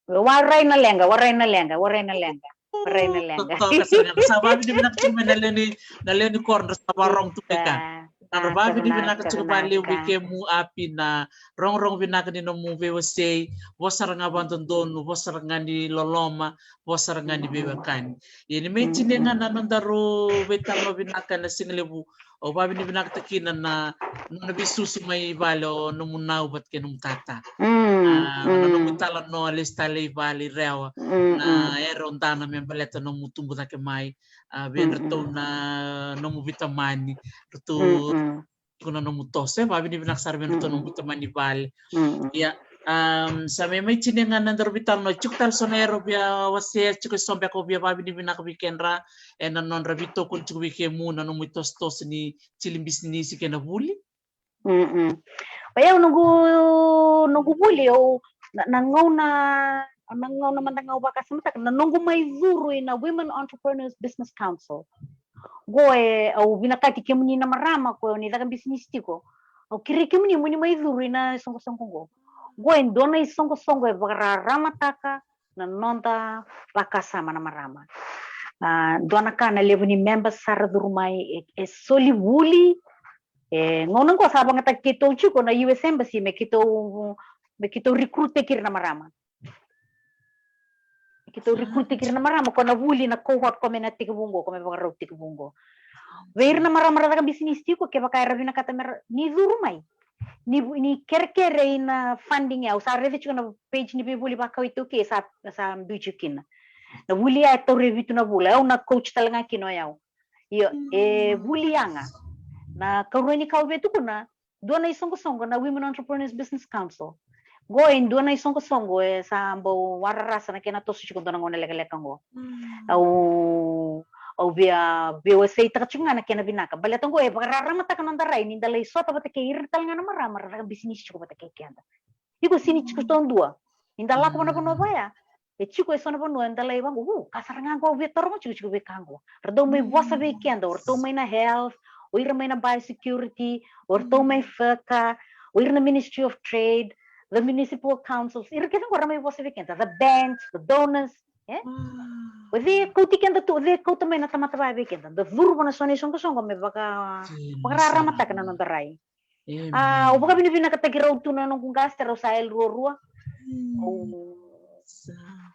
Warai na leqa, warai na leqa, warai na leqa, warai na leqa. Totoka sara ga. Sa vavinavinaka tiko mai na lewe ni, na lewe ni koro, dra sa varogo tu mai ka. Dra vavinavinaka tiko vakalevu vei kemu Api na rogorogo vinaka ni nomu veiwasei, vosa sara ga vakadodonu, vosa sara ga ni loloma, vosa sara ga ni veiwekani. Ia ni mai tinia ga na nodaru veitalanoa vinaka na siga levu, au vavinavinakataka kina na nona veisusu mai vale o nomu nau vata kei nomu tata. A, na nomu talanoa lesu tale i vale i Rewa. Na era o dana me baleta nomu tubu cake mai. A, vei ratou na nomu vitamani. Ratou tiko na nomu toso, e vavinavinaka sara vei ratou nomu vitamani vale. Ia, Um, sa me mai tini ga na daru veitalanoa, tiko tale so na era via wasea, tiko e so beka o via vavinavinaka vei kedra ena nodra veitokoni tiko vei kemu na nomu itosotoso ni tili bisinisi kei na vuli. Mm-mm. O yau noqu, noqu vuli, au na, na gauna, na gauna mada ga au vakasamataka na noqu mai curu ina Women Entrepreneurs Business Council. Qo e, au vinakati kemuni na marama ko ni caka bisinisi tiko. Au kerei kemuni mo ni mai curu ina soqosoqo qo. Qo e dua na isoqosoqo e vakararamataka na noda vakasama na marama. A, dua na ka na levu ni members sa ra curu mai e, e soli vuli. E gauna qo sa vagataki keitou tiko na U S Embassy me keitou, me keitou recruit-taki ira na marama. Me keitou recruit-taki ira na marama ko na vuli na cohort ko me na tekivu qo, ko me vakarau tekivu qo. Vei ira na marama ra caka bisinisi tiko, kevaka era vinakata me ra ni curu mai, ni, ni kerekere ina funding, au sa raica tiko na page ni veivuli vakau iTaukei sa, sa biu tiko kina. Na vuli ya e taura e vitu na vula, au na coach tale ga kina o yau. Io, e vuli yaga. Na karua ni ka au via tukuna, dua na isoqosoqo na Women Entrepreneurs Business Council. Qo e dua na isoqosoqo e sa bau wararasa na kena toso tiko dua na gauna lekaleka qo. Au, au via, via waseitaka tiko ga na kena vinaka. Baleta qo e vakararamataka noda rai ni da lai sota vata kei ira tale ga na marama ra caka bisinisi tiko vata kei keda. Iko sini tiko taudua. Ni da lako vana vanua vaya, e tiko e so na vanua eda lai vaqo, u, ka sara ga qo au via taroga tiko, tiko vei ka qo. Ra dau mai vosa vei keda, o ratou mai na health, o ira mai na biosecurity, o ratou mai FERCA, o ira na Ministry of Trade, the municipal councils, ira kece qo ra mai vosa vei keda, the banks, the donors, e? O cei e kauti keda tu, o cei e kauta mai na tamata vaya vei keda, da curu vana so na isoqosoqo me vaka, vakararamataka na noda rai. A, au vakavinavinakataki rau tu na noqu qase, rau sa yali ruarua. Au,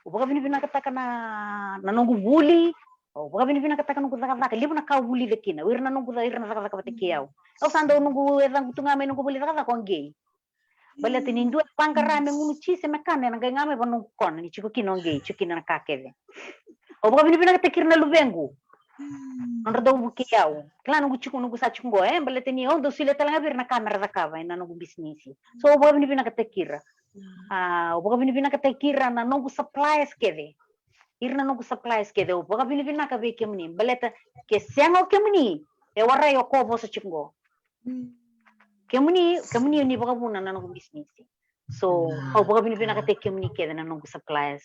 au vakavinavinakataka na, na noqu vuli. Au vakavinavinakataka noqu cakacaka, levu na ka au vulica kina. O ira na noqu ca, ira na cakacaka vata kei au. Au sa dau noqu, e caqu tu ga mai noqu vuli cakacaka o Qei. Baleta ni dua e vaqara me gunu tise me kana, ena qai ga mai va noqu kona, ni tiko kina o Qei, tiko kina na ka kece. Au vakavinavinakataki ira na luvequ. Nodra dau vukei au. Kila noqu tiko, noqu sa tiko qo, e, baleta ni au dau solia tale ga vei ira na ka mera cakava ena noqu bisinisi. So au vakavinavinakataki ira. A, au vakavinavinakataki ira na noqu suppliers kece. Ira na noqu suppliers kece, au vakavinavinaka vei kemuni. Baleta ke sega o kemuni, e warai o ko vosa tiko qo. Kemuni, kemuni ni vakavuna na noqu bisinisi. So au vakavinavinakataki kemuni kece na noqu suppliers.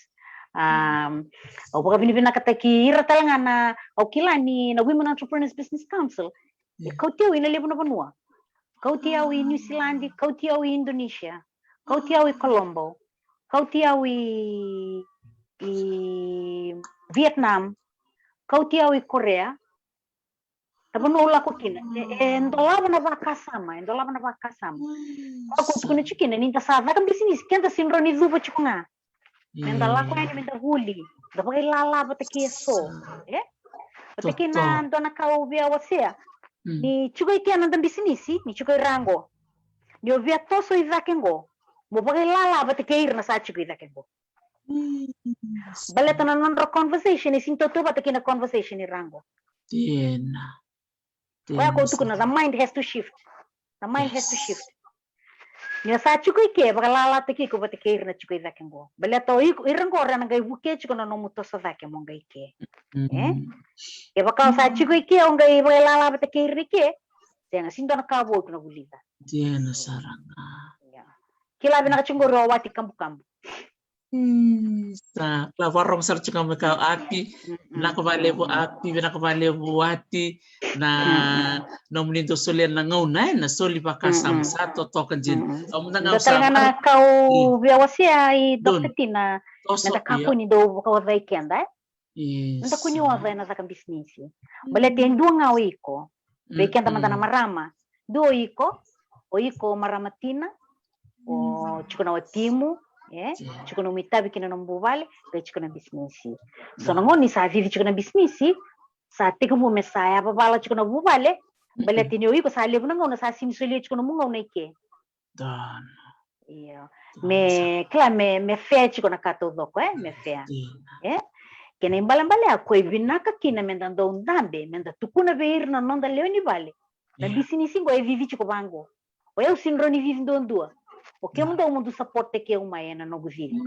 Um, au vakavinavinakataki ira tale ga na, au kila ni na Women Entrepreneurs Business Council e kauti au ina levu na vanua. Kauti au i New Zealand, kauti au i Indonesia, kauti au i Colombo, kauti au i, i Vietnam, kauti au i Korea. Na vanua au lako kina e, e dolava na vakasama, e dolava na vakasama. Koya au tukuna tiko kina, ni da sa caka bisinisi, keda sini rawa ni cuva tiko ga. Meda lako yani, meda vuli, da vakailala vata kei eso, e? Vata kei na dua na ka au via wasea. Ni tiko i kea na noda bisinisi, ni tiko i ra qo, ni o via toso i cake qo, mo vakailala vata kei ira na sa tiko i cake qo. Baleta na nodra conversation e sini tautauvata kei na conversation i ra qo. Dina. Koya ko tukuna, the mind has to shift. The mind has to shift. Ni o sa tiko i ke, vakalalataki iko vata kei ira na tiko i cake qo. Baleta o iko, ira qo ra na qai vuke tiko na nomu toso cake mo qai ke. E? Kevaka o sa tiko i ke, o qai vakalala vata kei ira i ke. Sega, sini dua na ka vou iko na vulica. Dina sara ga. Kila vinaka tiko qori o Wati Kabukabu. Sa, la, vakarorogo sara tiko mai ka o Api. Vinaka vakalevu Api, vinaka vakalevu Wati. Na nomuni dau solia na gauna, e, na soli vakasama sa totoka dina. Au mada ga au sa tale ga na ka au via wasea i Doctor Tina. Meda kakua ni dau vakaocai keda, e. Meda kua ni oca ena caka bisinisi. Baleta e dua ga o iko. Vei keda mada na marama. Dua o iko, o iko o marama tina, o tiko na watimu, e, tiko nomu itavi kina nomu vuvale, qai tiko na bisinisi. So na gauna ni sa cici tiko na bisinisi, sa tekivu me sa yavavala tiko na vuvale, baleta ni o iko sa levu na gauna sa sini solia tiko nomu gauna i ke. Io. Me kila me, me fair tiko na ka taucoko, e, me fair. E? Kena ibalebale a ko e vinaka kina meda dau dabe, meda tukuna vei ira na noda lewe ni vale. Na bisinisi qo e cici tiko vaqo. O yau sini rawa ni cici duadua. O kemudou mo dou support-taki au mai ena noqu cici.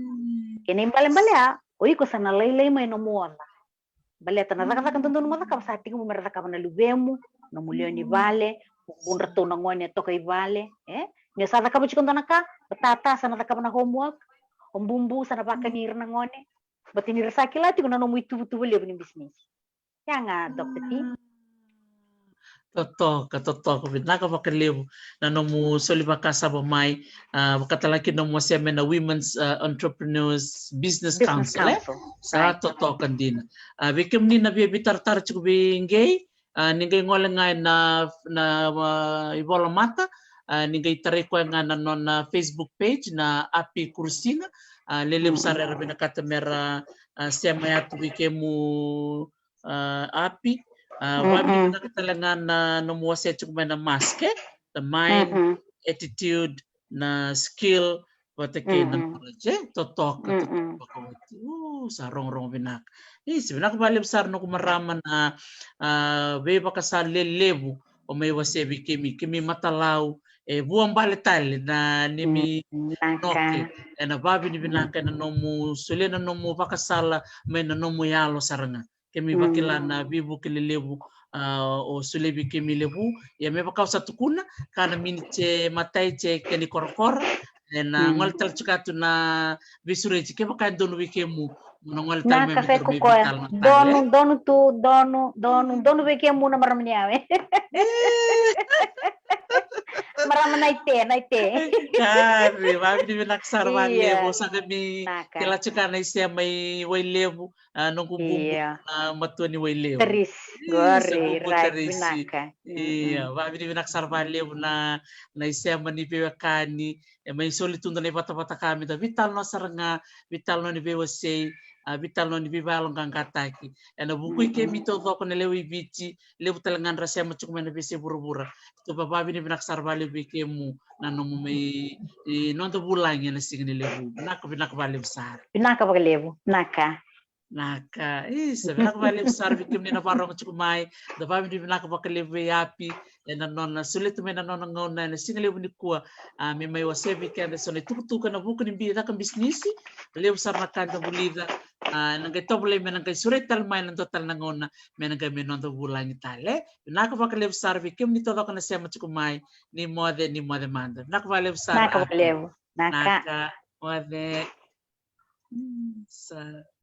Kena ibalebale ya, o iko sa na lailai mai nomu oca. Baleta na cakacaka dodonu mo cakava sa tiko mo me ra cakava na luvemu, nomu lewe ni vale, o vudratou na gone e toka i vale, e? Ni o sa cakava tiko dua na ka, o tata sa na cakava na homework, o bubu sa na vakani ira na gone. Baleta ni ra sa kila tiko na nomu ituvatuva levu ni bisinisi. Ya ga, Doctor T. Totoka, totoka, vinaka vakalevu na nomu soli vakasama mai, a, vakatalega na nomu wasea mai na Women's, a, Entrepreneurs Business Council, e? Sa totoka dina. A, vei kemuni na via veitaratara tiko vei Gei, a, ni qai gole ga ena, na, a, ivola mata, a, ni qai tarai koya ga na nona Facebook page na Api Kurusiga, a, lelevu sara era vinakata me ra, a, sema yatu vei kemu, a, Api, a, vavinavinaka talega na nomu wasea tiko mai na mask, e? The mind, attitude, na skill, vata kei na knowledge, e? Totoka, totoka vakaoti. U, sa rogorogo vinaka. Isa, vinaka vakalevu sara noqu marama na, a, veivakasala lelevu o mai wasea vei kemi, kemi matalau, e vuabale tale na nemi noke. Ena vavinavinaka ena nomu solia na nomu vakasala mai na nomu yalo sara ga. Kemi vakila na veivuke lelevu, a, o solia vei kemi levu. Ia me vaka au sa tukuna, ka na miniti e matai e kena ikorokoro, ena gole tale tiko tu na veisureti, kevaka e donu vei kemu, mo na gole tale mai me keimami veitalanoa tale. Donu, donu tu, donu, donu, donu vei kemu na marama ni yawe. Marama na ite, na ite. Kari, vavinavinaka sara vakalevu, sa qai mai kila tiko na isema i Wailevu, a, noqu bubu, a, matua ni Wailevu. Isa, bubu Tarisi. Ia, vavinavinaka sara vakalevu na, na isema ni veiwekani, e mai soli tu dua na ivatavata ka me da veitalanoa sara ga, veitalanoa ni veiwasei, a, veitalanoa ni veivakayaloqaqataki. Ena vuku i kemi taucoko na lewe i Viti, levu talega na ra sema tiko mai na veiyasai vuravura. Keitou vavinavinaka sara vakalevu vei kemu na nomu mai, e, noda vulagi ena siga ni levu. Vinaka, vinaka vakalevu sara. Vinaka vakalevu, vinaka. Vinaka, isa, vinaka vakalevu sara vei kemuni na vakarorogo tiko mai. Da vavinavinaka vakalevu vei Api ena nona solia tu mai na nona gauna ena siga levu nikua, a, me mai wasea vei keda eso na itukutuku ena vuku ni bi-, caka bisinisi. Levu sara na ka eda vulica, a, ena qai tovolei me na qai sureti tale mai ena dua tale na gauna, me na qai mai noda vulagi tale. Vinaka vakalevu sara vei kemuni taucoko na sema tiko mai. Ni moce, ni moce mada. Vinaka vakalevu sara. Vinaka vakalevu. Vinaka. Vinaka, moce. Mm, sa